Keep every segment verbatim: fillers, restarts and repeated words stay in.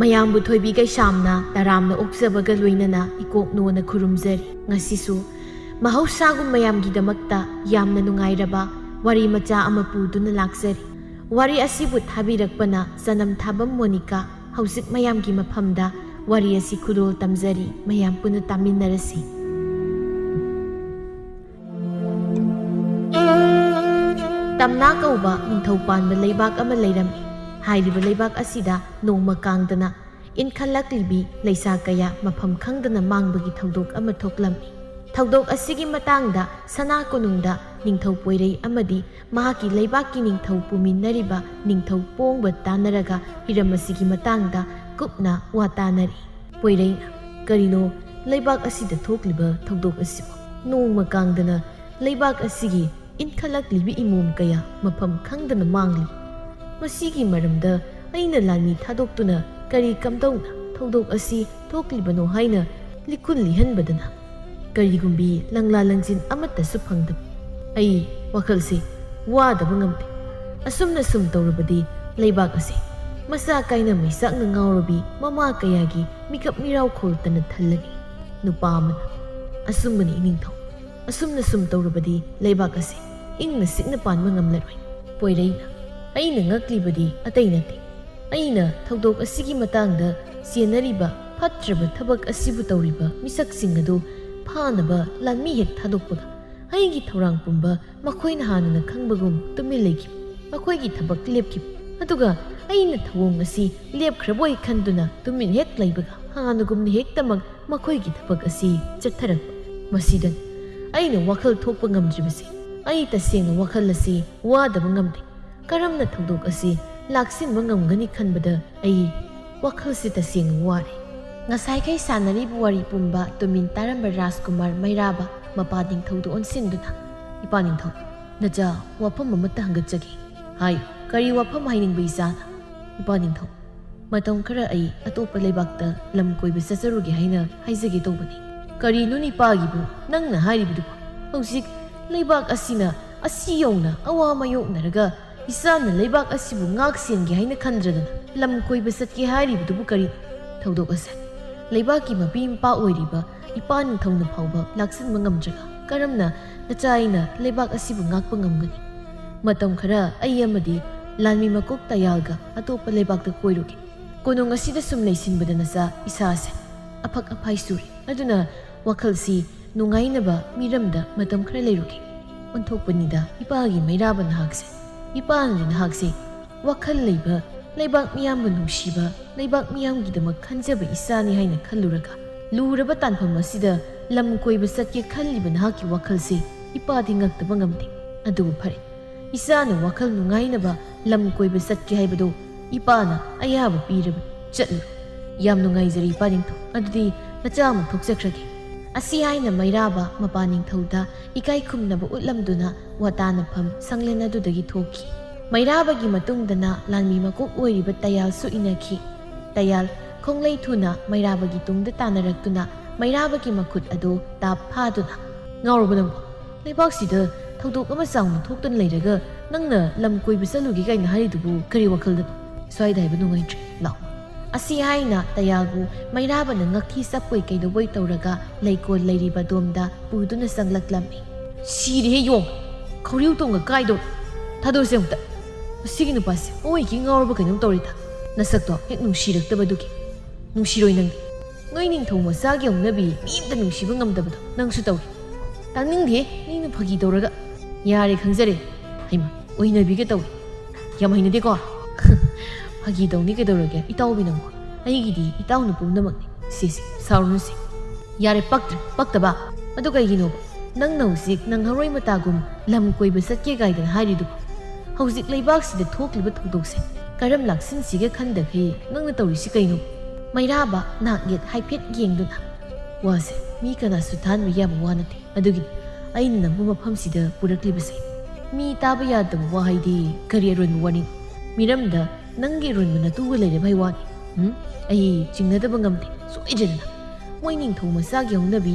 ꯃꯌꯥꯝꯕꯨ ꯊꯣꯏꯕꯤ ꯀꯩꯁꯥꯝꯅ ꯇꯔꯥꯝꯅ ꯑꯣꯛꯆꯕꯒ ꯂꯣꯏꯅꯅ ꯏꯀꯣꯛꯅꯣꯅ ꯈꯨꯔꯨꯝꯖꯔꯤ꯫ ꯉꯁꯤꯁꯨ ꯃꯍꯧꯁꯥꯒꯨꯝ ꯃꯌꯥꯝꯒꯤꯗꯃꯛꯇ ꯌꯥꯝꯅ ꯅꯨꯡꯉꯥꯏꯔꯕ ꯋꯥꯔꯤ ꯃꯆꯥ ꯑꯃ ꯄꯨꯗꯨꯅ ꯂꯥꯛꯆꯔꯤ꯫ ꯋꯥꯔꯤ ꯑꯁꯤꯕꯨ ꯊꯥꯕꯤꯔꯛꯄꯅ ꯆꯅꯝ ꯊꯥꯕꯝ ꯃꯣꯅꯤꯀꯥ꯫ ꯍꯧꯖꯤꯛ ꯃꯌꯥꯝꯒꯤ ꯃꯐꯝꯗ ꯋꯥꯔꯤ ꯑꯁꯤ ꯈꯨꯗꯣꯜ ꯇꯝꯖꯔꯤ, ꯃꯌꯥꯝ ꯄꯨꯟꯅ ꯇꯥꯃꯤꯟꯅꯔꯁꯤ꯫ ꯇꯝꯅꯥ ꯀꯧꯕ ꯅꯤꯡꯊꯧ ꯄꯥꯟꯕ ꯂꯩꯕꯥꯛ ꯑꯃ ꯂꯩꯔꯝꯃꯤ꯫ ꯍꯥꯏꯔꯤꯕ ꯂꯩꯕꯥꯛ ꯑꯁꯤꯗ ꯅꯣꯡꯃ ꯀꯥꯡꯗꯅ ꯏꯟꯈꯠꯂꯛꯂꯤꯕꯤ ꯂꯩꯁꯥ ꯀꯌꯥ ꯃꯐꯝ ꯈꯪꯗꯅ ꯃꯥꯡꯕꯒꯤ ꯊꯧꯗꯣꯛ ꯑꯃ ꯊꯣꯛꯂꯝꯃꯤ꯫ ꯊꯧꯗꯣꯛ ꯑꯁꯤꯒꯤ ꯃꯇꯥꯡꯗ ꯁꯅꯥ ꯀꯣꯅꯨꯡꯗ ꯅꯤꯡꯊꯧ ꯄꯣꯏꯔꯩ ꯑꯃꯗꯤ ꯃꯍꯥꯛꯀꯤ ꯂꯩꯕꯥꯛꯀꯤ ꯅꯤꯡꯊꯧ ꯄꯨꯃꯤꯟꯅꯔꯤꯕ ꯅꯤꯡꯊꯧ ꯄꯣꯡꯕ ꯇꯥꯟꯅꯔꯒ ꯍꯤꯔꯝ ꯑꯁꯤꯒꯤ ꯃꯇꯥꯡꯗ ꯀꯨꯞꯅ ꯋꯥ ꯇꯥꯅꯔꯤ꯫ ꯄꯣꯏꯔꯩꯅ, "ꯀꯔꯤꯅꯣ ꯂꯩꯕꯥꯛ ꯑꯁꯤꯗ ꯊꯣꯛꯂꯤꯕ ꯊꯧꯗꯣꯛ ꯑꯁꯤꯕꯨ? ꯅꯣꯡꯃ ꯀꯥꯡꯗꯅ ꯂꯩꯕꯥꯛ ꯑꯁꯤꯒꯤ ꯏꯟꯈꯠꯂꯛꯂꯤꯕ ꯏꯃꯣꯝ ꯀꯌꯥ ꯃꯐꯝ ꯈꯪꯗꯅ ꯃꯥꯡꯂꯤ꯫ ꯃꯁꯤꯒꯤ ꯃꯔꯝꯗ ꯑꯩꯅ ꯂꯥꯟꯃꯤ ꯊꯥꯗꯣꯛꯇꯨꯅ ꯀꯔꯤ ꯀꯝꯗꯧꯅ ꯊꯧꯗꯣꯛ ꯑꯁꯤ ꯊꯣꯛꯂꯤꯕꯅꯣ ꯍꯥꯏꯅ ꯂꯤꯀꯨꯟ ꯂꯤꯍꯟꯕꯗꯅ ꯀꯔꯤꯒꯨꯝꯕꯤ ꯂꯪꯂꯥ ꯂꯪꯖꯤꯟ ꯑꯃꯠꯇꯁꯨ ꯐꯪꯗꯕ꯫ ꯑꯩ ꯋꯥꯈꯜꯁꯦ ꯋꯥꯗꯕ ꯉꯝꯗꯦ꯫ ꯑꯁꯨꯝꯅ ꯁꯨꯝ ꯇꯧꯔꯕꯗꯤ ꯂꯩꯕꯥꯛ ꯑꯁꯤ ꯃꯁꯥ ꯀꯥꯏꯅ ꯃꯩꯆꯥꯛꯅ ꯉꯥꯎꯔꯕꯤ ꯃꯃꯥ ꯀꯌꯥꯒꯤ ꯃꯤꯀꯞ ꯃꯤꯔꯥꯎ ꯈꯣꯜꯇꯅ ꯊꯜꯂꯅꯤ꯫" ꯅꯨꯄꯥ ꯑꯃꯅ, "ꯑꯆꯨꯝꯕꯅꯤ ꯏꯅꯤꯡꯊꯧ, ꯑꯁꯨꯝꯅ ꯁꯨꯝ ꯇꯧꯔꯕꯗꯤ ꯂꯩꯕꯥꯛ ꯑꯁꯤ ꯏꯪꯅ ꯆꯤꯛꯅ ꯄꯥꯟꯕ ꯉꯝꯂꯔꯣꯏ꯫" ꯄꯣꯏꯔꯩꯅ, "ꯑꯩꯅ ꯉꯛꯂꯤꯕꯗꯤ ꯑꯇꯩ ꯅꯠꯇꯦ꯫ ꯑꯩꯅ ꯊꯧꯗꯣꯛ ꯑꯁꯤꯒꯤ ꯃꯇꯥꯡꯗ ꯆꯦꯟꯅꯔꯤꯕ ꯐꯠꯇ꯭ꯔꯕ ꯊꯕꯛ ꯑꯁꯤꯕꯨ ꯇꯧꯔꯤꯕ ꯃꯤꯁꯛꯁꯤꯡ ꯑꯗꯨ ꯐꯥꯅꯕ ꯂꯥꯟꯃꯤ ꯍꯦꯛ ꯊꯥꯗꯣꯛꯄꯒ ꯑꯩꯒꯤ ꯊꯧꯔꯥꯡ ꯄꯨꯝꯕ ꯃꯈꯣꯏꯅ ꯍꯥꯟꯅꯅ ꯈꯪꯕꯒꯨꯝ ꯇꯨꯃꯤꯟ ꯂꯩꯈꯤꯕ꯫ ꯃꯈꯣꯏꯒꯤ ꯊꯕꯛ ꯂꯦꯞꯈꯤꯕ꯫ ꯑꯗꯨꯒ ꯑꯩꯅ ꯊꯧꯑꯣꯡ ꯑꯁꯤ ꯂꯦꯞꯈ꯭ꯔꯕꯣꯏ ꯈꯟꯗꯨꯅ ꯇꯨꯃꯤꯟ ꯍꯦꯛ ꯂꯩꯕꯒ ꯍꯥꯟꯅꯒꯨꯝꯅ ꯍꯦꯛꯇꯃꯛ ꯃꯈꯣꯏꯒꯤ ꯊꯕꯛ ꯑꯁꯤ ꯆꯠꯊꯔꯛꯄ꯫ ꯃꯁꯤꯗꯅꯤ ꯑꯩꯅ ꯋꯥꯈꯜ ꯊꯣꯛꯄ ꯉꯝꯗ꯭ꯔꯤꯕꯁꯤ꯫ ꯑꯩ ꯇꯁꯦꯡꯅ ꯋꯥꯈꯜ ꯑꯁꯤ ꯋꯥꯗꯕ ꯉꯝꯗꯦ꯫ ꯀꯔꯝꯅ ꯊꯧꯗꯣꯛ ꯑꯁꯤ ꯂꯥꯛꯁꯤꯟꯕ ꯉꯝꯒꯅꯤ ꯈꯟꯕꯗ ꯑꯩ ꯋꯥꯈꯜꯁꯤ ꯇꯁꯦꯡꯅ ꯋꯥꯔꯦ꯫" ꯉꯁꯥꯏꯈꯩ ꯁꯥꯟꯅꯔꯤꯕ ꯋꯥꯔꯤ ꯄꯨꯝꯕ ꯇꯨꯃꯤꯟ ꯇꯥꯔꯝꯕ ꯔꯥꯖꯀꯨꯃꯥꯔ ꯃꯩꯔꯥꯕ ꯃꯄꯥ ꯅꯤꯡꯊꯧꯗ ꯑꯣꯟꯁꯤꯟꯗꯨꯅ, "ꯏꯄꯥ ꯅꯤꯡꯊꯧ, ꯅꯆꯥ ꯋꯥꯐꯝ ꯑꯃꯠꯇ ꯍꯪꯒꯠꯆꯒꯦ꯫ ꯍꯥꯏꯌꯨ, ꯀꯔꯤ ꯋꯥꯐꯝ ꯍꯥꯏꯅꯤꯡꯕ ꯏꯆꯥꯅ?" "ꯏꯄꯥ ꯅꯤꯡꯊꯧ, ꯃꯇꯝ ꯈꯔ ꯑꯩ ꯑꯇꯣꯞꯄ ꯂꯩꯕꯥꯛꯇ ꯂꯝ ꯀꯣꯏꯕ ꯆꯠꯆꯔꯨꯒꯦ ꯍꯥꯏꯅ ꯍꯥꯏꯖꯒꯦ ꯇꯧꯕꯅꯤ꯫ "ꯀꯔꯤꯅꯣ ꯅꯤꯄꯥꯒꯤꯕꯨ ꯅꯪꯅ ꯍꯥꯏꯔꯤꯕꯗꯨꯕꯨ? ꯍꯧꯖꯤꯛ ꯂꯩꯕꯥꯛ ꯑꯁꯤꯅ ꯑꯁꯤ ꯌꯧꯅ ꯑꯋꯥ ꯃꯥꯌꯣꯛꯅꯔꯒ ꯏꯁꯥꯅ ꯂꯩꯕꯥꯛ ꯑꯁꯤꯕꯨ ꯉꯥꯛ ꯁꯦꯟꯒꯦ ꯍꯥꯏꯅ ꯈꯟꯗ꯭ꯔꯗꯅ ꯂꯝ ꯀꯣꯏꯕ ꯆꯠꯀꯦ ꯍꯥꯏꯔꯤꯕꯗꯨꯕꯨ ꯀꯔꯤ? ꯊꯧꯗꯣꯛ ꯑꯁꯦ ꯂꯩꯕꯥꯛꯀꯤ ꯃꯄꯤ ꯃꯄꯥ ꯑꯣꯏꯔꯤꯕ ꯏꯄꯥ ꯅꯤꯡꯊꯧꯅ ꯐꯥꯎꯕ ꯂꯥꯛꯁꯤꯟꯕ ꯉꯝꯗ꯭ꯔꯒ ꯀꯔꯝꯅ ꯅꯆꯥ ꯑꯩꯅ ꯂꯩꯕꯥꯛ ꯑꯁꯤꯕꯨ ꯉꯥꯛꯄ ꯉꯝꯒꯅꯤ? ꯃꯇꯝ ꯈꯔ ꯑꯩ ꯑꯃꯗꯤ ꯂꯥꯟꯃꯤ ꯃꯀꯣꯛ ꯇꯌꯥꯜꯒ ꯑꯇꯣꯞꯄ ꯂꯩꯕꯥꯛꯇ ꯀꯣꯏꯔꯨꯒꯦ꯫ ꯀꯣꯅꯨꯡ ꯑꯁꯤꯗ ꯁꯨꯝ ꯂꯩꯁꯤꯟꯕꯗ ꯅꯆꯥ ꯏꯁꯥꯁꯦ ꯑꯐꯛ ꯑꯐꯥꯏ ꯆꯨꯔꯦ꯫ ꯑꯗꯨꯅ ꯋꯥꯈꯜꯁꯤ ꯅꯨꯡꯉꯥꯏꯅꯕ ꯃꯤꯔꯝꯗ ꯃꯇꯝ ꯈꯔ ꯂꯩꯔꯨꯒꯦ꯫ ꯑꯣꯟꯊꯣꯛꯄꯅꯤꯗ ꯏꯄꯥꯒꯤ ꯃꯩꯔꯥꯕ ꯅꯍꯥꯛꯁꯦ꯫ ꯏꯄꯥꯅꯗꯤ ꯅꯍꯥꯛꯁꯦ ꯋꯥꯈꯜ ꯂꯩꯕ, ꯂꯩꯕꯥꯛ ꯃꯤꯌꯥꯝꯕꯨ ꯅꯨꯡꯁꯤꯕ, ꯂꯩꯕꯥꯛ ꯃꯤꯌꯥꯝꯒꯤꯗꯃꯛ ꯈꯟꯖꯕ ꯏꯆꯥꯅꯤ ꯍꯥꯏꯅ ꯈꯜꯂꯨꯔꯒ ꯂꯨꯔꯕ ꯇꯥꯟꯐꯝ ꯑꯁꯤꯗ ꯂꯝ ꯀꯣꯏꯕ ꯆꯠꯀꯦ ꯈꯜꯂꯤꯕ ꯅꯍꯥꯛꯀꯤ ꯋꯥꯈꯜꯁꯤ ꯏꯄꯥꯗꯤ ꯉꯛꯇꯕ ꯉꯝꯗꯦ꯫ ꯑꯗꯨꯕꯨ ꯐꯔꯦ, ꯏꯆꯥꯅ ꯋꯥꯈꯜ ꯅꯨꯡꯉꯥꯏꯅꯕ ꯂꯝ ꯀꯣꯏꯕ ꯆꯠꯀꯦ ꯍꯥꯏꯕꯗꯨ ꯏꯄꯥꯅ ꯑꯌꯥꯕ ꯄꯤꯔꯕꯅꯤ꯫ ꯆꯠꯂꯨ꯫ ꯌꯥꯝ ꯅꯨꯡꯉꯥꯏꯖꯔꯦ ꯏꯄꯥ ꯅꯤꯡꯊꯧ꯫ ꯑꯗꯨꯗꯤ ꯅꯆꯥ ꯑꯃꯨꯛ ꯊꯣꯛꯆꯈ꯭ꯔꯒꯦ꯫ ꯑꯁꯤ ꯍꯥꯏꯅ ꯃꯩꯔꯥꯕ ꯃꯄꯥ ꯅꯤꯡꯊꯧꯗ ꯏꯀꯥꯏ ꯈꯨꯝꯅꯕ ꯎꯠꯂꯝꯗꯨꯅ ꯋꯥꯇꯥꯅꯐꯝ ꯁꯪꯂꯦꯟ ꯑꯗꯨꯗꯒꯤ ꯊꯣꯛꯈꯤ꯫ ꯃꯩꯔꯥꯕꯒꯤ ꯃꯇꯨꯡꯗꯅ ꯂꯥꯟꯃꯤ ꯃꯀꯣꯛ ꯑꯣꯏꯔꯤꯕ ꯇꯌꯥꯜꯁꯨ ꯏꯟꯅꯈꯤ꯫ ꯇꯌꯥꯜ ꯈꯣꯡꯂꯩ ꯊꯨꯅ ꯃꯩꯔꯥꯕꯒꯤ ꯇꯨꯡꯗ ꯇꯥꯟꯅꯔꯛꯇꯨꯅ ꯃꯩꯔꯥꯕꯒꯤ ꯃꯈꯨꯠ ꯑꯗꯨ ꯇꯥꯞ ꯐꯥꯗꯨꯅ, "ꯉꯥꯎꯔꯕ ꯅꯪꯕꯣ? ꯂꯩꯕꯥꯛꯁꯤꯗ ꯊꯧꯗꯣꯛ ꯑꯃ ꯆꯥꯎꯅ ꯊꯣꯛꯇꯨꯅ ꯂꯩꯔꯒ ꯅꯪꯅ ꯂꯝ ꯀꯣꯏꯕ ꯆꯠꯂꯨꯒꯦ ꯀꯥꯏꯅ ꯍꯥꯏꯔꯤꯗꯨꯕꯨ ꯀꯔꯤ ꯋꯥꯈꯜꯗꯅꯣ? ꯁ꯭ꯋꯥꯏꯗ ꯍꯥꯏꯕ ꯅꯨꯡꯉꯥꯏꯇ꯭ꯔꯦ, ꯂꯥꯛꯑꯣ"꯫ ꯑꯁꯤ ꯍꯥꯏꯅ ꯇꯌꯥꯜꯕꯨ ꯃꯩꯔꯥꯕꯅ ꯉꯛꯊꯤ ꯆꯞꯄꯣꯏ ꯀꯩꯗꯧꯕꯣꯏ ꯇꯧꯔꯒ ꯂꯩꯀꯣꯜ ꯂꯩꯔꯤꯕ ꯑꯗꯣꯝꯗ ꯄꯨꯗꯨꯅ ꯆꯪꯂꯛꯂꯝꯃꯤ꯫ "ꯁꯤꯔꯦꯍꯦ ꯌꯣꯡ! ꯈꯧꯔꯤꯎ ꯇꯣꯡꯒ ꯀꯥꯏꯗꯧꯔꯦ! ꯊꯥꯗꯣꯛꯁꯦ ꯑꯃꯨꯛꯇ! ꯃꯁꯤꯒꯤ ꯅꯨꯄꯥꯁꯦ ꯃꯑꯣꯏꯒꯤ ꯉꯥꯎꯔꯕ ꯀꯩꯅꯣꯝ ꯇꯧꯔꯦꯗ! ꯅꯁꯛꯇꯣ ꯍꯦꯛ ꯅꯨꯡꯁꯤꯔꯛꯇꯕꯗꯨꯒꯤ꯫ ꯅꯨꯡꯁꯤꯔꯣꯏ ꯅꯪꯗꯤ꯫ ꯅꯣꯏ ꯅꯤꯡꯊꯧ ꯃꯆꯥꯒꯤ ꯍꯧꯅꯕꯤ ꯃꯤ ꯑꯝꯇ ꯅꯨꯡꯁꯤꯕ ꯉꯝꯗꯕꯗꯣ ꯅꯪꯁꯨ ꯇꯧꯏ꯫ ꯇꯥꯅꯤꯡꯗꯦ, ꯃꯤꯅ ꯐꯥꯒꯤ ꯇꯧꯔꯒ꯫ ꯌꯥꯔꯦ, ꯈꯪꯖꯔꯦ꯫ ꯍꯩꯃꯥ, ꯑꯣꯏꯅꯕꯤꯒ ꯇꯧꯏ꯫ ꯌꯥꯝ ꯍꯩꯅꯗꯦꯀꯣ꯫ ꯐꯥꯒꯤ ꯇꯧꯅꯤ ꯀꯩꯗꯧꯔꯒꯦ, ꯏꯇꯥꯎꯕꯤ ꯅꯪꯕꯣ? ꯑꯩꯒꯤꯗꯤ ꯏꯇꯥꯎꯅ ꯄꯨꯝꯅꯃꯛꯅꯤ꯫ ꯁꯦ, ꯁꯦ, ꯁꯥꯎꯔꯨꯅꯨꯁꯦ꯫ ꯌꯥꯔꯦ, ꯄꯛꯇ꯭ꯔꯦ, ꯄꯛꯇꯕ꯫ ꯑꯗꯨ ꯀꯩꯒꯤꯅꯣꯕ? ꯅꯪꯅ ꯍꯧꯖꯤꯛ ꯅꯪꯍꯧꯔꯣꯏ ꯃꯇꯥꯒꯨꯝ ꯂꯝ ꯀꯣꯏꯕ ꯆꯠꯀꯦ ꯀꯥꯏꯗꯅ ꯍꯥꯏꯔꯤꯗꯨꯕꯨ? ꯍꯧꯖꯤꯛ ꯂꯩꯕꯥꯛꯁꯤꯗ ꯊꯣꯛꯂꯤꯕ ꯊꯧꯗꯣꯛꯁꯦ ꯀꯔꯝ ꯂꯥꯛꯁꯤꯟꯁꯤꯒꯦ ꯈꯟꯗꯈꯩ ꯅꯪꯅ ꯇꯧꯔꯤꯁꯤ ꯀꯩꯅꯣ? ꯃꯩꯔꯥꯕ ꯅꯥꯛ ꯌꯦꯠ ꯍꯥꯏꯐꯦꯠ ꯌꯦꯡꯗꯨꯅ, "ꯋꯥꯁꯦ ꯃꯤ ꯀꯅꯥꯁꯨ ꯊꯥꯍꯟꯕ ꯌꯥꯕ ꯋꯥ ꯅꯠꯇꯦ꯫ ꯑꯗꯨꯒꯤꯅꯤ ꯑꯩꯅ ꯅꯪꯕꯨ ꯃꯐꯝꯁꯤꯗ ꯄꯨꯔꯛꯂꯤꯕꯁꯦ꯫ ꯃꯤ ꯇꯥꯕ ꯌꯥꯗꯕ ꯋꯥ ꯍꯥꯏꯗꯤ ꯀꯔꯤ ꯑꯔꯣꯟꯕ ꯋꯥꯔꯤꯅꯣ? ꯃꯤꯔꯝꯗ ꯅꯪꯒꯤ ꯑꯔꯣꯟꯕ ꯅꯇꯨꯒ ꯂꯩꯔꯕ ꯍꯥꯏ ꯋꯥꯅꯤ꯫ ꯎꯝ? ꯑꯩ ꯆꯤꯡꯅꯗꯕ ꯉꯝꯗꯦ, ꯁꯣꯏꯗ꯭ꯔꯦꯗꯅ꯫ ꯃꯣꯏ ꯅꯤꯡꯊꯧ ꯃꯆꯥꯒꯤ ꯍꯧꯅꯕꯤ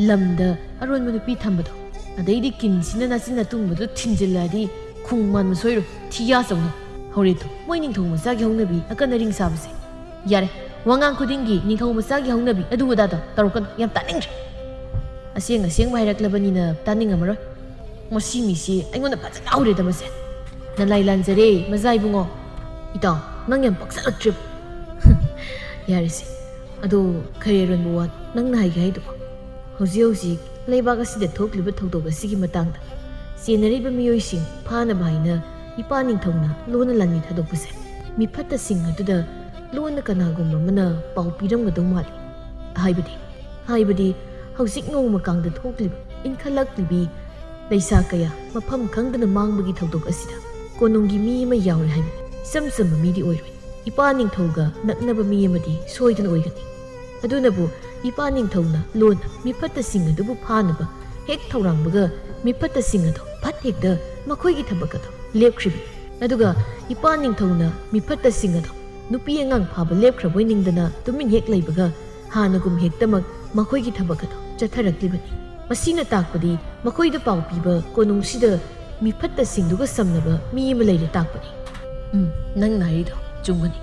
ꯂꯝꯗ ꯑꯔꯣꯟꯕ ꯅꯨꯄꯤ ꯊꯝꯕꯗꯣ, ꯑꯗꯩꯗꯤ ꯀꯤꯟꯁꯤꯅ ꯅꯆꯤꯟ ꯑꯇꯨꯝꯕꯗꯣ ꯊꯤꯟꯖꯤꯜꯂꯛꯑꯗꯤ ꯈꯨꯡ ꯃꯥꯟꯕ ꯁꯣꯏꯔꯣꯏ, ꯊꯤꯌꯥ ꯆꯧꯅ꯫ ꯍꯧꯔꯦ ꯇꯨ, ꯃꯣꯏ ꯅꯤꯡꯊꯧ ꯃꯆꯥꯒꯤ ꯍꯧꯅꯕꯤ ꯑꯀꯟ ꯑꯔꯤꯡ ꯁꯥꯕꯁꯦ꯫ ꯌꯥꯔꯦ, ꯋꯥꯉꯥꯡ ꯈꯨꯗꯤꯡꯒꯤ ꯅꯤꯡꯊꯧ ꯃꯆꯥꯒꯤ ꯍꯧꯅꯕꯤ ꯑꯗꯨ ꯑꯗꯥꯗꯣ ꯇꯧꯔꯛꯀꯅꯨ, ꯌꯥꯝ ꯇꯥꯅꯤꯡꯗ꯭ꯔꯦ꯫ ꯑꯁꯦꯡ ꯑꯁꯦꯡꯕ ꯍꯥꯏꯔꯛꯂꯕꯅꯤꯅ ꯇꯥꯅꯤꯡꯉꯝꯃꯔꯣꯏ꯫ ꯃꯁꯤ ꯃꯤꯁꯤ ꯑꯩꯉꯣꯟꯗ ꯐꯖꯅ ꯍꯧꯔꯦꯗ ꯃꯁꯦ꯫ ꯅꯂꯥꯏ ꯂꯥꯟꯖꯔꯦ, ꯃꯖꯥ ꯏꯕꯨꯡꯉꯣ꯫ ꯏꯇꯥꯎ, ꯅꯪ ꯌꯥꯝ ꯄꯛꯆꯜꯂꯛꯇ꯭ꯔꯦꯕ꯫ ꯌꯥꯔꯦꯁꯦ꯫ ꯑꯗꯣ ꯈꯔꯤ ꯑꯔꯣꯟꯕ ꯋꯥ ꯅꯪꯅ ꯍꯥꯏꯒꯦ ꯍꯥꯏꯗꯨꯕꯣ? ꯍꯧꯖꯤꯛ ꯍꯧꯖꯤꯛ ꯂꯩꯕꯥꯛ ꯑꯁꯤꯗ ꯊꯣꯛꯂꯤꯕ ꯊꯧꯗꯣꯛ ꯑꯁꯤꯒꯤ ꯃꯇꯥꯡꯗ ꯆꯦꯟꯅꯔꯤꯕ ꯃꯤꯑꯣꯏꯁꯤꯡ ꯐꯥꯅꯕ ꯍꯥꯏꯅ ꯏꯄꯥ ꯅꯤꯡꯊꯧꯅ ꯂꯣꯟꯅ ꯂꯥꯟꯃꯤ ꯊꯥꯗꯣꯛꯄꯁꯦ ꯃꯤꯐꯠꯇꯁꯤꯡ ꯑꯗꯨꯗ ꯂꯣꯟꯅ ꯀꯅꯥꯒꯨꯝꯕ ꯑꯃꯅ ꯄꯥꯎ ꯄꯤꯔꯝꯒꯗꯧ ꯃꯥꯜꯂꯤ꯫ ꯍꯥꯏꯕꯗꯤ, ꯍꯥꯏꯕꯗꯤ ꯍꯧꯖꯤꯛ ꯅꯣꯡꯃ ꯀꯥꯡꯗ ꯊꯣꯛꯂꯤꯕ ꯏꯟꯈꯠꯂꯛꯂꯤꯕꯤ ꯂꯩꯁꯥ ꯀꯌꯥ ꯃꯐꯝ ꯈꯪꯗꯅ ꯃꯥꯡꯕꯒꯤ ꯊꯧꯗꯣꯛ ꯑꯁꯤꯗ ꯀꯣꯅꯨꯡꯒꯤ ꯃꯤ ꯑꯃ ꯌꯥꯎꯔꯦ ꯍꯥꯏꯕ ꯏꯆꯝ ꯆꯝꯕ ꯃꯤꯗꯤ ꯑꯣꯏꯔꯣꯏ꯫ ꯏꯄꯥ ꯅꯤꯡꯊꯧꯒ ꯅꯛꯅꯕ ꯃꯤ ꯑꯃꯗꯤ ꯁꯣꯏꯗꯅ ꯑꯣꯏꯒꯅꯤ꯫ ꯑꯗꯨꯅꯕꯨ ꯏꯄꯥ ꯅꯤꯡꯊꯧꯅ ꯂꯣꯟꯅ ꯃꯤꯐꯠꯇꯁꯤꯡ ꯑꯗꯨꯕꯨ ꯐꯥꯅꯕ ꯍꯦꯛ ꯊꯧꯔꯥꯡꯕꯒ ꯃꯤꯐꯠꯇꯁꯤꯡ ꯑꯗꯣ ꯐꯠ ꯍꯦꯛꯇ ꯃꯈꯣꯏꯒꯤ ꯊꯕꯛ ꯑꯗꯣ ꯂꯦꯞꯈ꯭ꯔꯤꯕꯅꯤ꯫ ꯑꯗꯨꯒ ꯏꯄꯥ ꯅꯤꯡꯊꯧꯅ ꯃꯤꯐꯠꯇꯁꯤꯡ ꯑꯗꯣ ꯅꯨꯄꯤ ꯑꯉꯥꯡ ꯐꯥꯕ ꯂꯦꯞꯈ꯭ꯔꯕꯣꯏ ꯅꯤꯡꯗꯅ ꯇꯨꯃꯤꯟ ꯍꯦꯛ ꯂꯩꯕꯒ ꯍꯥꯟꯅꯒꯨꯝ ꯍꯦꯛꯇꯃꯛ ꯃꯈꯣꯏꯒꯤ ꯊꯕꯛ ꯑꯗꯣ ꯆꯠꯊꯔꯛꯂꯤꯕꯅꯤ꯫ ꯃꯁꯤꯅ ꯇꯥꯛꯄꯗꯤ ꯃꯈꯣꯏꯗ ꯄꯥꯎ ꯄꯤꯕ ꯀꯣꯅꯨꯡꯁꯤꯗ ꯃꯤꯐꯠꯇꯁꯤꯡꯗꯨꯒ ꯁꯝꯅꯕ ꯃꯤ ꯑꯃ ꯂꯩꯔꯦ ꯇꯥꯛꯄꯅꯤ꯫ ꯎꯝ, ꯅꯪꯅ ꯍꯥꯏꯔꯤꯗꯣ ꯆꯨꯝꯒꯅꯤ꯫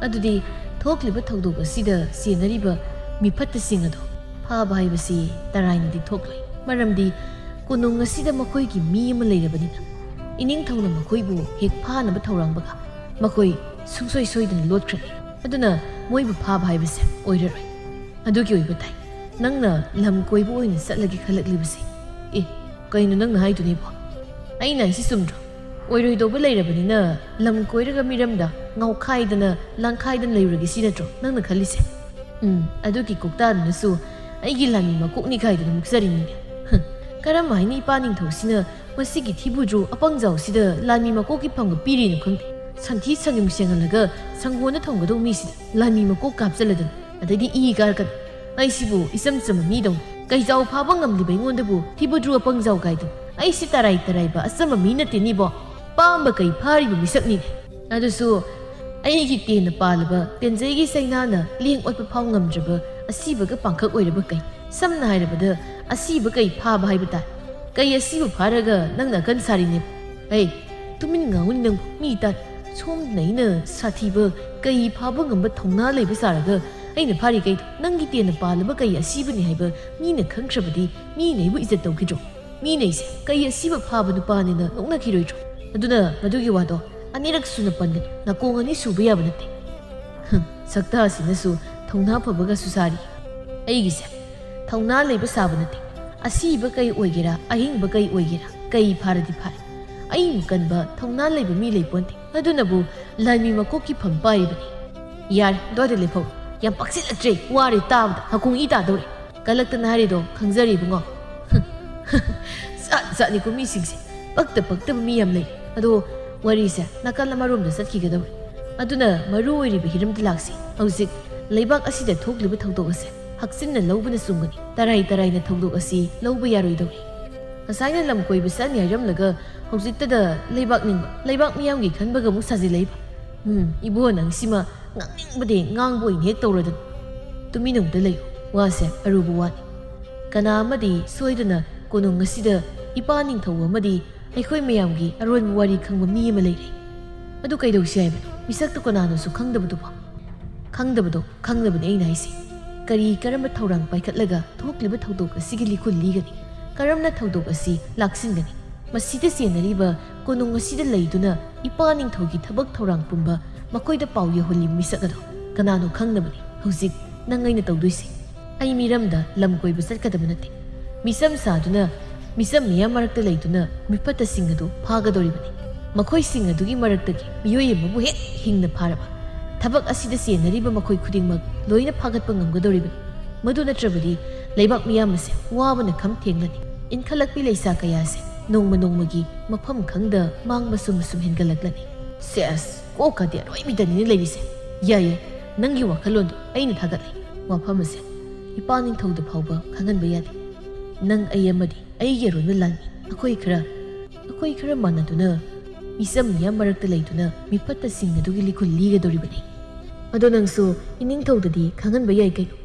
ꯑꯗꯨꯗꯤ ꯊꯣꯛꯂꯤꯕ ꯊꯧꯗꯣꯛ ꯑꯁꯤꯗ ꯆꯦꯟꯅꯔꯤꯕ ꯃꯤꯐꯠꯇꯁꯤꯡ ꯑꯗꯣ ꯐꯥꯕ ꯍꯥꯏꯕꯁꯤ ꯇꯔꯥꯏꯅꯗꯤ ꯊꯣꯛꯂꯣꯏ꯫ ꯃꯔꯝꯗꯤ ꯀꯣꯅꯨꯡ ꯑꯁꯤꯗ ꯃꯈꯣꯏꯒꯤ ꯃꯤ ꯑꯃ ꯂꯩꯔꯕꯅꯤꯅ ꯏꯅꯤꯡꯊꯧꯅ ꯃꯈꯣꯏꯕꯨ ꯍꯦꯛ ꯐꯥꯅꯕ ꯊꯧꯔꯥꯡꯕꯒ ꯃꯈꯣꯏ ꯁꯨꯡꯁꯣꯏ ꯁꯣꯏꯗꯅ ꯂꯣꯠꯈ꯭ꯔꯅꯤ꯫ ꯑꯗꯨꯅ ꯃꯣꯏꯕꯨ ꯐꯥꯕ ꯍꯥꯏꯕꯁꯦ ꯑꯣꯏꯔꯔꯣꯏ꯫ ꯑꯗꯨꯒꯤ ꯑꯣꯏꯕ ꯇꯥꯏ ꯅꯪꯅ ꯂꯝ ꯀꯣꯏꯕ ꯑꯣꯏꯅ ꯆꯠꯂꯒꯦ ꯈꯜꯂꯛꯂꯤꯕꯁꯦ꯫ ꯑꯦ, ꯀꯩꯅꯣ ꯅꯪꯅ ꯍꯥꯏꯗꯨꯅꯤꯕꯣ? ꯑꯩꯅ ꯍꯥꯏꯁꯤ ꯆꯨꯝꯗ꯭ꯔꯣ? ꯑꯣꯏꯔꯣꯏꯗꯧꯕ ꯂꯩꯔꯕꯅꯤꯅ ꯂꯝ ꯀꯣꯏꯔꯒ ꯃꯤꯔꯝꯗ ꯉꯥꯎꯈꯥꯏꯗꯅ ꯂꯥꯡꯈꯥꯏꯗꯅ ꯂꯩꯔꯨꯔꯒꯦ ꯁꯤ ꯅꯠꯇ꯭ꯔꯣ ꯅꯪꯅ ꯈꯜꯂꯤꯁꯦ? ꯎꯝ, ꯑꯗꯨꯒꯤ ꯀꯣꯛꯇꯥꯗꯨꯅꯁꯨ ꯑꯩꯒꯤ ꯂꯥꯟꯃꯤ ꯃꯀꯣꯛꯅꯤ ꯀꯥꯏꯗꯨꯅ ꯃꯨꯛꯆꯔꯤꯅꯤꯅꯦ꯫ ꯍꯝ, ꯀꯔꯝ ꯍꯥꯏꯅ ꯏꯄꯥ ꯅꯤꯡꯊꯧꯁꯤꯅ ꯃꯁꯤꯒꯤ ꯊꯤꯕꯨꯗ꯭ꯔꯣ ꯑꯄꯪꯖꯥꯎꯁꯤꯗ ꯂꯥꯟꯃꯤ ꯃꯀꯣꯛꯀꯤ ꯐꯝꯒ ꯄꯤꯔꯤꯅꯣ ꯈꯪꯗꯦ꯫ ꯁꯟꯊꯤ ꯁꯟꯌꯨꯡ ꯁꯦꯡꯍꯜꯂꯒ ꯁꯪꯒꯣꯟꯗ ꯊꯝꯒꯗꯧ ꯃꯤꯁꯤꯗ ꯂꯥꯟꯃꯤ ꯃꯀꯣꯛ ꯀꯥꯞꯆꯜꯂꯗꯅ ꯑꯗꯩꯗꯤ ꯏ ꯀꯥꯔꯛꯀꯅꯤ꯫ ꯑꯩꯁꯤꯕꯨ ꯏꯆꯝ ꯆꯝꯕ ꯃꯤꯗꯧꯅ ꯀꯩꯖꯥꯎ ꯐꯥꯕ ꯉꯝꯂꯤꯕ ꯑꯩꯉꯣꯟꯗꯕꯨ ꯊꯤꯕꯨꯗ꯭ꯔꯣ ꯑꯄꯪꯖꯥꯎ ꯀꯥꯏꯗꯅ ꯑꯩꯁꯤ ꯇꯔꯥꯏ ꯇꯔꯥꯏꯕ ꯑꯆꯝꯕ ꯃꯤ ꯅꯠꯇꯦꯅꯤꯕꯣ꯫ ꯄꯥꯝꯕ ꯀꯩ ꯐꯥꯔꯤꯕ ꯃꯤꯁꯛꯅꯤꯅꯦ꯫ ꯑꯗꯨꯁꯨ ꯑꯩꯒꯤ ꯇꯦꯟꯅ ꯄꯥꯜꯂꯕ ꯇꯦꯟꯖꯩꯒꯤ ꯆꯩꯅꯥꯅ ꯂꯦꯡ ꯑꯣꯠꯄ ꯐꯥꯎ ꯉꯝꯗ꯭ꯔꯕ ꯑꯁꯤꯕꯒ ꯄꯥꯡꯈꯛ ꯑꯣꯏꯔꯕ ꯀꯩ? ꯁꯝꯅ ꯍꯥꯏꯔꯕꯗ, ꯑꯁꯤꯕ ꯀꯩ ꯐꯥꯕ ꯍꯥꯏꯕ ꯇꯥꯏ꯫ ꯀꯩ ꯑꯁꯤꯕ ꯐꯥꯔꯒ ꯅꯪꯅ ꯑꯀꯟ ꯁꯥꯔꯤꯅꯦ? ꯍꯩ, ꯇꯨꯃꯤꯟ ꯉꯥꯡꯉꯨꯅꯦ ꯅꯪ, ꯃꯤ ꯇꯥꯏ꯫ ꯁꯣꯝꯗꯅ ꯑꯩꯅ ꯁꯥꯊꯤꯕ ꯀꯩ ꯐꯥꯕ ꯉꯝꯕ ꯊꯧꯅꯥ ꯂꯩꯕ ꯁꯥꯔꯒ, ꯑꯩꯅ ꯐꯥꯔꯤ ꯀꯩꯗꯣ ꯅꯪꯒꯤ ꯇꯦꯟꯅ ꯄꯥꯜꯂꯕ ꯀꯩ ꯑꯁꯤꯕꯅꯤ ꯍꯥꯏꯕ ꯃꯤꯅ ꯈꯪꯈ꯭ꯔꯕꯗꯤ, ꯃꯤꯅ ꯑꯩꯕꯨ ꯏꯖꯠ ꯇꯧꯈꯤꯗ꯭ꯔꯣ? ꯃꯤꯅ ꯑꯩꯁꯦ ꯀꯩ ꯑꯁꯤꯕ ꯐꯥꯕ ꯅꯨꯄꯥꯅꯦꯅ ꯅꯣꯛꯅꯈꯤꯔꯣꯏꯗ꯭ꯔꯣ? ꯑꯗꯨꯅ ꯃꯗꯨꯒꯤ ꯋꯥꯗꯣ ꯑꯅꯤꯔꯛ ꯁꯨꯅ ꯄꯟꯒꯅꯨ, ꯅꯥꯀꯣꯡ ꯑꯅꯤ ꯁꯨꯕ ꯌꯥꯕ ꯅꯠꯇꯦ꯫ ꯍꯝ, ꯁꯛꯇꯥꯁꯤꯅꯁꯨ ꯊꯧꯅꯥ ꯐꯕꯒꯁꯨ ꯁꯥꯔꯤ꯫ ꯑꯩꯒꯤꯁꯦ ꯊꯧꯅꯥ ꯂꯩꯕ ꯁꯥꯕ ꯅꯠꯇꯦ꯫ ꯑꯁꯤꯕ ꯀꯩ ꯑꯣꯏꯒꯦꯔꯥ, ꯑꯍꯤꯡꯕ ꯀꯩ ꯑꯣꯏꯒꯦꯔꯥ, ꯀꯩ ꯐꯥꯔꯗꯤ ꯐꯥꯔꯦ꯫ ꯑꯩꯃꯨꯛ ꯀꯟꯕ ꯊꯧꯅꯥ ꯂꯩꯕ ꯃꯤ ꯂꯩꯄꯣꯟꯇꯦ꯫ ꯑꯗꯨꯅꯕꯨ ꯂꯥꯟꯃꯤ ꯃꯀꯣꯛꯀꯤ ꯐꯝ ꯄꯥꯏꯔꯤꯕꯅꯤ꯫ ꯌꯥꯔꯦ, ꯑꯗꯨꯋꯥꯏꯗ ꯂꯦꯞꯍꯧ꯫ ꯌꯥꯝ ꯄꯥꯛꯁꯤꯜꯂꯛꯇ꯭ꯔꯦ, ꯋꯥꯔꯦ ꯇꯥꯕꯗ, ꯅꯥꯀꯣꯡ ꯏ ꯇꯥꯗꯧꯔꯦ꯫ ꯀꯜꯂꯛꯇꯅ ꯍꯥꯏꯔꯤꯗꯣ ꯈꯪꯖꯔꯦ ꯏꯕꯨꯡꯉꯣ꯫ ꯖꯥꯠ ꯖꯥꯠꯅꯤꯀꯣ ꯃꯤꯁꯤꯡꯁꯦ꯫ ꯄꯛꯇ ꯄꯛꯇꯕ ꯃꯤ ꯌꯥꯝ ꯂꯩ꯫ ꯑꯗꯣ ꯋꯥꯔꯤꯁꯦ ꯅꯥꯀꯜ ꯑꯃꯔꯣꯝꯗ ꯆꯠꯈꯤꯒꯗꯧꯔꯦ꯫ ꯑꯗꯨꯅ ꯃꯔꯨ ꯑꯣꯏꯔꯤꯕ ꯍꯤꯔꯝꯗ ꯂꯥꯛꯁꯤ꯫ ꯍꯧꯖꯤꯛ ꯂꯩꯕꯥꯛ ꯑꯁꯤꯗ ꯊꯣꯛꯂꯤꯕ ꯊꯧꯗꯣꯛ ꯑꯁꯦ ꯍꯛꯆꯤꯟꯅ ꯂꯧꯕꯅ ꯆꯨꯝꯒꯅꯤ꯫ ꯇꯔꯥꯏ ꯇꯔꯥꯏꯅ ꯊꯧꯗꯣꯛ ꯑꯁꯤ ꯂꯧꯕ ꯌꯥꯔꯣꯏꯗꯧꯔꯤ꯫ ꯉꯁꯥꯏꯅ ꯂꯝ ꯀꯣꯏꯕ ꯆꯠꯅꯤ ꯍꯥꯏꯔꯝꯂꯒ ꯍꯧꯖꯤꯛꯇꯗ ꯂꯩꯕꯥꯛ ꯅꯤꯡꯕ, ꯂꯩꯕꯥꯛ ꯃꯤꯌꯥꯝꯒꯤ ꯈꯟꯕꯒ ꯑꯃꯨꯛ ꯁꯥꯖꯤꯜꯂꯛꯏꯕ꯫ ꯎꯝ, ꯏꯕꯣ ꯅꯪꯁꯤꯃ ꯉꯥꯡꯅꯤꯡꯕꯗꯤ ꯉꯥꯡꯕ ꯑꯣꯏꯅ ꯍꯦꯛ ꯇꯧꯔꯗꯅ꯫ ꯇꯨꯃꯤꯟꯅ ꯑꯝꯇ ꯂꯩꯌꯨ꯫ ꯋꯥꯁꯦ ꯑꯔꯨꯕ ꯋꯥꯅꯤ꯫ ꯀꯅꯥ ꯑꯃꯗꯤ ꯁꯣꯏꯗꯅ ꯀꯣꯅꯨꯡ ꯑꯁꯤꯗ ꯏꯄꯥ ꯅꯤꯡꯊꯧ ꯑꯃꯗꯤ ꯑꯩꯈꯣꯏ ꯃꯌꯥꯝꯒꯤ ꯑꯔꯣꯟꯕ ꯋꯥꯔꯤ ꯈꯪꯕ ꯃꯤ ꯑꯃ ꯂꯩꯔꯦ꯫ ꯑꯗꯨ ꯀꯩꯗꯧꯁꯤ ꯍꯥꯏꯕꯅꯣ? ꯃꯤꯁꯛꯇꯨ ꯀꯅꯥꯅꯣꯁꯨ ꯈꯪꯗꯕꯗꯨꯕꯣ? ꯈꯪꯗꯕꯗꯣ ꯈꯪꯗꯕꯅꯤ ꯑꯩꯅ ꯍꯥꯏꯁꯦ꯫ ꯀꯔꯤ ꯀꯔꯝꯕ ꯊꯧꯔꯥꯡ ꯄꯥꯏꯈꯠꯂꯒ ꯊꯣꯛꯂꯤꯕ ꯊꯧꯗꯣꯛ ꯑꯁꯤꯒꯤ ꯂꯤꯈꯨꯜ ꯂꯤꯒꯅꯤ? ꯀꯔꯝꯅ ꯊꯧꯗꯣꯛ ꯑꯁꯤ ꯂꯥꯛꯁꯤꯟꯒꯅꯤ? ꯃꯁꯤꯗ ꯆꯦꯟꯅꯔꯤꯕ ꯀꯣꯅꯨꯡ ꯑꯁꯤꯗ ꯂꯩꯗꯨꯅ ꯏꯄꯥ ꯅꯤꯡꯊꯧꯒꯤ ꯊꯕꯛ ꯊꯧꯔꯥꯡ ꯄꯨꯝꯕ ꯃꯈꯣꯏꯗ ꯄꯥꯎ ꯌꯧꯍꯜꯂꯤꯕ ꯃꯤꯁꯛ ꯑꯗꯣ ꯀꯅꯥꯅꯣ ꯈꯪꯅꯕꯅꯤ꯫ ꯍꯧꯖꯤꯛ ꯅꯪ ꯑꯩꯅ ꯇꯧꯗꯣꯏꯁꯦ꯫ ꯑꯩ ꯃꯤꯔꯝꯗ ꯂꯝ ꯀꯣꯏꯕ ꯆꯠꯀꯗꯕ ꯅꯠꯇꯦ꯫ ꯃꯤꯆꯝ ꯁꯥꯗꯨꯅ ꯃꯤꯆꯝ ꯃꯤꯌꯥꯝ ꯃꯔꯛꯇ ꯂꯩꯗꯨꯅ ꯃꯤꯐꯠꯇꯁꯤꯡ ꯑꯗꯨ ꯐꯥꯒꯗꯧꯔꯤꯕꯅꯤ꯫ ꯃꯈꯣꯏꯁꯤꯡ ꯑꯗꯨꯒꯤ ꯃꯔꯛꯇꯒꯤ ꯃꯤꯑꯣꯏ ꯑꯃꯕꯨ ꯍꯦꯛ ꯍꯤꯡꯅ ꯐꯥꯔꯕ, ꯊꯕꯛ ꯑꯁꯤꯗ ꯆꯦꯟꯅꯔꯤꯕ ꯃꯈꯣꯏ ꯈꯨꯗꯤꯡꯃꯛ ꯂꯣꯏꯅ ꯐꯥꯒꯠꯄ ꯉꯝꯒꯗꯧꯔꯤꯕꯅꯤ꯫ ꯃꯗꯨ ꯅꯠꯇ꯭ꯔꯕꯗꯤ ꯂꯩꯕꯥꯛ ꯃꯤꯌꯥꯝ ꯑꯁꯦ ꯋꯥꯕꯅ ꯈꯝ ꯊꯦꯡꯂꯅꯤ꯫ ꯏꯟꯈꯠꯂꯛꯄꯤ ꯂꯩꯁꯥ ꯀꯌꯥꯁꯦ ꯅꯣꯡꯃ ꯅꯣꯡꯃꯒꯤ ꯃꯐꯝ ꯈꯪꯗ ꯃꯥꯡꯕ ꯁꯨꯝ ꯁꯨꯝ ꯍꯦꯟꯒꯠꯂꯛꯂꯅꯤ꯫ ꯁꯦꯁ, ꯀꯣꯛꯀꯗꯤ ꯑꯔꯣꯏꯕꯤꯗꯅꯤꯅꯦ ꯂꯩꯔꯤꯁꯦ꯫ ꯌꯥꯏꯌꯦ, ꯅꯪꯒꯤ ꯋꯥꯈꯜꯂꯣꯟꯗꯣ ꯑꯩꯅ ꯊꯥꯒꯠꯂꯤ꯫ ꯋꯥꯐꯝ ꯑꯁꯦ ꯏꯄꯥ ꯅꯤꯡꯊꯧꯗ ꯐꯥꯎꯕ ꯈꯪꯍꯟꯕ ꯌꯥꯗꯦ꯫ ꯅꯪ ꯑꯩ ꯑꯃꯗꯤ ꯑꯩꯒꯤ ꯑꯔꯣꯟꯕ ꯂꯥꯟꯃꯤ ꯑꯩꯈꯣꯏ ꯈꯔ, ꯑꯩꯈꯣꯏ ꯈꯔ ꯃꯥꯟꯅꯗꯨꯅ ꯃꯤꯆꯝ ꯃꯤꯌꯥꯝ ꯃꯔꯛꯇ ꯂꯩꯗꯨꯅ ꯃꯤꯐꯠꯇꯁꯤꯡ ꯑꯗꯨꯒꯤ ꯂꯤꯈꯨꯜ ꯂꯤꯒꯗꯧꯔꯤꯕꯅꯤ꯫ ꯑꯗꯣ ꯅꯪꯁꯨ ꯏꯅꯤꯡꯊꯧꯗꯗꯤ ꯈꯪꯍꯟꯕ ꯌꯥꯏ ꯀꯩꯅꯣ?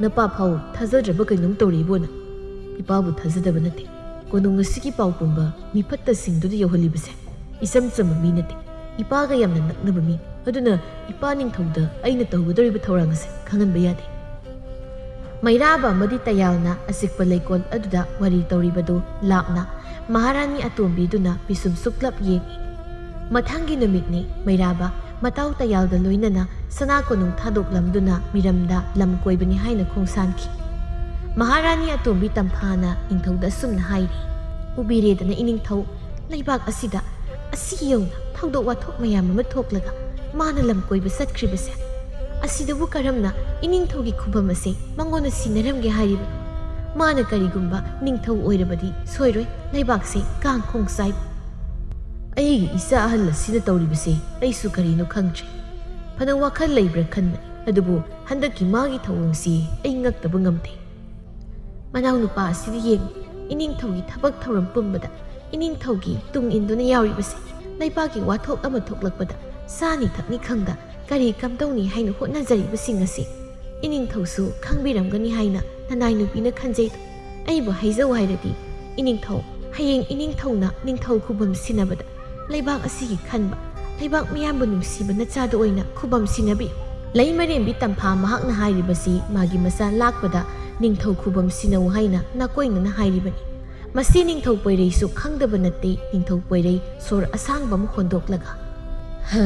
"ꯅꯄꯥ ꯐꯥꯎ ꯊꯥꯖꯗ꯭ꯔꯕ ꯀꯩꯅꯣꯝ ꯇꯧꯔꯤꯕꯣ ꯅꯪ?" "ꯏꯄꯥꯕꯨ ꯊꯥꯖꯗꯕ ꯅꯠꯇꯦ꯫ ꯀꯣꯅꯨꯡ ꯑꯁꯤꯒꯤ ꯄꯥꯎ ꯄꯨꯝꯕ ꯃꯤꯐꯠꯇꯁꯤꯡꯗꯨꯗ ꯌꯧꯍꯜꯂꯤꯕꯁꯦ ꯏꯆꯝ ꯆꯝꯕ ꯃꯤ ꯅꯠꯇꯦ꯫ ꯏꯄꯥꯒ ꯌꯥꯝꯅ ꯅꯛꯅꯕ ꯃꯤ꯫ ꯑꯗꯨꯅ ꯏꯄꯥ ꯅꯤꯡꯊꯧꯗ ꯑꯩꯅ ꯇꯧꯒꯗꯧꯔꯤꯕ ꯊꯧꯔꯥꯡ ꯑꯁꯦ ꯈꯪꯍꯟꯕ ꯌꯥꯗꯦ꯫" ꯃꯩꯔꯥꯕ ꯑꯃꯗꯤ ꯇꯌꯥꯜꯅ ꯑꯆꯤꯛꯄ ꯂꯩꯀꯣꯜ ꯑꯗꯨꯗ ꯋꯥꯔꯤ ꯇꯧꯔꯤꯕꯗꯨ ꯂꯥꯞꯅ ꯃꯍꯥꯔꯥꯅꯤ ꯑꯇꯣꯝꯕꯤꯗꯨꯅ ꯄꯤꯁꯨꯝ ꯁꯨꯛꯂꯞ ꯌꯦꯡꯏ꯫ ꯃꯊꯪꯒꯤ ꯅꯨꯃꯤꯠꯅꯤ꯫ ꯃꯩꯔꯥꯕ ꯃꯇꯥꯎ ꯇꯌꯥꯜꯒ ꯂꯣꯏꯅꯅ ꯁꯅꯥ ꯀꯣꯅꯨꯡ ꯊꯥꯗꯣꯛꯂꯝꯗꯨꯅ ꯃꯤꯔꯝꯗ ꯂꯝ ꯀꯣꯏꯕꯅꯤ ꯍꯥꯏꯅ ꯈꯣꯡꯁꯥꯟꯈꯤ꯫ ꯃꯍꯥꯔꯥꯅꯤ ꯑꯇꯣꯝꯕꯤ ꯇꯝꯐꯥꯅ ꯅꯤꯡꯊꯧꯗ ꯑꯁꯨꯝꯅ ꯍꯥꯏꯔꯤ, "ꯎꯕꯤꯔꯦꯗꯅ ꯏꯅꯤꯡꯊꯧ, ꯂꯩꯕꯥꯛ ꯑꯁꯤꯗ ꯑꯁꯤ ꯌꯧꯅ ꯊꯧꯗꯣꯛ ꯋꯥꯊꯣꯛ ꯃꯌꯥꯝ ꯑꯃ ꯊꯣꯛꯂꯒ ꯃꯥꯅ ꯂꯝ ꯀꯣꯏꯕ ꯆꯠꯈ꯭ꯔꯤꯕꯁꯦ꯫ ꯑꯁꯤꯗꯕꯨ ꯀꯔꯝꯅ ꯏꯅꯤꯡꯊꯧꯒꯤ ꯈꯨꯕꯝ ꯑꯁꯦ ꯃꯉꯣꯟꯗ ꯁꯤꯟꯅꯔꯝꯒꯦ ꯍꯥꯏꯔꯤꯕꯅꯣ? ꯃꯥꯅ ꯀꯔꯤꯒꯨꯝꯕ ꯅꯤꯡꯊꯧ ꯑꯣꯏꯔꯕꯗꯤ ꯁꯣꯏꯔꯣꯏ ꯂꯩꯕꯥꯛꯁꯦ ꯀꯥꯡ ꯈꯣꯡ ꯆꯥꯏꯕ꯫ ꯑꯩꯒꯤ ꯏꯆꯥ ꯑꯍꯜ ꯑꯁꯤꯅ ꯇꯧꯔꯤꯕꯁꯦ ꯑꯩꯁꯨ ꯀꯔꯤꯅꯣ ꯈꯪꯗ꯭ꯔꯦ꯫ ꯐꯅ ꯋꯥꯈꯜ ꯂꯩꯕ꯭ꯔꯥ ꯈꯟꯕꯅꯤ, ꯑꯗꯨꯕꯨ ꯍꯟꯗꯛꯀꯤ ꯃꯥꯒꯤ ꯊꯧꯑꯣꯡꯁꯤ ꯑꯩ ꯉꯛꯇꯕ ꯉꯝꯗꯦ꯫ ꯃꯅꯥꯎꯅꯨꯄꯥ ꯑꯁꯤꯗ ꯌꯦꯡꯉꯨ, ꯏꯅꯤꯡꯊꯧꯒꯤ ꯊꯕꯛ ꯊꯧꯔꯝ ꯄꯨꯝꯕꯗ ꯏꯅꯤꯡꯊꯧꯒꯤ ꯇꯨꯡ ꯏꯟꯗꯨꯅ ꯌꯥꯎꯔꯤꯕꯁꯦ꯫ ꯂꯩꯕꯥꯛꯀꯤ ꯋꯥꯊꯣꯛ ꯑꯃ ꯊꯣꯛꯂꯛꯄꯗ ꯆꯥꯅꯤ ꯊꯛꯅꯤ ꯈꯪꯗ ꯀꯔꯤ ꯀꯝꯗꯧꯅꯤ ꯍꯥꯏꯅ ꯍꯣꯠꯅꯖꯔꯤꯕꯁꯤꯡ ꯑꯁꯤ ꯏꯅꯤꯡꯊꯧꯁꯨ ꯈꯪꯕꯤꯔꯝꯒꯅꯤ ꯍꯥꯏꯅ ꯅꯅꯥꯏ ꯅꯨꯄꯤꯅ ꯈꯟꯖꯩ꯫ ꯑꯩꯕꯨ ꯍꯥꯏꯖꯧ ꯍꯥꯏꯔꯗꯤ, ꯏꯅꯤꯡꯊꯧ, ꯍꯌꯦꯡ ꯏꯅꯤꯡꯊꯧꯅ ꯅꯤꯡꯊꯧ ꯈꯨꯕꯝ ꯁꯤꯟꯅꯕꯗ ꯂꯩꯕꯥꯛ ꯑꯁꯤꯒꯤ ꯈꯟꯕ, ꯂꯩꯕꯥꯛ ꯃꯤꯌꯥꯝꯕꯨ ꯅꯨꯡꯁꯤꯕ ꯅꯆꯥꯗ ꯑꯣꯏꯅ ꯈꯨꯕꯝ ꯁꯤꯟꯅꯕꯤꯌꯨ꯫" ꯂꯩꯃꯔꯦꯝꯕꯤ ꯇꯝꯐꯥ ꯃꯍꯥꯛꯅ ꯍꯥꯏꯔꯤꯕꯁꯤ ꯃꯥꯒꯤ ꯃꯆꯥ ꯂꯥꯛꯄꯗ ꯅꯤꯡꯊꯧ ꯈꯨꯕꯝ ꯁꯤꯟꯅꯧ ꯍꯥꯏꯅ ꯅꯥꯀꯣꯏꯅꯅ ꯍꯥꯏꯔꯤꯕꯅꯤ꯫ ꯃꯁꯤ ꯅꯤꯡꯊꯧ ꯄꯣꯏꯔꯩꯁꯨ ꯈꯪꯗꯕ ꯅꯠꯇꯦ꯫ ꯅꯤꯡꯊꯧ ꯄꯣꯏꯔꯩ ꯁꯣꯔ ꯑꯁꯥꯡꯕ ꯑꯃ ꯍꯣꯟꯗꯣꯛꯂꯒ, "ꯍꯥ,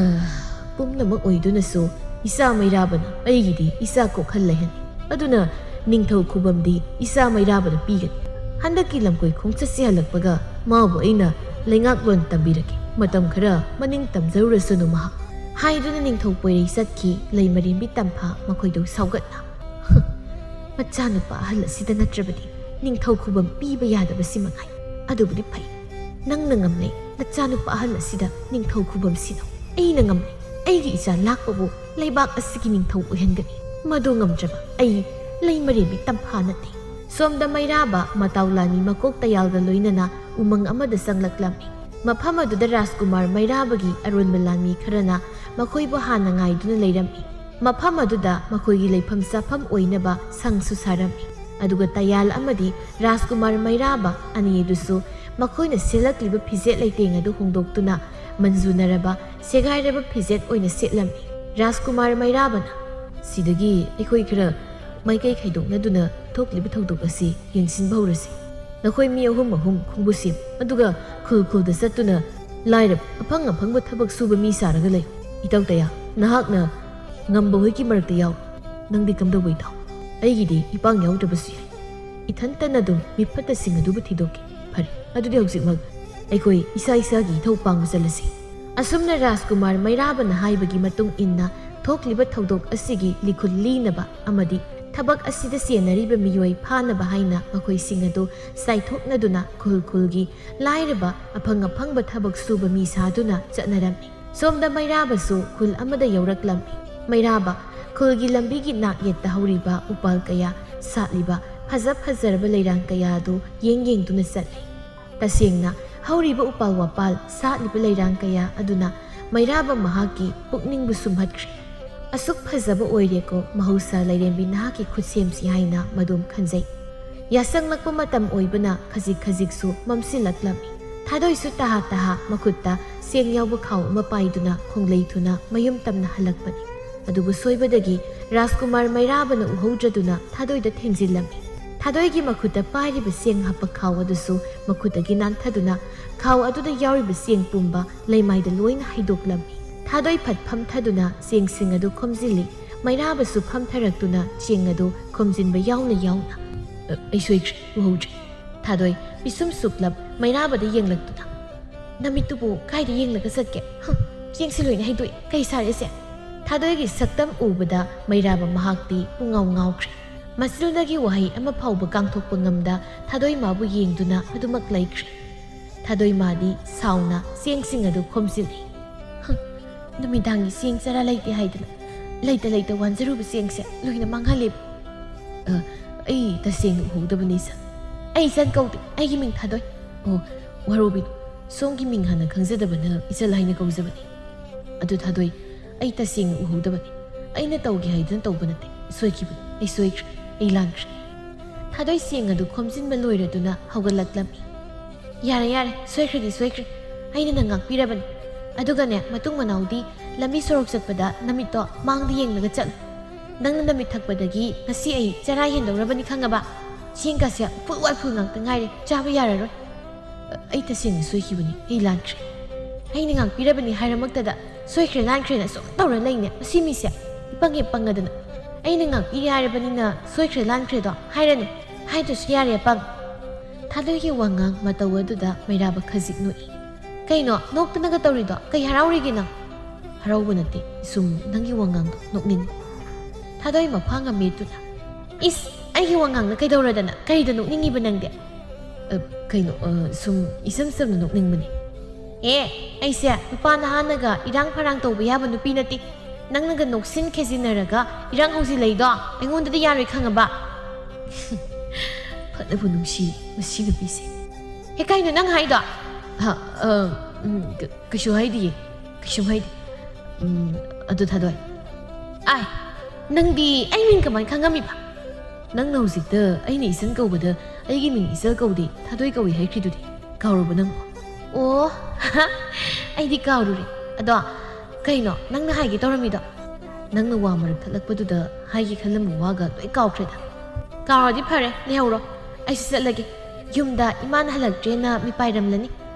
ꯄꯨꯝꯅꯃꯛ ꯑꯣꯏꯗꯨꯅꯁꯨ ꯏꯆꯥ ꯃꯩꯔꯥꯕꯅ ꯑꯩꯒꯤꯗꯤ ꯏꯆꯥ ꯀꯣꯛꯍꯜꯂꯦ ꯍꯥꯏꯅꯤ꯫ ꯑꯗꯨꯅ ꯅꯤꯡꯊꯧ ꯈꯨꯕꯝꯗꯤ ꯏꯆꯥ ꯃꯩꯔꯥꯕꯅ ꯄꯤꯒꯅꯤ꯫ ꯍꯟꯗꯛꯀꯤ ꯂꯝꯀꯣꯏ ꯈꯣꯡꯆꯠꯁꯤ ꯍꯜꯂꯛꯄꯒ ꯃꯥꯕꯨ ꯑꯩꯅ ꯂꯩꯉꯥꯛꯂꯣꯟ ꯇꯝꯕꯤꯔꯒꯦ꯫ ꯃꯇꯝ ꯈꯔ ꯃꯅꯤꯡ ꯇꯝꯖꯔꯨꯔꯁꯅꯨ ꯃꯍꯥꯛ", ꯍꯥꯏꯗꯨꯅ ꯅꯤꯡꯊꯧ ꯄꯣꯏꯔꯩ ꯆꯠꯈꯤ꯫ ꯂꯩꯃꯔꯦꯝꯕꯤ ꯇꯝꯐꯥ ꯃꯈꯣꯏꯗꯨ ꯁꯥꯎꯒꯠꯅ, "ꯃꯆꯥꯅꯨꯄꯥ ꯑꯍꯜ ꯑꯁꯤꯗ ꯅꯠꯇ꯭ꯔꯕꯗꯤ ꯅꯤꯡꯊꯧ ꯈꯨꯕꯝ ꯄꯤꯕ ꯌꯥꯗꯕꯁꯤ ꯃꯉꯥꯏ꯫ ꯑꯗꯨꯕꯨꯗꯤ ꯐꯩ, ꯅꯪꯅ ꯉꯝꯂꯦ꯫ ꯅꯆꯥꯅꯨꯄꯥ ꯑꯍꯜ ꯑꯁꯤꯗ ꯅꯤꯡꯊꯧ ꯈꯨꯕꯝ ꯁꯤꯟꯅꯧ꯫ ꯑꯩꯅ ꯉꯝꯂꯦ꯫ ꯑꯩꯒꯤ ꯏꯆꯥ ꯂꯥꯛꯄꯕꯨ ꯂꯩꯕꯥꯛ ꯑꯁꯤꯒꯤ ꯅꯤꯡꯊꯧ ꯑꯣꯏꯍꯟꯒꯅꯤ꯫ ꯃꯗꯨ ꯉꯝꯗ꯭ꯔꯕ ꯑꯩ ꯂꯩꯃꯔꯦꯝꯕꯤ ꯇꯝꯐꯥ ꯅꯠꯇꯦ꯫" ꯁꯣꯝꯗ ꯃꯩꯔꯥꯕ ꯃꯇꯥꯎ ꯂꯥꯟꯃꯤ ꯃꯀꯣꯛ ꯇꯌꯥꯜꯒ ꯂꯣꯏꯅꯅ ꯎꯃꯪ ꯑꯃꯗ ꯆꯪꯂꯛꯂꯝꯃꯤ꯫ ꯃꯐꯝ ꯑꯗꯨꯗ ꯔꯥꯖꯀꯨꯃꯥꯔ ꯃꯩꯔꯥꯕꯒꯤ ꯑꯔꯣꯟꯕ ꯂꯥꯟꯃꯤ ꯈꯔꯅ ꯃꯈꯣꯏꯕꯨ ꯍꯥꯟꯅ ꯉꯥꯏꯗꯨꯅ ꯂꯩꯔꯝꯃꯤ꯫ ꯃꯐꯝ ꯑꯗꯨꯗ ꯃꯈꯣꯏꯒꯤ ꯂꯩꯐꯝ ꯆꯥꯐꯝ ꯑꯣꯏꯅꯕ ꯁꯪꯁꯨ ꯁꯥꯔꯝꯃꯤ꯫ ꯑꯗꯨꯒ ꯇꯌꯥꯜ ꯑꯃꯗꯤ ꯔꯥꯖꯀꯨꯃꯥꯔ ꯃꯩꯔꯥꯕ ꯑꯅꯤ ꯑꯗꯨꯁꯨ ꯃꯈꯣꯏꯅ ꯁꯦꯠꯂꯛꯂꯤꯕ ꯐꯤꯖꯦꯠ ꯂꯩꯇꯦꯡ ꯑꯗꯨ ꯍꯣꯡꯗꯣꯛꯇꯨꯅ ꯃꯟꯖꯨꯅꯔꯕ ꯁꯦꯒꯥꯏꯔꯕ ꯐꯤꯖꯦꯠ ꯑꯣꯏꯅ ꯁꯦꯠꯂꯝꯃꯤ꯫ ꯔꯥꯖꯀꯨꯃꯥꯔ ꯃꯩꯔꯥꯕꯅ, "ꯁꯤꯗꯒꯤ ꯑꯩꯈꯣꯏ ꯈꯔ ꯃꯥꯏꯀꯩ ꯈꯥꯏꯗꯣꯛꯅꯗꯨꯅ ꯊꯣꯛꯂꯤꯕ ꯊꯧꯗꯣꯛ ꯑꯁꯤ ꯌꯦꯡꯁꯤꯟꯕ ꯍꯧꯔꯁꯤ꯫ ꯅꯈꯣꯏ ꯃꯤ ꯑꯍꯨꯝ ꯑꯍꯨꯝ ꯈꯣꯡꯕꯨ ꯁꯦꯝꯃꯨ, ꯑꯗꯨꯒ ꯈꯨꯜ ꯈꯨꯜꯗ ꯆꯠꯇꯨꯅ ꯂꯥꯏꯔꯕ ꯑꯐꯪ ꯑꯐꯪꯕ ꯊꯕꯛ ꯁꯨꯕ ꯃꯤ ꯁꯥꯔꯒ ꯂꯩ꯫ ꯏꯇꯧ ꯇꯌꯥ, ꯅꯍꯥꯛꯅ ꯉꯝꯕ ꯍꯣꯏꯒꯤ ꯃꯔꯛꯇ ꯌꯥꯎ꯫ ꯅꯪꯗꯤ ꯀꯝꯗꯧꯕ ꯏꯇꯥꯎ? ꯑꯩꯒꯤꯗꯤ ꯏꯄꯥꯡ ꯌꯥꯎꯗ꯭ꯔꯕꯁꯨ ꯌꯥꯏ꯫ ꯏꯊꯟꯇꯅ ꯑꯗꯨꯝ ꯃꯤꯐꯠꯇꯁꯤꯡ ꯑꯗꯨꯕꯨ ꯊꯤꯗꯣꯛꯀꯦ꯫ ꯐꯔꯦ, ꯑꯗꯨꯗꯤ ꯍꯧꯖꯤꯛꯃꯛ ꯑꯩꯈꯣꯏ ꯏꯁꯥ ꯏꯁꯥꯒꯤ ꯏꯊꯧ ꯄꯥꯡꯕ ꯆꯠꯂꯁꯤ꯫" ꯑꯁꯨꯝꯅ ꯔꯥꯖꯀꯨꯃꯥꯔ ꯃꯩꯔꯥꯕꯅ ꯍꯥꯏꯕꯒꯤ ꯃꯇꯨꯡ ꯏꯟꯅ ꯊꯣꯛꯂꯤꯕ ꯊꯧꯗꯣꯛ ꯑꯁꯤꯒꯤ ꯂꯤꯈꯨꯜ ꯂꯤꯅꯕ ꯑꯃꯗꯤ ꯊꯕꯛ ꯑꯁꯤꯗ ꯆꯦꯟꯅꯔꯤꯕ ꯃꯤꯑꯣꯏ ꯐꯥꯅꯕ ꯍꯥꯏꯅ ꯃꯈꯣꯏꯁꯤꯡ ꯑꯗꯨ ꯆꯥꯏꯊꯣꯛꯅꯗꯨꯅ ꯈꯨꯜ ꯈꯨꯜꯒꯤ ꯂꯥꯏꯔꯕ ꯑꯐꯪ ꯑꯐꯪꯕ ꯊꯕꯛ ꯁꯨꯕ ꯃꯤ ꯁꯥꯗꯨꯅ ꯆꯠꯅꯔꯝꯃꯤ꯫ ꯁꯣꯝꯗ ꯃꯩꯔꯥꯕꯁꯨ ꯈꯨꯜ ꯑꯃꯗ ꯌꯧꯔꯛꯂꯝꯃꯤ꯫ ꯃꯩꯔꯥꯕ ꯈꯨꯜꯒꯤ ꯂꯝꯕꯤꯒꯤ ꯅꯥꯛ ꯌꯦꯠꯇ ꯍꯧꯔꯤꯕ ꯎꯄꯥꯜ ꯀꯌꯥ, ꯁꯥꯠꯂꯤꯕ ꯐꯖ ꯐꯖꯔꯕ ꯂꯩꯔꯥꯡ ꯀꯌꯥ ꯑꯗꯨ ꯌꯦꯡ ꯌꯦꯡꯗꯨꯅ ꯆꯠꯂꯤ꯫ ꯇꯁꯦꯡꯅ ꯍꯧꯔꯤꯕ ꯎꯄꯥꯜ ꯋꯥꯄꯥꯜ, ꯁꯥꯠꯂꯤꯕ ꯂꯩꯔꯥꯡ ꯀꯌꯥ ꯑꯗꯨꯅ ꯃꯩꯔꯥꯕ ꯃꯍꯥꯛꯀꯤ ꯄꯨꯛꯅꯤꯡꯕꯨ ꯁꯨꯝꯍꯠꯈ꯭ꯔꯦ꯫ "ꯑꯁꯨꯛ ꯐꯖꯕ ꯑꯣꯏꯔꯦꯀꯣ ꯃꯍꯧꯁꯥ ꯂꯥꯏꯔꯦꯝꯕꯤ ꯅꯍꯥꯛꯀꯤ ꯈꯨꯠꯁꯦꯝꯁꯤ" ꯍꯥꯏꯅ ꯃꯗꯨꯝ ꯈꯟꯖꯩ꯫ ꯌꯥꯁꯪꯂꯛꯄ ꯃꯇꯝ ꯑꯣꯏꯕꯅ ꯈꯖꯤꯛ ꯈꯖꯤꯛꯁꯨ ꯃꯝꯁꯤꯜꯂꯛꯂꯝꯃꯤ꯫ ꯊꯥꯗꯣꯏꯁꯨ ꯇꯍꯥ ꯇꯍꯥ ꯃꯈꯨꯠꯇ ꯆꯦꯡ ꯌꯥꯎꯕ ꯈꯥꯎ ꯑꯃ ꯄꯥꯏꯗꯨꯅ ꯈꯣꯡꯂꯩ ꯊꯨꯅ ꯃꯌꯨꯝ ꯇꯝꯅ ꯍꯜꯂꯛꯄꯅꯤ꯫ ꯑꯗꯨꯕꯨ ꯁꯣꯏꯕꯗꯒꯤ ꯔꯥꯖꯀꯨꯃꯥꯔ ꯃꯩꯔꯥꯕꯅ ꯎꯍꯧꯗ꯭ꯔꯗꯨꯅ ꯊꯥꯗꯣꯏꯗ ꯊꯦꯡꯖꯤꯜꯂꯝꯃꯤ꯫ ꯊꯥꯗꯣꯏꯒꯤ ꯃꯈꯨꯠꯇ ꯄꯥꯏꯔꯤꯕ ꯆꯦꯡ ꯍꯥꯞꯄ ꯈꯥꯎ ꯑꯗꯨꯁꯨ ꯃꯈꯨꯠꯇꯒꯤ ꯅꯥꯟꯊꯗꯨꯅ ꯈꯥꯎ ꯑꯗꯨꯗ ꯌꯥꯎꯔꯤꯕ ꯆꯦꯡ ꯄꯨꯝꯕ ꯂꯩꯃꯥꯏꯗ ꯂꯣꯏꯅ ꯍꯩꯗꯣꯛꯂꯝꯃꯤ꯫ ꯊꯥꯗꯣꯏ ꯐꯠ ꯐꯝꯊꯗꯨꯅ ꯆꯦꯡꯁꯤꯡ ꯑꯗꯨ ꯈꯣꯝꯖꯤꯜꯂꯤ꯫ ꯃꯩꯔꯥꯕꯁꯨ ꯐꯝꯊꯔꯛꯇꯨꯅ ꯆꯦꯡ ꯑꯗꯨ ꯈꯣꯝꯖꯤꯟꯕ ꯌꯥꯎꯅ ꯌꯥꯎꯅ, "ꯑ, ꯑꯩ ꯁꯣꯏꯈ꯭ꯔꯦ, ꯎꯍꯧꯗ꯭ꯔꯦ꯫" ꯊꯥꯗꯣꯏ ꯄꯤꯁꯨꯝ ꯁꯨꯛꯂꯞ ꯃꯩꯔꯥꯕꯗ ꯌꯦꯡꯂꯛꯇꯨꯅ, "ꯅꯃꯤꯠꯇꯨꯕꯨ ꯀꯥꯏꯗ ꯌꯦꯡꯂꯒ ꯆꯠꯀꯦ? ꯍ, ꯆꯦꯡꯁꯤ ꯂꯣꯏꯅ ꯍꯩꯗꯣꯛꯏ꯫ ꯀꯩ ꯁꯥꯔꯦ ꯑꯁꯦ?" ꯊꯥꯗꯣꯏꯒꯤ ꯁꯛꯇꯝ ꯎꯕꯗ ꯃꯩꯔꯥꯕ ꯃꯍꯥꯛꯇꯤ ꯄꯨꯡꯉꯥꯎ ꯉꯥꯎꯈ꯭ꯔꯦ꯫ ꯃꯆꯤꯜꯗꯒꯤ ꯋꯥꯍꯩ ꯑꯃ ꯐꯥꯎꯕ ꯉꯥꯡꯊꯣꯛꯄ ꯉꯝꯗ ꯊꯥꯗꯣꯏ ꯃꯥꯕꯨ ꯌꯦꯡꯗꯨꯅ ꯑꯗꯨꯃꯛ ꯂꯩꯈ꯭ꯔꯦ꯫ ꯊꯥꯗꯣꯏ ꯃꯥꯗꯤ ꯁꯥꯎꯅ ꯆꯦꯡꯁꯤꯡ ꯑꯗꯨ ꯈꯣꯝꯖꯤꯜꯂꯤ꯫ "ꯍ, ꯅꯨꯃꯤꯗꯥꯡꯒꯤ ꯆꯦꯡ ꯆꯔꯥ ꯂꯩꯇꯦ ꯍꯥꯏꯗꯅ ꯂꯩꯇ ꯂꯩꯇ ꯋꯥꯟꯖꯔꯨꯕ ꯆꯦꯡꯁꯦ ꯂꯣꯏꯅ ꯃꯥꯡꯍꯜꯂꯦ꯫" "ꯑ, ꯑꯩ ꯇꯁꯦꯡꯅ ꯎꯍꯧꯗꯕꯅꯤ, ꯏꯆꯟ꯫" "ꯑꯩ ꯏꯆꯟ ꯀꯧꯗꯦ, ꯑꯩꯒꯤ ꯃꯤꯡ ꯊꯥꯗꯣꯏ꯫" "ꯑꯣ, ꯋꯥꯔꯧꯕꯤꯅꯨ, ꯁꯣꯝꯒꯤ ꯃꯤꯡ ꯍꯥꯟꯅ ꯈꯪꯖꯗꯕꯅ ꯏꯆꯜ ꯍꯥꯏꯅ ꯀꯧꯖꯕꯅꯤ꯫ ꯑꯗꯨ ꯊꯥꯗꯣꯏ, ꯑꯩ ꯇꯁꯦꯡꯅ ꯎꯍꯧꯗꯕꯅꯤ꯫ ꯑꯩꯅ ꯇꯧꯒꯦ ꯍꯥꯏꯗꯨꯅ ꯇꯧꯕ ꯅꯠꯇꯦ꯫ ꯁꯣꯏꯈꯤꯕꯅꯤ꯫ ꯑꯩ ꯁꯣꯏꯈ꯭ꯔꯦ꯫ ꯑꯩ ꯂꯥꯟꯈ꯭ꯔꯦ꯫ ꯊꯥꯗꯣꯏ ꯆꯦꯡ ꯑꯗꯨ ꯈꯣꯝꯖꯤꯟꯕ ꯂꯣꯏꯔꯗꯨꯅ ꯍꯧꯒꯠꯂꯛꯂꯝꯃꯤ꯫ "ꯌꯥꯔꯦ, ꯌꯥꯔꯦ, ꯁꯣꯏꯈ꯭ꯔꯗꯤ ꯁꯣꯏꯈ꯭ꯔꯦ꯫ ꯑꯩꯅ ꯅꯪ ꯉꯥꯛꯄꯤꯔꯕꯅꯤ꯫ ꯑꯗꯨꯒꯅꯦ, ꯃꯇꯨꯡ ꯃꯅꯥꯎꯗꯤ ꯂꯝꯕꯤ ꯁꯣꯔꯣꯛ ꯆꯠꯄꯗ ꯅꯃꯤꯠꯇꯣ ꯃꯥꯡꯗ ꯌꯦꯡꯂꯒ ꯆꯠꯂꯨ꯫ ꯅꯪꯅ ꯅꯃꯤꯠ ꯊꯛꯄꯗꯒꯤ ꯉꯁꯤ ꯑꯩ ꯆꯔꯥ ꯍꯦꯟꯗꯧꯔꯕꯅꯤ, ꯈꯪꯉꯕ? ꯆꯦꯡꯒꯁꯦ ꯐꯨꯜ ꯋꯥꯏꯐꯨꯜ ꯉꯥꯛꯇ ꯉꯥꯏꯔꯦ, ꯆꯥꯕ ꯌꯥꯔꯔꯣꯏ꯫ ꯑꯩ ꯇꯁꯦꯡꯅ ꯁꯣꯏꯈꯤꯕꯅꯤ, ꯑꯩ ꯂꯥꯟꯈ꯭ꯔꯦ꯫ ꯑꯩꯅ ꯉꯥꯛꯄꯤꯔꯕꯅꯤ ꯍꯥꯏꯔꯃꯛꯇꯗ ꯁꯣꯏꯈ꯭ꯔꯦ ꯂꯥꯟꯈ꯭ꯔꯦꯅ ꯁꯨꯝ ꯇꯧꯔ ꯂꯩꯅꯦ꯫ ꯃꯁꯤ ꯃꯤꯁꯦ ꯏꯄꯪ ꯍꯦꯛ ꯄꯪꯉꯗꯅ꯫ ꯑꯩꯅ ꯉꯥꯛꯄꯤꯔꯦ ꯍꯥꯏꯔꯕꯅꯤꯅ ꯁꯣꯏꯈ꯭ꯔꯦ ꯂꯥꯟꯈ꯭ꯔꯦꯗꯣ ꯍꯥꯏꯔꯅꯨ, ꯍꯥꯏꯗ꯭ꯔꯁꯨ ꯌꯥꯔꯦ ꯑꯄꯪ꯫" ꯊꯥꯗꯣꯏꯒꯤ ꯋꯥꯉꯥꯡ ꯃꯇꯧ ꯑꯗꯨꯗ ꯃꯩꯔꯥꯕ ꯈꯖꯤꯛ ꯅꯣꯛꯏ꯫ "ꯀꯩꯅꯣ ꯅꯣꯛꯇꯅꯒ ꯇꯧꯔꯤꯗꯣ? ꯀꯩ ꯍꯔꯥꯎꯔꯤꯒꯦ ꯅꯪ?" "ꯍꯔꯥꯎꯕ ꯅꯠꯇꯦ, ꯁꯨꯝ ꯅꯪꯒꯤ ꯋꯥꯉꯥꯡꯗꯣ ꯅꯣꯛꯅꯤꯡꯕ꯫" ꯊꯥꯗꯣꯏ ꯃꯈ꯭ꯋꯥꯡ ꯑꯃ ꯃꯦꯠꯇꯨꯅ, "ꯏꯁ, ꯑꯩꯒꯤ ꯋꯥꯉꯥꯡꯅ ꯀꯩꯗꯧꯔꯗꯅ? ꯀꯔꯤꯗ ꯅꯣꯛꯅꯤꯡꯉꯤꯕ ꯅꯪꯗꯤ?" "ꯑ, ꯀꯩꯅꯣ, ꯑ, ꯁꯨꯝ ꯏꯆꯝ ꯆꯝꯅ ꯅꯣꯛꯅꯤꯡꯕꯅꯤ꯫" "ꯑꯦ, ꯑꯩꯁꯦ ꯅꯨꯄꯥ ꯅꯍꯥꯅꯒ ꯏꯔꯥꯡ ꯐꯔꯥꯡ ꯇꯧꯕ ꯌꯥꯕ ꯅꯨꯄꯤ ꯅꯠꯇꯦ꯫ ꯅꯪꯅꯒ ꯅꯣꯛꯁꯤꯟ ꯈꯦꯖꯤꯟꯅꯔꯒ ꯏꯔꯥꯡ ꯍꯧꯖꯤꯜꯂꯛꯏꯗꯣ ꯑꯩꯉꯣꯟꯗꯗꯤ ꯌꯥꯔꯣꯏ, ꯈꯪꯉꯕ?" ꯐꯅꯕꯨ ꯅꯨꯡꯁꯤ ꯃꯁꯤ ꯅꯨꯄꯤꯁꯦ꯫ "ꯍꯦ, ꯀꯩꯅꯣ ꯅꯪ ꯍꯥꯏꯗꯣ?" "ꯑ, ꯑ, ꯎꯝ, ꯀ-, ꯀꯩꯁꯨ ꯍꯥꯏꯗꯤꯌꯦ, ꯀꯩꯁꯨꯝ ꯍꯥꯏꯗꯦ꯫ ꯎꯝ, ꯑꯗꯨ ꯊꯥꯗꯣꯏ꯫ ꯑꯥꯏ, ꯅꯪꯗꯤ ꯑꯩ ꯃꯤꯡ ꯀꯃꯥꯏꯅ ꯈꯪꯉꯝꯃꯤꯕ?" "ꯅꯪꯅ ꯍꯧꯖꯤꯛꯇ ꯑꯩꯅ ꯏꯆꯟ ꯀꯧꯕꯗ ꯑꯩꯒꯤ ꯃꯤꯡ ꯏꯆꯜ ꯀꯧꯗꯦ, ꯊꯥꯗꯣꯏ ꯀꯧꯏ ꯍꯥꯏꯈ꯭ꯔꯤꯗꯨꯗꯤ, ꯀꯥꯎꯔꯕ ꯅꯪꯕꯣ?" "ꯑꯣ, ꯑꯩꯗꯤ ꯀꯥꯎꯔꯨꯔꯦ꯫ ꯑꯗꯣ ꯀꯩꯅꯣ ꯅꯪꯅ ꯍꯥꯏꯒꯦ ꯇꯧꯔꯝꯃꯤꯗꯣ?" "ꯅꯪꯅ ꯋꯥ ꯃꯔꯛ ꯊꯠꯂꯛꯄꯗꯨꯗ ꯍꯥꯏꯒꯦ ꯈꯜꯂꯝꯕ ꯋꯥꯒ ꯂꯣꯏ ꯀꯥꯎꯈ꯭ꯔꯦꯗ꯫" "ꯀꯥꯎꯔꯗꯤ ꯐꯔꯦ, ꯂꯩꯍꯧꯔꯣ꯫ ꯑꯩꯁꯨ ꯆꯠꯂꯒꯦ꯫ ꯌꯨꯝꯗ ꯏꯃꯥꯅ ꯍꯜꯂꯛꯇ꯭ꯔꯦꯅ ꯃꯤꯄꯥꯏꯔꯝꯂꯅꯤ꯫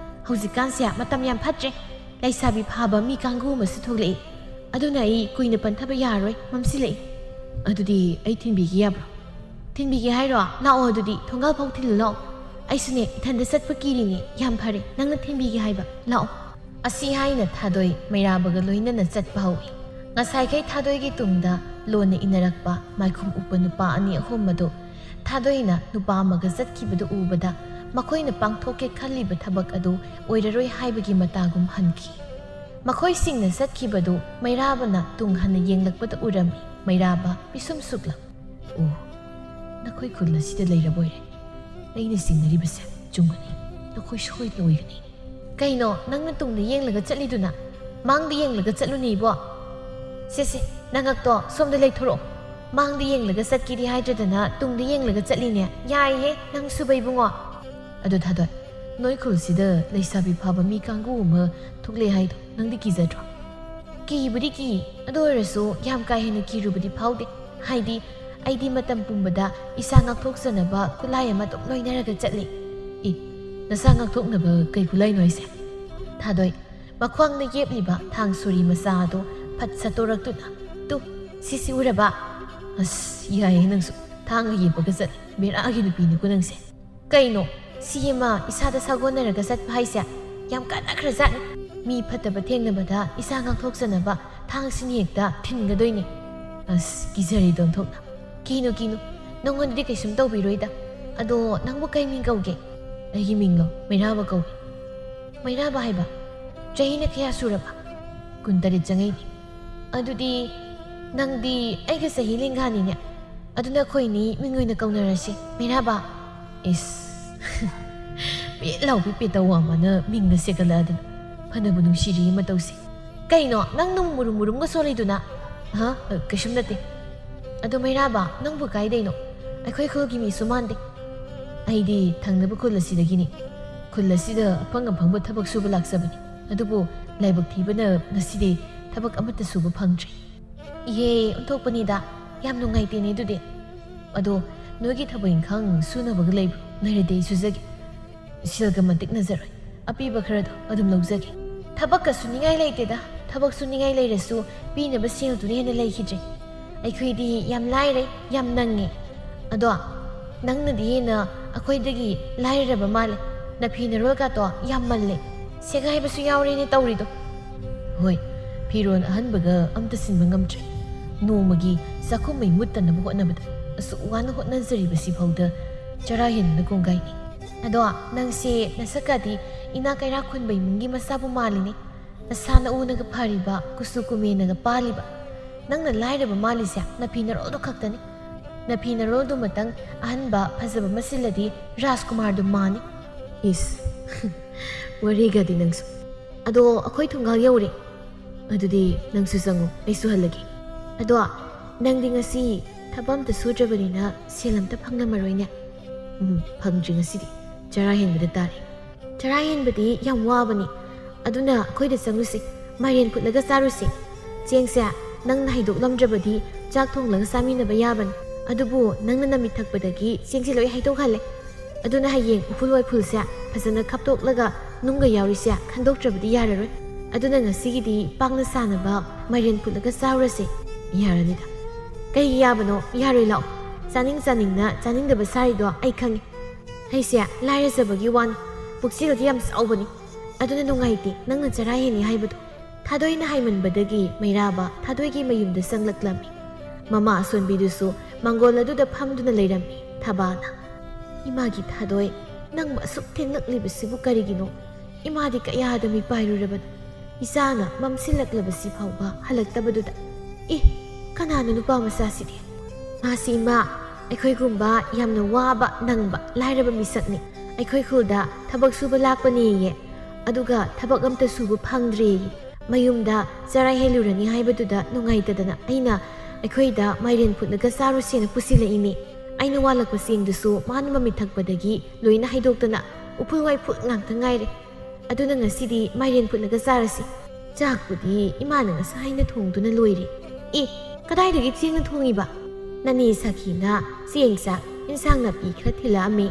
ꯍꯧꯖꯤꯛꯀꯥꯟꯁꯦ ꯃꯇꯝ ꯌꯥꯝ ꯐꯠꯇ꯭ꯔꯦ꯫ ꯂꯩꯁꯥꯕꯤ ꯐꯥꯕ ꯃꯤ ꯀꯥꯡꯒꯨ ꯑꯃꯁꯨ ꯊꯣꯛꯂꯛꯏ꯫ ꯑꯗꯨꯅ ꯑꯩ ꯀꯨꯏꯅ ꯄꯟꯊꯕ ꯌꯥꯔꯣꯏ, ꯃꯝꯁꯤꯜꯂꯛꯏ꯫" "ꯑꯗꯨꯗꯤ ꯑꯩ ꯊꯤꯟꯕꯤꯒꯦ ꯌꯥꯕ꯭ꯔꯣ?" "ꯊꯤꯟꯕꯤꯒꯦ ꯍꯥꯏꯔꯣ? ꯂꯥꯛꯑꯣ ꯑꯗꯨꯗꯤ, ꯊꯣꯡꯒꯥꯜ ꯐꯥꯎ ꯊꯤꯜꯂꯨ ꯂꯥꯛꯑꯣ꯫ ꯑꯩꯁꯨꯅꯦ, ꯏꯊꯟꯗ ꯆꯠꯄ ꯀꯤꯔꯤꯅꯦ꯫ ꯌꯥꯝ ꯐꯔꯦ, ꯅꯪꯅ ꯊꯤꯟꯕꯤꯒꯦ ꯍꯥꯏꯕ꯫ ꯂꯥꯛꯑꯣ꯫" ꯑꯁꯤ ꯍꯥꯏꯅ ꯊꯥꯗꯣꯏ ꯃꯩꯔꯥꯕꯒ ꯂꯣꯏꯅꯅ ꯆꯠꯄ ꯍꯧꯏ꯫ ꯉꯁꯥꯏꯈꯩ ꯊꯥꯗꯣꯏꯒꯤ ꯇꯨꯡꯗ ꯂꯣꯟꯅ ꯏꯟꯅꯔꯛꯄ ꯃꯥꯏꯈꯨꯝ ꯎꯞꯄ ꯅꯨꯄꯥ ꯑꯅꯤ ꯑꯍꯨꯝ ꯑꯗꯨ ꯊꯥꯗꯣꯏꯅ ꯅꯨꯄꯥ ꯑꯃꯒ ꯆꯠꯈꯤꯕꯗꯨ ꯎꯕꯗ ꯃꯈꯣꯏꯅ ꯄꯥꯡꯊꯣꯛꯀꯦ ꯈꯜꯂꯤꯕ ꯊꯕꯛ ꯑꯗꯨ ꯑꯣꯏꯔꯔꯣꯏ ꯍꯥꯏꯕꯒꯤ ꯃꯇꯥꯒꯨꯝ ꯍꯟꯈꯤ꯫ ꯃꯈꯣꯏꯁꯤꯡꯅ ꯆꯠꯈꯤꯕꯗꯨ ꯃꯩꯔꯥꯕꯅ ꯇꯨꯡ ꯍꯟꯅ ꯌꯦꯡꯂꯛꯄꯗ ꯎꯔꯝꯃꯤ꯫ ꯃꯩꯔꯥꯕ ꯄꯤꯁꯨꯝ ꯁꯨꯛꯂꯝ꯫ "ꯑꯣ, ꯅꯈꯣꯏ ꯈꯨꯜ ꯑꯁꯤꯗ ꯂꯩꯔꯕꯣꯏꯔꯦ꯫ ꯑꯩꯅ ꯆꯤꯡꯅꯔꯤꯕꯁꯦ ꯆꯨꯝꯒꯅꯤ꯫ ꯅꯈꯣꯏ ꯁꯣꯏꯗꯅ ꯑꯣꯏꯒꯅꯤ꯫" "ꯀꯩꯅꯣ ꯅꯪꯅ ꯇꯨꯡꯗ ꯌꯦꯡꯂꯒ ꯆꯠꯂꯤꯗꯨꯅ? ꯃꯥꯡꯗ ꯌꯦꯡꯂꯒ ꯆꯠꯂꯨꯅꯦ ꯏꯕꯣ꯫ ꯁꯦ, ꯁꯦ, ꯅꯉꯛꯇꯣ ꯁꯣꯝꯗ ꯂꯩꯊꯣꯔꯛꯑꯣ꯫ ꯃꯥꯡꯗ ꯌꯦꯡꯂꯒ ꯆꯠꯀꯦꯗꯤ ꯍꯥꯏꯗ꯭ꯔꯗꯅ ꯇꯨꯡꯗ ꯌꯦꯡꯂꯒ ꯆꯠꯂꯤꯅꯦ꯫ ꯌꯥꯏꯍꯦ, ꯅꯪꯁꯨꯕ ꯏꯕꯨꯡꯉꯣ꯫ ꯑꯗꯣ ꯊꯥꯗꯣꯏ, ꯅꯣꯏ ꯈꯨꯜꯁꯤꯗ ꯂꯩꯁꯥꯕꯤ ꯐꯥꯕ ꯃꯤ ꯀꯥꯡꯕꯨ ꯑꯃ ꯊꯣꯛꯂꯛꯑꯦ ꯍꯥꯏꯗꯣ ꯅꯪꯗꯤ ꯀꯤꯖꯗ꯭ꯔꯣ? ꯀꯤꯕꯨꯗꯤ ꯀꯤ, ꯑꯗꯨ ꯑꯣꯏꯔꯁꯨ ꯌꯥꯝ ꯀꯥ ꯍꯦꯟꯅ ꯀꯤꯔꯨꯕꯗꯤ ꯐꯥꯎꯗꯦ꯫ ꯍꯥꯏꯗꯤ, ꯑꯩꯗꯤ ꯃꯇꯝ ꯄꯨꯝꯕꯗ ꯏꯁꯥ ꯉꯥꯛꯊꯣꯛꯆꯅꯕ ꯈꯨꯠꯂꯥꯏ ꯑꯃ ꯑꯗꯨꯝ ꯂꯣꯏꯅꯔꯒ ꯆꯠꯂꯤ꯫ ꯑꯦ, ꯅꯁꯥ ꯉꯥꯛꯊꯣꯛꯅꯕ ꯀꯩ ꯈꯨꯠꯂꯥꯏꯅꯣ ꯍꯥꯏꯁꯦ? ꯊꯥꯗꯣꯏ, ꯃꯈ꯭ꯋꯥꯡꯗ ꯌꯦꯞꯂꯤꯕ ꯊꯥꯡ ꯁꯣꯔꯤ ꯃꯆꯥ ꯑꯗꯨ ꯐꯠ ꯁꯠꯇꯣꯔꯛꯇꯨꯅ, "ꯇꯨ, ꯁꯤꯁꯤ ꯎꯔꯕ?" ꯑꯁ, ꯌꯥꯏꯌꯦ ꯅꯪꯁꯨ, ꯊꯥꯡꯒ ꯌꯦꯞꯄꯒ ꯆꯠꯂꯦ꯫ ꯕꯦꯔꯥꯒꯤ ꯅꯨꯄꯤꯅꯤꯀꯣ ꯅꯪꯁꯦ꯫ ꯀꯩꯅꯣ, ꯁꯤ ꯑꯃ ꯏꯁꯥꯗ ꯁꯥꯒꯣꯟꯅꯔꯒ ꯆꯠꯄ ꯍꯥꯏꯁꯦ ꯌꯥꯝ ꯀꯥꯟꯅꯈ꯭ꯔꯖꯥꯠꯅꯤ꯫ ꯃꯤ ꯐꯠꯇꯕ ꯊꯦꯡꯅꯕꯗ ꯏꯁꯥ ꯉꯥꯛꯊꯣꯛꯆꯅꯕ ꯊꯥꯡꯁꯤꯅ ꯍꯦꯛꯇ ꯊꯤꯟꯒꯗꯣꯏꯅꯤ꯫ ꯑꯁ, ꯀꯤꯖꯔꯦꯗ ꯑꯣꯟꯊꯣꯛꯅ꯫ "ꯀꯤꯅꯨ, ꯀꯤꯅꯨ, ꯅꯪꯉꯣꯟꯗꯗꯤ ꯀꯩꯁꯨꯝ ꯇꯧꯕꯤꯔꯣꯏꯗ꯫ ꯑꯗꯣ ꯅꯪꯕꯨ ꯀꯩ ꯃꯤꯡ ꯀꯧꯒꯦ?" "ꯑꯩꯒꯤ ꯃꯤꯡꯂꯣ? ꯃꯩꯔꯥꯕ ꯀꯧꯏ꯫" "ꯃꯩꯔꯥꯕ ꯍꯥꯏꯕ? ꯆꯍꯤꯅ ꯀꯌꯥ ꯁꯨꯔꯕ?" "ꯀꯨꯟꯇꯔꯦꯠ ꯆꯪꯉꯛꯏꯅꯤ꯫" "ꯑꯗꯨꯗꯤ ꯅꯪꯗꯤ ꯑꯩꯒ ꯆꯍꯤ ꯂꯦꯡꯒꯥꯅꯤꯅꯦ꯫ ꯑꯗꯨꯅ ꯑꯩꯈꯣꯏꯅꯤ ꯃꯤꯡ ꯑꯣꯏꯅ ꯀꯧꯅꯔꯁꯤ, ꯃꯩꯔꯥꯕ꯫" ꯏꯁ, ꯄꯦꯠ ꯂꯥꯎꯕꯤ ꯄꯦꯇꯧ ꯑꯃꯅ ꯃꯤꯡꯒ ꯁꯦꯀꯠꯂꯛꯑꯗꯅ꯫ ꯐꯅꯕꯨ ꯅꯨꯡꯁꯤꯔꯤ ꯃꯇꯧꯁꯦ꯫ ꯀꯩꯅꯣ, ꯅꯪ ꯅꯨꯡ ꯃꯨꯔꯨꯝ ꯃꯨꯔꯨꯝꯒ ꯁꯣꯜꯂꯤꯗꯨꯅ? ꯑꯍ, ꯀꯩꯁꯨꯝ ꯅꯠꯇꯦ꯫ ꯑꯗꯣ ꯃꯩꯔꯥꯕ, ꯅꯪꯕꯨ ꯀꯥꯏꯗꯩꯅꯣ? ꯑꯩꯈꯣꯏ ꯈꯨꯜꯒꯤ ꯃꯤꯁꯨ ꯃꯥꯟꯗꯦ꯫ ꯑꯩꯗꯤ ꯊꯪꯅꯕ ꯈꯨꯜ ꯑꯁꯤꯗꯒꯤꯅꯤ꯫ ꯈꯨꯜ ꯑꯁꯤꯗ ꯑꯐꯪ ꯑꯐꯪꯕ ꯊꯕꯛ ꯁꯨꯕ ꯂꯥꯛꯆꯕꯅꯤ꯫ ꯑꯗꯨꯕꯨ ꯂꯥꯏꯕꯛ ꯊꯤꯕꯅ ꯉꯁꯤꯗꯤ ꯊꯕꯛ ꯑꯃꯠꯇ ꯁꯨꯕ ꯐꯪꯗ꯭ꯔꯤ꯫ ꯏꯍꯦ, ꯑꯣꯟꯊꯣꯛꯄꯅꯤꯗ꯫ ꯌꯥꯝ ꯅꯨꯡꯉꯥꯏꯇꯦꯅꯦ ꯑꯗꯨꯗꯤ꯫ ꯑꯗꯣ ꯅꯣꯏꯒꯤ ꯊꯕꯛ ꯏꯪꯈꯥꯡ ꯁꯨꯅꯕꯒ ꯂꯩꯕ꯭ꯔꯣ? ꯂꯩꯔꯗꯤ ꯑꯩ ꯁꯨꯖꯒꯦ꯫ ꯁꯦꯜꯒ ꯃꯇꯤꯛ ꯅꯖꯔꯣꯏ꯫ ꯑꯄꯤꯕ ꯈꯔꯗꯣ ꯑꯗꯨꯝ ꯂꯧꯖꯒꯦ꯫ ꯊꯕꯛꯀ ꯁꯨꯅꯤꯡꯉꯥꯏ ꯂꯩꯇꯦꯗ꯫ ꯊꯕꯛ ꯁꯨꯅꯤꯡꯉꯥꯏ ꯂꯩꯔꯁꯨ ꯄꯤꯅꯕ ꯁꯦꯜꯗꯨꯅ ꯍꯦꯟꯅ ꯂꯩꯈꯤꯗ꯭ꯔꯦ꯫ ꯑꯩꯈꯣꯏꯗꯤ ꯌꯥꯝ ꯂꯥꯏꯔꯦ, ꯌꯥꯝ ꯅꯪꯉꯦ꯫ ꯑꯗꯣ ꯅꯪꯅꯗꯤ ꯍꯦꯟꯅ ꯑꯩꯈꯣꯏꯗꯒꯤ ꯂꯥꯏꯔꯔꯕ ꯃꯥꯜꯂꯦ꯫ ꯅꯐꯤ ꯅꯔꯣꯜꯒꯇꯣ ꯌꯥꯝ ꯃꯜꯂꯦ꯫ ꯁꯦꯒꯥꯏꯕꯁꯨ ꯌꯥꯎꯔꯦꯅꯦ ꯇꯧꯔꯤꯗꯣ꯫ ꯍꯣꯏ, ꯐꯤꯔꯣꯜ ꯑꯍꯟꯕꯒ ꯑꯝꯇ ꯁꯤꯟꯕ ꯉꯝꯗ꯭ꯔꯦ꯫ ꯅꯣꯡꯃꯒꯤ ꯆꯥꯛꯈꯨꯝ ꯃꯩ ꯃꯨꯠꯇꯅꯕ ꯍꯣꯠꯅꯕꯗ ꯑꯁꯨꯛ ꯋꯥꯅ ꯍꯣꯠꯅꯖꯔꯤꯕꯁꯤꯐꯥꯎꯗ ꯆꯔꯥ ꯍꯦꯟꯕꯅ ꯀꯣꯡꯒꯥꯏꯅꯤ꯫ ꯑꯗꯣ ꯅꯪꯁꯦ ꯅꯁꯛꯀꯗꯤ ꯏꯅꯥ ꯀꯩꯔꯥꯛ ꯈꯨꯟꯕ ꯏꯃꯨꯡꯒꯤ ꯃꯆꯥꯕꯨ ꯃꯥꯜꯂꯤꯅꯦ꯫ ꯅꯁꯥ ꯅꯎꯅꯒ ꯐꯔꯤꯕ, ꯀꯨꯆꯨ ꯀꯨꯃꯦꯟꯅꯒ ꯄꯥꯜꯂꯤꯕ꯫ ꯅꯪꯅ ꯂꯥꯏꯔꯕ ꯃꯥꯜꯂꯤꯁꯦ ꯅꯐꯤ ꯅꯔꯣꯜꯗꯣ ꯈꯛꯇꯅꯤ꯫ ꯅꯐꯤ ꯅꯔꯣꯜꯗꯨꯃꯇꯪ ꯑꯍꯟꯕ ꯐꯖꯕ ꯑꯃ ꯁꯤꯜꯂꯗꯤ ꯔꯥꯖꯀꯨꯃꯥꯔꯗꯨ ꯃꯥꯅꯤ꯫ ꯏꯁ, ꯋꯥꯔꯤꯒꯗꯤ ꯅꯪꯁꯨ꯫ ꯑꯗꯣ ꯑꯩꯈꯣꯏ ꯊꯣꯡꯒꯥꯜ ꯌꯧꯔꯦ꯫ ꯑꯗꯨꯗꯤ ꯅꯪꯁꯨ ꯆꯪꯉꯣ, ꯑꯩꯁꯨ ꯍꯜꯂꯒꯦ꯫ "ꯑꯗꯣ ꯅꯪꯗꯤ ꯉꯁꯤ ꯊꯕꯛ ꯑꯝꯇ ꯁꯨꯗ꯭ꯔꯕꯅꯤꯅ ꯁꯦꯜ ꯑꯝꯇ ꯐꯪꯂꯝꯃꯔꯣꯏꯅꯦ?" "ꯎꯝ, ꯐꯪꯗ꯭ꯔꯤ ꯉꯁꯤꯗꯤ꯫ ꯆꯔꯥ ꯍꯦꯟꯕꯗ ꯇꯥꯔꯦ꯫" "ꯆꯔꯥ ꯍꯦꯟꯕꯗꯤ ꯌꯥꯝ ꯋꯥꯕꯅꯤ꯫ ꯑꯗꯨꯅ ꯑꯩꯈꯣꯏꯗ ꯆꯪꯂꯨꯁꯤ, ꯃꯥꯏꯔꯦꯟ ꯐꯨꯠꯂꯒ ꯆꯥꯔꯨꯁꯤ꯫ ꯆꯦꯡꯁꯦ ꯅꯪꯅ ꯍꯩꯗꯣꯛꯂꯝꯗ꯭ꯔꯕꯗꯤ ꯆꯥꯛ ꯊꯣꯡꯂꯒ ꯆꯥꯃꯤꯟꯅꯕ ꯌꯥꯕꯅꯤ꯫ ꯑꯗꯨꯕꯨ ꯅꯪꯅ ꯅꯃꯤꯠ ꯊꯛꯄꯗꯒꯤ ꯆꯦꯡꯁꯦ ꯂꯣꯏ ꯍꯩꯗꯣꯛꯍꯜꯂꯦ꯫ ꯑꯗꯨꯅ ꯍꯌꯦꯡ ꯎꯐꯨꯜ ꯋꯥꯏꯐꯨꯜꯁꯦ ꯐꯖꯅ ꯈꯞꯇꯣꯛꯂꯒ ꯅꯨꯡꯒ ꯌꯥꯎꯔꯤꯁꯦ ꯈꯟꯗꯣꯛꯇ꯭ꯔꯕꯗꯤ ꯌꯥꯔꯔꯣꯏ꯫ ꯑꯗꯨꯅ ꯉꯁꯤꯒꯤꯗꯤ ꯄꯥꯛꯅ ꯁꯥꯟꯅꯕ ꯃꯥꯏꯔꯦꯟ ꯐꯨꯠꯂꯒ ꯆꯥꯔꯨꯔꯁꯦ꯫ ꯌꯥꯔꯅꯤꯗ꯫" "ꯀꯩꯒꯤ ꯌꯥꯕꯅꯣ? ꯌꯥꯔꯣꯏ꯫ ꯂꯥꯛꯑꯣ, ꯆꯥꯅꯤꯡ ꯆꯥꯅꯤꯡꯅ ꯆꯥꯅꯤꯡꯗꯕ ꯁꯥꯔꯤꯗꯣ ꯑꯩ ꯈꯪꯉꯤ꯫ ꯑꯩꯁꯦ ꯂꯥꯏꯔꯖꯕꯒꯤ ꯋꯥꯅꯤ, ꯄꯨꯛꯆꯦꯜꯗꯤ ꯌꯥꯝ ꯆꯥꯎꯕꯅꯤ꯫ ꯑꯗꯨꯅ ꯅꯨꯡꯉꯥꯏꯇꯦ ꯅꯪꯅ ꯆꯔꯥ ꯍꯦꯟꯅꯤ ꯍꯥꯏꯕꯗꯣ꯫" ꯊꯥꯗꯣꯏꯅ ꯍꯥꯏꯃꯟꯕꯗꯒꯤ ꯃꯩꯔꯥꯕ ꯊꯥꯗꯣꯏꯒꯤ ꯃꯌꯨꯝꯗ ꯆꯪꯂꯛꯂꯝꯃꯤ꯫ ꯃꯃꯥ ꯑꯁꯣꯟꯕꯤꯗꯨꯁꯨ ꯃꯥꯡꯒꯣꯜ ꯑꯗꯨꯗ ꯐꯝꯗꯨꯅ ꯂꯩꯔꯝꯃꯤ꯫ ꯊꯕꯥꯅ, "ꯏꯃꯥꯒꯤ ꯊꯥꯗꯣꯏ, ꯅꯪꯕꯨ ꯑꯁꯨꯛ ꯊꯦꯡꯂꯛꯂꯤꯕꯁꯤꯕꯨ ꯀꯔꯤꯒꯤꯅꯣ? ꯏꯃꯥꯗꯤ ꯀꯌꯥꯗ ꯃꯤꯄꯥꯏꯔꯨꯔꯕꯅꯣ? ꯏꯆꯥꯅ ꯃꯝꯁꯤꯜꯂꯛꯂꯕꯁꯤ ꯐꯥꯎꯕ ꯍꯜꯂꯛꯇꯕꯗꯨꯗ꯫ ꯏ, ꯀꯅꯥꯅꯣ ꯅꯨꯄꯥ ꯃꯆꯥꯁꯤꯗꯤ? ꯃꯥꯁꯤ ꯏꯃꯥ, ꯑꯩꯈꯣꯏꯒꯨꯝꯕ ꯌꯥꯝꯅ ꯋꯥꯕ ꯅꯪꯕ ꯂꯥꯏꯔꯕ ꯃꯤꯁꯛꯅꯤ꯫ ꯑꯩꯈꯣꯏ ꯈꯨꯜꯗ ꯊꯕꯛ ꯁꯨꯕ ꯂꯥꯛꯄꯅꯦꯌꯦ꯫ ꯑꯗꯨꯒ ꯊꯕꯛ ꯑꯝꯇ ꯁꯨꯕ ꯐꯪꯗ꯭ꯔꯦꯌꯦ꯫ ꯃꯌꯨꯝꯗ ꯆꯔꯥ ꯍꯦꯜꯂꯨꯔꯅꯤ ꯍꯥꯏꯕꯗꯨꯗ ꯅꯨꯡꯉꯥꯏꯇꯗꯅ ꯑꯩꯅ ꯑꯩꯈꯣꯏꯗ ꯃꯥꯏꯔꯦꯟ ꯐꯨꯠꯂꯒ ꯆꯥꯔꯨꯁꯦꯅ ꯄꯨꯁꯤꯜꯂꯛꯏꯅꯦ꯫ ꯑꯩꯅ ꯋꯥꯠꯂꯛꯄ ꯆꯦꯡꯗꯨꯁꯨ ꯃꯥꯅ ꯃꯃꯤꯠ ꯊꯛꯄꯗꯒꯤ ꯂꯣꯏꯅ ꯍꯩꯗꯣꯛꯇꯅ ꯎꯐꯨꯜ ꯋꯥꯏꯐꯨꯜ ꯉꯥꯛꯇ ꯉꯥꯏꯔꯦ꯫ ꯑꯗꯨꯅ ꯉꯁꯤꯗꯤ ꯃꯥꯏꯔꯦꯟ ꯐꯨꯠꯂꯒ ꯆꯥꯔꯁꯤ꯫ ꯆꯥꯛꯄꯨꯗꯤ ꯏꯃꯥꯅ ꯉꯁꯥꯏꯅ ꯊꯣꯡꯗꯨꯅ ꯂꯣꯏꯔꯦ꯫ ꯑꯦ, ꯀꯗꯥꯏꯗꯒꯤ ꯆꯦꯡꯅ ꯊꯣꯡꯉꯤꯕ? ꯅꯅꯦ ꯁꯈꯤꯅ ꯆꯦꯡ, ꯆꯥꯛ, ꯏꯟꯁꯥꯡ ꯅꯥꯄꯤ ꯈꯔ ꯊꯤꯜꯂꯛꯑꯝꯃꯤ꯫"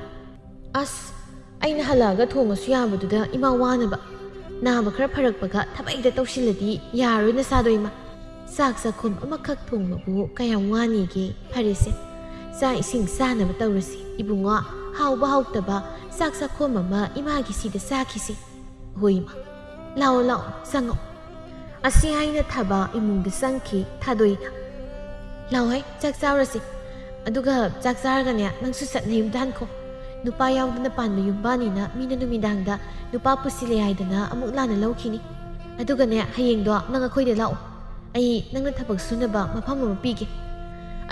"ꯑꯁ, ꯑꯩꯅ ꯍꯜꯂꯛꯑꯒ ꯊꯣꯡꯉꯁꯨ ꯌꯥꯕꯗꯨꯗ ꯏꯃꯥ ꯋꯥꯅꯕ꯫ ꯅꯥꯕ ꯈꯔ ꯐꯔꯛꯄꯒ ꯊꯕꯛ ꯍꯦꯛꯇ ꯇꯧꯁꯤꯜꯂꯗꯤ ꯌꯥꯔꯣꯏ ꯅꯁꯥꯗꯣ ꯏꯃꯥ꯫ ꯆꯥꯛ ꯆꯥꯛꯈꯨꯝ ꯑꯃꯈꯛ ꯊꯣꯡꯕꯕꯨ ꯀꯌꯥꯝ ꯋꯥꯅꯤꯒꯦ? ꯐꯔꯦꯁꯦ, ꯆꯥꯛ ꯏꯁꯤꯡ ꯆꯥꯅꯕ ꯇꯧꯔꯁꯤ ꯏꯕꯨꯡꯉꯣ꯫ ꯍꯥꯎꯕ ꯍꯥꯎꯇꯕ ꯆꯥꯛ ꯆꯥꯛꯈꯨꯝ ꯑꯃ ꯏꯃꯥꯒꯤ ꯁꯤꯗ ꯆꯥꯈꯤꯁꯤ꯫ ꯍꯣꯏ ꯏꯃꯥ, ꯂꯥꯛꯑꯣ ꯂꯥꯛꯑꯣ, ꯆꯪꯉꯛꯑꯣ꯫" ꯑꯁꯤ ꯍꯥꯏꯅ ꯊꯕ ꯏꯃꯨꯡꯗ ꯆꯪꯈꯤ ꯊꯥꯗꯣꯏꯅ꯫ "ꯂꯥꯛꯑꯣꯍꯦ, ꯆꯥꯛ ꯆꯥꯔꯨꯔꯁꯤ꯫ ꯑꯗꯨꯒ ꯆꯥꯛ ꯆꯥꯔꯒꯅꯦ, ꯅꯪꯁꯨ ꯁꯠ ꯅꯌꯨꯝꯗ ꯍꯟꯈꯣ꯫ ꯅꯨꯄꯥ ꯌꯥꯎꯗꯅ ꯄꯥꯟꯕ ꯌꯨꯝꯕꯥꯟꯅꯤꯅ ꯃꯤꯅ ꯅꯨꯃꯤꯗꯥꯡꯗ ꯅꯨꯄꯥ ꯄꯨꯁꯤꯜꯂꯦ ꯍꯥꯏꯗꯅ ꯑꯃꯨꯛ ꯂꯥꯟꯅ ꯂꯧꯈꯤꯅꯤ꯫ ꯑꯗꯨꯒꯅꯦ, ꯍꯌꯦꯡꯗꯣ ꯅꯪ ꯑꯩꯈꯣꯏꯗ ꯂꯥꯛꯑꯣ꯫ ꯑꯩ ꯅꯪꯅ ꯊꯕꯛ ꯁꯨꯅꯕ ꯃꯐꯝ ꯑꯃ ꯄꯤꯒꯦ꯫"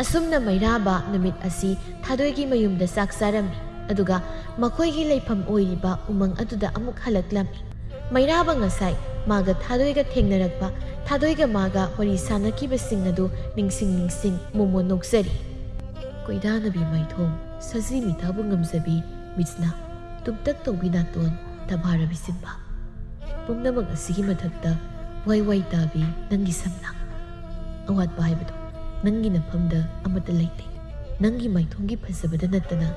ꯑꯁꯨꯝꯅ ꯃꯩꯔꯥꯕ ꯅꯨꯃꯤꯠ ꯑꯁꯤ ꯊꯥꯗꯣꯏꯒꯤ ꯃꯌꯨꯝꯗ ꯆꯥꯛ ꯆꯥꯔꯝꯃꯤ꯫ ꯑꯗꯨꯒ ꯃꯈꯣꯏꯒꯤ ꯂꯩꯐꯝ ꯑꯣꯏꯔꯤꯕ ꯎꯃꯪ ꯑꯗꯨꯗ ꯑꯃꯨꯛ ꯍꯜꯂꯛꯂꯝꯃꯤ꯫ ꯃꯩꯔꯥꯕ ꯉꯁꯥꯏ ꯃꯥꯒ ꯊꯥꯗꯣꯏꯒ ꯊꯦꯡꯅꯔꯛꯄ, ꯊꯥꯗꯣꯏꯒ ꯃꯥꯒ ꯋꯥꯔꯤ ꯁꯥꯟꯅꯈꯤꯕꯁꯤꯡ ꯑꯗꯨ ꯅꯤꯡꯁꯤꯡ ꯅꯤꯡꯁꯤꯡ ꯃꯣꯃꯣꯟ ꯅꯣꯛꯆꯔꯤ꯫ ꯀꯣꯏꯗꯥꯅꯕꯤ ꯃꯥꯏꯊꯣꯡ, ꯁꯖꯤ ꯃꯤꯊꯥꯕꯨ ꯉꯝꯖꯕꯤ ꯃꯤꯠꯁꯅꯥ, ꯇꯨꯝꯇꯛ ꯇꯧꯕꯤ ꯅꯥꯇꯣꯟ, ꯇꯚꯥꯔ ꯕꯤꯁꯤꯝꯕ꯫ ꯄꯨꯝꯅꯃꯛ ꯑꯁꯤꯒꯤ ꯃꯊꯛꯇ ꯋꯥꯏ ꯋꯥꯏ ꯇꯥꯕꯤ ꯅꯪꯒꯤ ꯁꯝꯅ꯫ ꯑꯋꯥꯠꯄ ꯍꯥꯏꯕꯗꯨ ꯅꯪꯒꯤ ꯅꯐꯝꯗ ꯑꯃꯠꯇ ꯂꯩꯇꯦ꯫ ꯅꯪꯒꯤ ꯃꯥꯏꯊꯣꯡꯒꯤ ꯐꯖꯕꯗ ꯅꯠꯇꯅ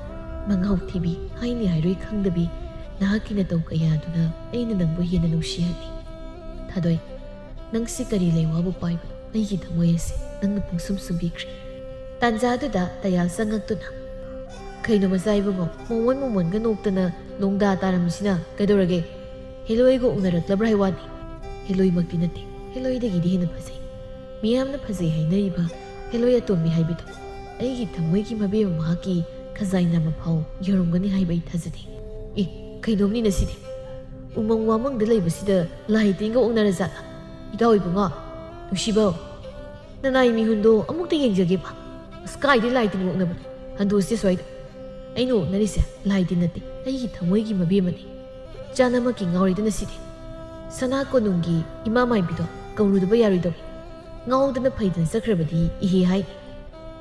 ꯃꯉꯥꯎ ꯊꯤꯕꯤ, ꯍꯥꯏꯅꯤ ꯍꯥꯏꯔꯣꯏ ꯈꯪꯗꯕꯤ ꯅꯍꯥꯛꯀꯤ ꯅꯇꯧ ꯀꯌꯥꯗꯨꯅ ꯑꯩꯅ ꯅꯪꯕꯨ ꯍꯦꯟꯅ ꯅꯨꯡꯁꯤꯍꯜꯂꯤ꯫ ꯊꯥꯗꯣꯏ, ꯅꯪꯁꯤ ꯀꯔꯤ ꯂꯩꯋꯥꯕꯨ ꯄꯥꯏꯕꯅꯣ? ꯑꯩꯒꯤ ꯊꯃꯣꯏ ꯑꯁꯤ ꯅꯪꯅ ꯄꯨꯡꯁꯨꯝ ꯁꯨꯝꯕꯤꯈ꯭ꯔꯦ꯫ ꯇꯥꯟꯖꯥꯗꯨꯗ ꯇꯌꯥꯜ ꯆꯪꯉꯛꯇꯨꯅ, "ꯀꯩꯅꯣ ꯃꯆꯥ ꯏꯕꯨꯡꯉꯣ, ꯃꯣꯃꯣꯟ ꯃꯣꯃꯣꯟꯒ ꯅꯣꯛꯇꯅ ꯂꯣꯡꯗꯥ ꯇꯥꯔꯝꯃꯤꯁꯤꯅ ꯀꯩꯗꯧꯔꯒꯦ? ꯍꯦꯂꯣꯏꯒ ꯎꯅꯔꯛꯂꯕ꯭ꯔꯥ ꯍꯥꯏ ꯋꯥꯅꯤ?" "ꯍꯦꯂꯣꯏꯃꯛꯇꯤ ꯅꯠꯇꯦ, ꯍꯦꯂꯣꯏꯗꯒꯤꯗꯤ ꯍꯦꯟꯅ ꯐꯖꯩ꯫ ꯃꯤꯌꯥꯝꯅ ꯐꯖꯩ ꯍꯥꯏꯅꯔꯤꯕ ꯍꯦꯂꯣꯏ ꯑꯇꯣꯝꯕꯤ ꯍꯥꯏꯕꯗꯣ꯫ ꯑꯩꯒꯤ ꯊꯃꯣꯏꯒꯤ ꯃꯕꯦꯝꯃ ꯃꯍꯥꯛꯀꯤ ꯈꯖꯥꯏ ꯅꯥꯝꯃ ꯐꯥꯎ ꯌꯧꯔꯝꯒꯅꯤ ꯍꯥꯏꯕ ꯑꯩ ꯊꯥꯖꯗꯦ꯫ ꯑꯦ, ꯀꯩꯅꯣꯝꯅꯤ ꯉꯁꯤꯗꯤ꯫ ꯎꯃꯪ ꯋꯥꯃꯪꯗ ꯂꯩꯕꯁꯤꯗ ꯂꯥꯏ ꯇꯤꯟꯒ ꯑꯣꯛꯅꯔꯖꯥꯠꯂꯥ? ꯏꯇꯥꯎ ꯏꯕꯨꯡꯉꯣ, ꯅꯨꯡꯁꯤꯕꯧ, ꯅꯅꯥꯏ ꯃꯤꯍꯨꯟꯗꯣ ꯑꯃꯨꯛꯇ ꯌꯦꯡꯖꯒꯦꯕ꯫ ꯑꯁ, ꯀꯥꯏꯗꯩ ꯂꯥꯏ ꯇꯤꯟ ꯑꯣꯛꯅꯕꯅꯣ? ꯍꯟꯗꯣꯛꯑꯁꯤ ꯁ꯭ꯋꯥꯏꯗ꯫ ꯑꯩꯅ ꯑꯣꯛꯅꯔꯤꯁꯦ ꯂꯥꯏ ꯇꯤꯟ ꯅꯠꯇꯦ, ꯑꯩꯒꯤ ꯊꯃꯣꯏꯒꯤ ꯃꯕꯦꯝꯃꯅꯤ꯫ ꯆꯥꯅꯃꯛꯀꯤ ꯉꯥꯎꯔꯤꯗꯅ ꯁꯤꯗꯤ꯫ ꯁꯅꯥ ꯀꯣꯅꯨꯡꯒꯤ ꯏꯃꯥ ꯃꯥꯏꯕꯤꯗꯣ ꯀꯧꯔꯨꯗꯕ ꯌꯥꯔꯣꯏꯗꯧꯔꯤ꯫ ꯉꯥꯎꯗꯅ ꯐꯩꯗꯅ ꯆꯠꯈ꯭ꯔꯕꯗꯤ ꯏꯍꯦ ꯍꯥꯏꯅꯤ꯫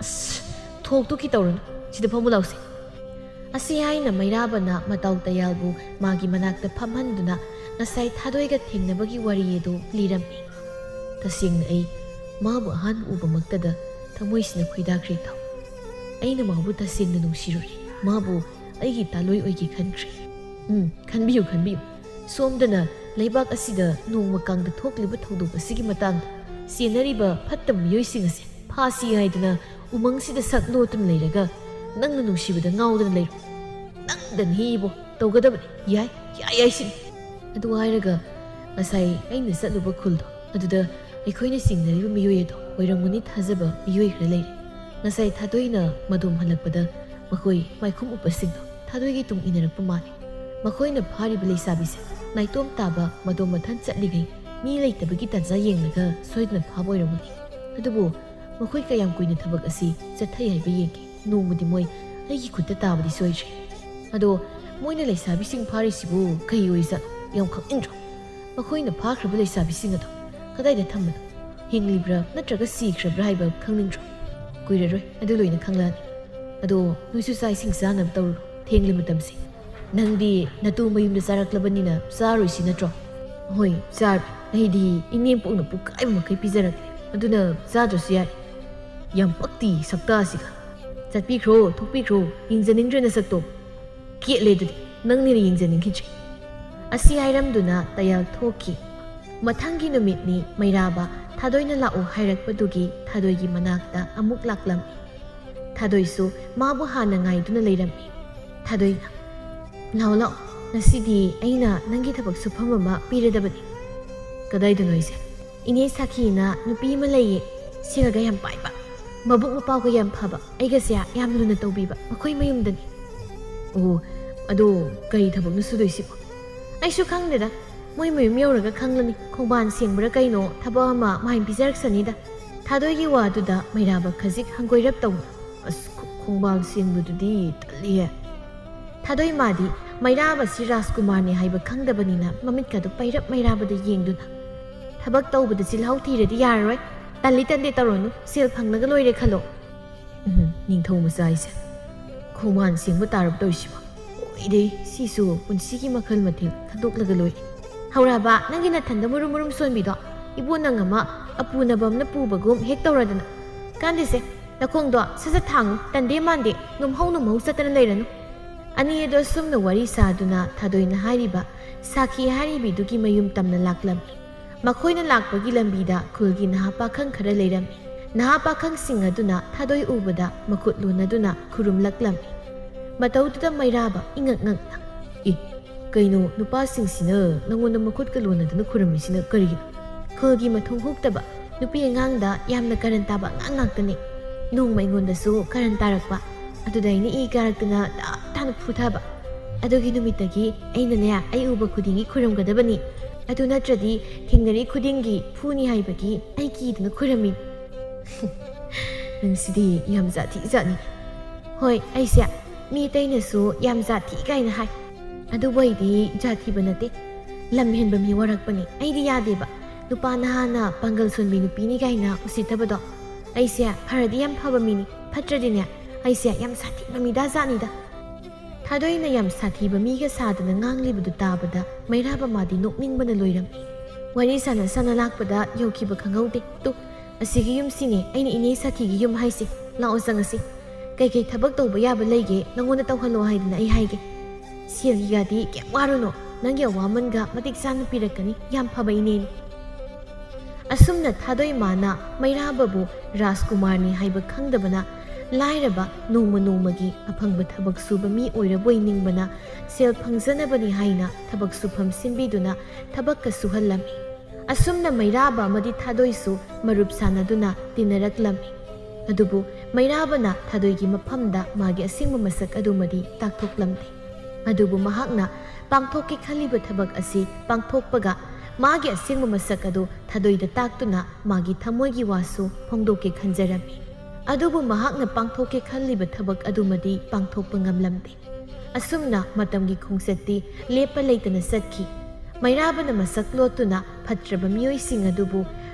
ꯑꯁ, ꯊꯣꯛꯇꯨ ꯈꯤ ꯇꯧꯔꯅꯨ, ꯁꯤꯗ ꯐꯝꯃꯨ ꯂꯥꯎꯁꯦ꯫ ꯑꯁꯤ ꯍꯥꯏꯅ ꯃꯩꯔꯥꯕꯅ ꯃꯇꯥꯎ ꯇꯌꯥꯜꯕꯨ ꯃꯥꯒꯤ ꯃꯅꯥꯛꯇ ꯐꯝꯍꯟꯗꯨꯅ ꯉꯁꯥꯏ ꯊꯥꯗꯣꯏꯒ ꯊꯦꯡꯅꯕꯒꯤ ꯋꯥꯔꯤ ꯑꯗꯨ ꯂꯤꯔꯝꯃꯤ꯫ ꯇꯁꯦꯡꯅ ꯑꯩ ꯃꯥꯕꯨ ꯑꯍꯥꯟꯕ ꯎꯕꯃꯛꯇꯗ ꯊꯃꯣꯏꯁꯤꯅ ꯈꯣꯏꯗꯥꯈ꯭ꯔꯦ ꯇꯥꯎ꯫ ꯑꯩꯅ ꯃꯥꯕꯨ ꯇꯁꯦꯡꯅ ꯅꯨꯡꯁꯤꯔꯨꯔꯦ꯫ ꯃꯥꯕꯨ ꯑꯩꯒꯤ ꯇꯥꯂꯣꯏ ꯑꯣꯏꯒꯦ ꯈꯟꯈ꯭ꯔꯦ꯫ ꯎꯝ, ꯈꯟꯕꯤꯌꯨ, ꯈꯟꯕꯤꯌꯨ꯫ ꯁꯣꯝꯗꯅ ꯂꯩꯕꯥꯛ ꯑꯁꯤꯗ ꯅꯣꯡꯃ ꯀꯥꯡꯗ ꯊꯣꯛꯂꯤꯕ ꯊꯧꯗꯣꯛ ꯑꯁꯤꯒꯤ ꯃꯇꯥꯡꯗ ꯆꯦꯟꯅꯔꯤꯕ ꯐꯠꯇꯕ ꯃꯤꯑꯣꯏꯁꯤꯡ ꯑꯁꯦ ꯐꯥꯁꯤ ꯍꯥꯏꯗꯅ ꯎꯃꯪꯁꯤꯗ ꯁꯛ ꯂꯣꯠꯇꯨꯅ ꯂꯩꯔꯒ ꯅꯪꯅ ꯅꯨꯡꯁꯤꯕꯗ ꯉꯥꯎꯗꯅ ꯂꯩꯔꯣ꯫ ꯅꯪꯗꯅꯤ ꯏꯕꯣ ꯇꯧꯒꯗꯕꯅꯤ꯫ ꯌꯥꯏ, ꯌꯥꯏ, ꯌꯥꯏ ꯁꯤꯅꯤ꯫ ꯑꯗꯨ ꯍꯥꯏꯔꯒ ꯉꯁꯥꯏ ꯑꯩꯅ ꯆꯠꯂꯨꯕ ꯈꯨꯜꯗꯣ, ꯑꯗꯨꯗ ꯑꯩꯈꯣꯏꯅ ꯆꯤꯡꯅꯔꯤꯕ ꯃꯤꯑꯣꯏ ꯑꯗꯣ ꯑꯣꯏꯔꯝꯒꯅꯤ ꯊꯥꯖꯕ ꯃꯤꯑꯣꯏ ꯈꯔ ꯂꯩꯔꯦ꯫ ꯉꯁꯥꯏ ꯊꯥꯗꯣꯏꯅ ꯃꯗꯣꯝ ꯍꯜꯂꯛꯄꯗ ꯃꯈꯣꯏ ꯃꯥꯏꯈꯨꯝ ꯎꯞꯄꯁꯤꯡꯗꯣ ꯊꯥꯗꯣꯏꯒꯤ ꯇꯨꯡ ꯏꯟꯅꯔꯛꯄ ꯃꯥꯜꯂꯤ꯫ ꯃꯈꯣꯏꯅ ꯐꯥꯔꯤꯕ ꯂꯩꯁꯥꯕꯤꯁꯦ ꯅꯥꯏꯇꯣꯝ ꯇꯥꯕ ꯃꯗꯣꯝ ꯃꯊꯟ ꯆꯠꯂꯤꯉꯩ ꯃꯤ ꯂꯩꯇꯕꯒꯤ ꯇꯥꯟꯖꯥ ꯌꯦꯡꯂꯒ ꯁꯣꯏꯗꯅ ꯐꯥꯕ ꯑꯣꯏꯔꯝꯒꯅꯤ꯫ ꯑꯗꯨꯕꯨ ꯃꯈꯣꯏ ꯀꯌꯥꯝ ꯀꯨꯏꯅ ꯊꯕꯛ ꯑꯁꯤ ꯆꯠꯊꯩ ꯍꯥꯏꯕ ꯌꯦꯡꯒꯦ꯫ ꯅꯣꯡꯃꯗꯤ ꯃꯣꯏ ꯑꯩꯒꯤ ꯈꯨꯠꯇ ꯇꯥꯕꯗꯤ ꯁꯣꯏꯗ꯭ꯔꯦ꯫ ꯑꯗꯣ ꯃꯣꯏꯅ ꯂꯩꯁꯥꯕꯤꯁꯤꯡ ꯐꯥꯔꯤꯁꯤꯕꯨ ꯀꯩ ꯑꯣꯏꯖꯥꯠꯅꯣ? ꯌꯥꯝ ꯈꯪꯅꯤꯡꯗ꯭ꯔꯣ? ꯃꯈꯣꯏꯅ ꯐꯥꯈ꯭ꯔꯕ ꯂꯩꯁꯥꯕꯤꯁꯤꯡ ꯑꯗꯣ ꯀꯗꯥꯏꯗ ꯊꯝꯕꯅꯣ? ꯍꯤꯡꯂꯤꯕ꯭ꯔꯥ ꯅꯠꯇ꯭ꯔꯒ ꯁꯤꯈ꯭ꯔꯕ꯭ꯔꯥ ꯍꯥꯏꯕ ꯈꯪꯅꯤꯡꯗ꯭ꯔꯣ? ꯀꯨꯏꯔꯔꯣꯏ, ꯑꯗꯨ ꯂꯣꯏꯅ ꯈꯪꯂꯛꯑꯅꯤ꯫ ꯑꯗꯣ ꯅꯣꯏꯁꯨ ꯆꯥꯛ ꯏꯁꯤꯡ ꯆꯥꯅꯕ ꯇꯧꯔꯨꯔꯣ, ꯊꯦꯡꯂꯦ ꯃꯇꯝꯁꯦ꯫ ꯅꯪꯗꯤ ꯅꯇꯨ ꯃꯌꯨꯝꯗ ꯆꯥꯔꯛꯂꯕꯅꯤꯅ ꯆꯥꯔꯣꯏꯁꯤ ꯅꯠꯇ꯭ꯔꯣ? ꯍꯣꯏ, ꯆꯥꯔꯣꯏ꯫ ꯑꯩꯗꯤ ꯏꯅꯦꯝꯄꯣꯛꯅ ꯄꯨꯡꯀꯥꯏꯕ ꯃꯈꯩ ꯄꯤꯖꯔꯛꯂꯦ, ꯑꯗꯨꯅ ꯆꯥꯗ꯭ꯔꯁꯨ ꯌꯥꯏ꯫ ꯌꯥꯝ ꯄꯛꯇꯤ ꯁꯛꯇꯥꯁꯤꯒ꯫ ꯆꯠꯄꯤꯈ꯭ꯔꯣ, ꯊꯣꯛꯄꯤꯈ꯭ꯔꯣ, ꯌꯦꯡꯖꯅꯤꯡꯗ꯭ꯔꯦ ꯅꯁꯛꯇꯣ꯫ ꯀꯦꯠꯂꯦ ꯑꯗꯨꯗꯤ, ꯅꯪꯅ ꯍꯦꯟꯅ ꯌꯦꯡꯖꯅꯤꯡꯈꯤꯗ꯭ꯔꯦ꯫ ꯑꯁꯤ ꯍꯥꯏꯔꯝꯗꯨꯅ ꯇꯌꯥꯜ ꯊꯣꯛꯈꯤ꯫ ꯃꯊꯪꯒꯤ ꯅꯨꯃꯤꯠꯅꯤ ꯃꯩꯔꯥꯕ ꯊꯥꯗꯣꯏꯅ ꯂꯥꯛꯎ ꯍꯥꯏꯔꯛꯄꯗꯨꯒꯤ ꯊꯥꯗꯣꯏꯒꯤ ꯃꯅꯥꯛꯇ ꯑꯃꯨꯛ ꯂꯥꯛꯂꯝꯃꯤ꯫ ꯊꯥꯗꯣꯏꯁꯨ ꯃꯥꯕꯨ ꯍꯥꯟꯅ ꯉꯥꯏꯗꯨꯅ ꯂꯩꯔꯝꯃꯤ꯫ ꯊꯥꯗꯣꯏꯅ, "ꯂꯥꯛꯑꯣ, ꯂꯥꯛꯑꯣ, ꯉꯁꯤꯗꯤ ꯑꯩꯅ ꯅꯪꯒꯤ ꯊꯕꯛ ꯁꯨꯐꯝ ꯑꯃ ꯄꯤꯔꯗꯕꯅꯤ꯫" "ꯀꯗꯥꯏꯗꯅꯣ ꯍꯥꯏꯁꯦ?" "ꯏꯅꯦ ꯁꯥꯈꯤꯅ ꯅꯨꯄꯤ ꯑꯃ ꯂꯩꯌꯦ, ꯁꯦꯜꯒ ꯌꯥꯝ ꯄꯥꯏꯕ, ꯃꯕꯨꯛ ꯃꯄꯥꯎꯒ ꯌꯥꯝ ꯐꯕ, ꯑꯩꯒꯁꯦ ꯌꯥꯝ ꯂꯨꯅ ꯇꯧꯕꯤꯕ, ꯃꯈꯣꯏ ꯃꯌꯨꯝꯗꯅꯤ꯫" "ꯑꯣ, ꯑꯗꯣ ꯀꯔꯤ ꯊꯕꯛꯅꯣ ꯁꯨꯗꯣꯏꯁꯤꯕꯣ?" "ꯑꯩꯁꯨ ꯈꯪꯗꯦꯗ, ꯃꯣꯏ ꯃꯌꯨꯝ ꯌꯧꯔꯒ ꯈꯪꯂꯅꯤ꯫ ꯈꯣꯡꯕꯥꯟ ꯁꯦꯡꯕ꯭ꯔꯥ ꯀꯩꯅꯣ, ꯊꯕꯛ ꯑꯃ ꯃꯥꯏ ꯄꯤꯖꯔꯛꯁꯅꯤꯗ꯫" ꯊꯥꯗꯣꯏꯒꯤ ꯋꯥꯗꯨꯗ ꯃꯩꯔꯥꯕ ꯈꯖꯤꯛ ꯍꯪꯒꯣꯏꯔꯞ ꯇꯧꯅ, "ꯑꯁ, ꯈꯣ-, ꯈꯣꯡꯕꯥꯟ ꯁꯦꯡꯕꯗꯨꯗꯤ ꯇꯜꯂꯤꯍꯦ꯫" ꯊꯥꯗꯣꯏ ꯃꯥꯗꯤ ꯃꯩꯔꯥꯕꯁꯤ ꯔꯥꯖꯀꯨꯃꯥꯔꯅꯤ ꯍꯥꯏꯕ ꯈꯪꯗꯕꯅꯤꯅ ꯃꯃꯤꯠꯀꯗꯨ ꯄꯩꯔꯞ ꯃꯩꯔꯥꯕꯗ ꯌꯦꯡꯗꯨꯅ, "ꯊꯕꯛ ꯇꯧꯕꯗ ꯆꯤꯜꯍꯥꯎ ꯊꯤꯔꯗꯤ ꯌꯥꯔꯔꯣꯏ꯫ ꯇꯜꯂꯤ ꯇꯟꯗꯦ ꯇꯧꯔꯨꯅꯨ, ꯁꯦꯜ ꯐꯪꯂꯒ ꯂꯣꯏꯔꯦ ꯈꯜꯂꯣ꯫" ꯎꯝ, ꯅꯤꯡꯊꯧ ꯃꯆꯥ ꯍꯥꯏꯁꯦ꯫ ꯈꯣꯡꯕꯥꯟ ꯁꯦꯡꯕ ꯇꯥꯔꯕ ꯇꯧꯔꯤꯁꯤꯕꯣ? ꯑꯣꯏꯗꯦ, ꯁꯤꯁꯨ ꯄꯨꯟꯁꯤꯒꯤ ꯃꯈꯜ ꯃꯊꯦꯜ ꯊꯥꯗꯣꯛꯂꯒ ꯂꯣꯏꯔꯦ꯫ "ꯍꯧꯔꯛꯑꯕ, ꯅꯪꯒꯤ ꯅꯊꯟꯗ ꯃꯨꯔꯨꯝ ꯃꯨꯔꯨꯝ ꯁꯣꯟꯕꯤꯗꯣ? ꯏꯕꯣ ꯅꯪ ꯑꯃ ꯑꯄꯨꯅꯕ ꯑꯃꯅ ꯄꯨꯕꯒꯨꯝ ꯍꯦꯛ ꯇꯧꯔꯗꯅ꯫ ꯀꯥꯟꯗꯦꯁꯦ, ꯅꯈꯣꯡꯗꯣ ꯁꯠ ꯁꯠ ꯊꯥꯡꯉꯨ, ꯇꯟꯗꯦ ꯃꯥꯟꯗꯦ, ꯅꯨꯝꯍꯧ ꯅꯨꯝꯍꯧ ꯆꯠꯇꯅ ꯂꯩꯔꯅꯨ꯫" ꯑꯅꯤ ꯑꯗꯨ ꯑꯁꯨꯝꯅ ꯋꯥꯔꯤ ꯁꯥꯗꯨꯅ ꯊꯥꯗꯣꯏꯅ ꯍꯥꯏꯔꯤꯕ ꯁꯥꯈꯤ ꯍꯥꯏꯔꯤꯕꯤꯗꯨꯒꯤ ꯃꯌꯨꯝ ꯇꯝꯅ ꯂꯥꯛꯂꯝꯃꯤ꯫ ꯃꯈꯣꯏꯅ ꯂꯥꯛꯄꯒꯤ ꯂꯝꯕꯤꯗ ꯈꯨꯜꯒꯤ ꯅꯍꯥ ꯄꯥꯈꯪ ꯈꯔ ꯂꯩꯔꯝꯃꯤ꯫ ꯅꯍꯥ ꯄꯥꯈꯪꯁꯤꯡ ꯑꯗꯨꯅ ꯊꯥꯗꯣꯏ ꯎꯕꯗ ꯃꯈꯨꯠ ꯂꯣꯟꯅꯗꯨꯅ ꯈꯨꯔꯨꯝꯂꯛꯂꯝꯃꯤ꯫ ꯃꯇꯧꯗꯨꯗ ꯃꯩꯔꯥꯕ ꯏꯉꯛ ꯉꯛꯅ, "ꯑꯦ, ꯀꯩꯅꯣ ꯅꯨꯄꯥꯁꯤꯡꯁꯤꯅ ꯅꯉꯣꯟꯗ ꯃꯈꯨꯠꯀ ꯂꯣꯟꯅꯗꯨꯅ ꯈꯨꯔꯨꯝꯃꯤꯁꯤꯅ ꯀꯔꯤꯒꯤꯅꯣ?" "ꯈꯨꯜꯒꯤ ꯃꯊꯣꯡ ꯍꯨꯛꯇꯕ ꯅꯨꯄꯤ ꯑꯉꯥꯡꯗ ꯌꯥꯝꯅ ꯀꯔꯟ ꯇꯥꯕ ꯑꯉꯥꯡ ꯉꯥꯛꯇꯅꯤ꯫ ꯅꯣꯡꯃ ꯑꯩꯉꯣꯟꯗꯁꯨ ꯀꯔꯟ ꯇꯥꯔꯛꯄ꯫ ꯑꯗꯨꯗ ꯑꯩꯅ ꯏ ꯀꯥꯔꯛꯇꯅ ꯇꯞ ꯇꯥꯅ ꯐꯨꯊꯕ꯫ ꯑꯗꯨꯒꯤ ꯅꯨꯃꯤꯠꯇꯒꯤ ꯑꯩꯅꯅꯦ, ꯑꯩ ꯎꯕ ꯈꯨꯗꯤꯡꯒꯤ ꯈꯨꯔꯨꯝꯒꯗꯕꯅꯤ꯫ ꯑꯗꯨ ꯅꯠꯇ꯭ꯔꯗꯤ ꯊꯦꯡꯅꯔꯤ ꯈꯨꯗꯤꯡꯒꯤ ꯐꯨꯅꯤ ꯍꯥꯏꯕꯒꯤ ꯑꯩ ꯀꯤꯗꯨꯅ ꯈꯨꯔꯝꯃꯤ꯫" "ꯅꯪꯁꯤꯗꯤ ꯌꯥꯝ ꯖꯥꯠ ꯊꯤ ꯖꯥꯠꯅꯤ꯫" "ꯍꯣꯏ, ꯑꯩꯁꯦ ꯃꯤ ꯑꯇꯩꯅꯁꯨ ꯌꯥꯝ ꯖꯥꯠ ꯊꯤ ꯀꯥꯏꯅ ꯍꯥꯏ꯫ ꯑꯗꯨꯕꯨ ꯑꯩꯗꯤ ꯖꯥꯠ ꯊꯤꯕ ꯅꯠꯇꯦ꯫ ꯂꯝ ꯍꯦꯟꯕ ꯃꯤ ꯋꯥꯔꯛꯄꯅꯤ꯫ ꯑꯩꯗꯤ ꯌꯥꯗꯦꯕ꯫ ꯅꯨꯄꯥ ꯅꯍꯥꯅ ꯄꯥꯡꯒꯜ ꯁꯣꯟꯕꯤ ꯅꯨꯄꯤꯅꯤ ꯀꯥꯏꯅ ꯎꯁꯤꯠꯇꯕꯗꯣ꯫ ꯑꯩꯁꯦ ꯐꯔꯗꯤ ꯌꯥꯝ ꯐꯕ ꯃꯤꯅꯤ, ꯐꯠꯇ꯭ꯔꯗꯤꯅꯦ ꯑꯩꯁꯦ ꯌꯥꯝ ꯁꯥꯊꯤꯕ ꯃꯤꯗꯥꯖꯥꯠꯅꯤꯗ꯫ ꯊꯥꯗꯣꯏꯅ ꯌꯥꯝ ꯁꯥꯊꯤꯕ ꯃꯤꯒ ꯁꯥꯗꯅ ꯉꯥꯡꯂꯤꯕꯗꯨ ꯇꯥꯕꯗ ꯃꯩꯔꯥꯕ ꯃꯥꯗꯤ ꯅꯣꯛꯅꯤꯡꯕꯅ ꯂꯣꯏꯔꯝꯃꯤ꯫ ꯋꯥꯔꯤ ꯁꯥꯟꯅ ꯁꯥꯟꯅ ꯂꯥꯛꯄꯗ ꯌꯧꯈꯤꯕ ꯈꯪꯍꯧꯗꯦ꯫ ꯇꯨ, ꯑꯁꯤꯒꯤ ꯌꯨꯝꯁꯤꯅꯦ ꯑꯩꯅ ꯏꯅꯦ ꯁꯥꯊꯤꯒꯤ ꯌꯨꯝ ꯍꯥꯏꯁꯦ꯫ ꯂꯥꯛꯑꯣ ꯆꯪꯉꯁꯤ꯫ ꯀꯩꯀꯩ ꯊꯕꯛ ꯇꯧꯕ ꯌꯥꯕ ꯂꯩꯒꯦ ꯅꯪꯉꯣꯟꯗ ꯇꯧꯍꯜꯂꯣ ꯍꯥꯏꯗꯅ ꯑꯩ ꯍꯥꯏꯒꯦ꯫ ꯁꯦꯜꯒꯤꯒꯗꯤ ꯀꯩꯝ ꯋꯥꯔꯨꯅꯣ꯫ ꯅꯪꯒꯤ ꯑꯋꯥꯃꯟꯒ ꯃꯇꯤꯛ ꯆꯥꯅ ꯄꯤꯔꯛꯀꯅꯤ꯫ ꯌꯥꯝ ꯐꯕ ꯏꯅꯦꯅꯤ꯫ ꯑꯁꯨꯝꯅ ꯊꯥꯗꯣꯏ ꯃꯥꯅ ꯃꯩꯔꯥꯕꯕꯨ ꯔꯥꯖꯀꯨꯃꯥꯔꯅꯤ ꯍꯥꯏꯕ ꯈꯪꯗꯕꯅ ꯂꯥꯏꯔꯕ ꯅꯣꯡꯃ ꯅꯣꯡꯃꯒꯤ ꯑꯐꯪꯕ ꯊꯕꯛ ꯁꯨꯕ ꯃꯤ ꯑꯣꯏꯔꯕꯣꯏ ꯅꯤꯡꯕꯅ ꯁꯦꯜ ꯐꯪꯖꯅꯕꯅꯤ ꯍꯥꯏꯅ ꯊꯕꯛ ꯁꯨꯐꯝ ꯁꯤꯟꯕꯤꯗꯨꯅ ꯊꯕꯛꯀ ꯁꯨꯍꯜꯂꯝꯃꯤ꯫ ꯑꯁꯨꯝꯅ ꯃꯩꯔꯥꯕ ꯑꯃꯗꯤ ꯊꯥꯗꯣꯏꯁꯨ ꯃꯔꯨꯞ ꯁꯥꯟꯅꯗꯨꯅ ꯇꯤꯟꯅꯔꯛꯂꯝꯃꯤ꯫ ꯑꯗꯨꯕꯨ ꯃꯩꯔꯥꯕꯅ ꯊꯥꯗꯣꯏꯒꯤ ꯃꯐꯝꯗ ꯃꯥꯒꯤ ꯑꯁꯦꯡꯕ ꯃꯁꯛ ꯑꯗꯨꯃꯗꯤ ꯇꯥꯛꯊꯣꯛꯂꯝꯗꯦ꯫ ꯑꯗꯨꯕꯨ ꯃꯍꯥꯛꯅ ꯄꯥꯡꯊꯣꯛꯀꯦ ꯈꯜꯂꯤꯕ ꯊꯕꯛ ꯑꯁꯤ ꯄꯥꯡꯊꯣꯛꯄꯒ ꯃꯥꯒꯤ ꯑꯁꯦꯡꯕ ꯃꯁꯛ ꯑꯗꯨ ꯊꯥꯗꯣꯏꯗ ꯇꯥꯛꯇꯨꯅ ꯃꯥꯒꯤ ꯊꯃꯣꯏꯒꯤ ꯋꯥꯁꯨ ꯐꯣꯡꯗꯣꯛꯀꯦ ꯈꯟꯖꯔꯝꯃꯤ꯫ ꯑꯗꯨꯕꯨ ꯃꯍꯥꯛꯅ ꯄꯥꯡꯊꯣꯛꯀꯦ ꯈꯜꯂꯤꯕ ꯊꯕꯛ ꯑꯗꯨꯃꯗꯤ ꯄꯥꯡꯊꯣꯛꯄ ꯉꯝꯂꯝꯗꯦ꯫ ꯑꯁꯨꯝꯅ ꯃꯇꯝꯒꯤ ꯈꯣꯡꯆꯠꯇꯤ ꯂꯦꯞꯄ ꯂꯩꯇꯅ ꯆꯠꯈꯤ꯫ ꯃꯩꯔꯥꯕꯅ ꯃꯁꯛ ꯂꯣꯠꯇꯨꯅ ꯐꯠꯇ꯭ꯔꯕ ꯃꯤꯑꯣꯏꯁꯤꯡ ꯑꯗꯨꯕꯨ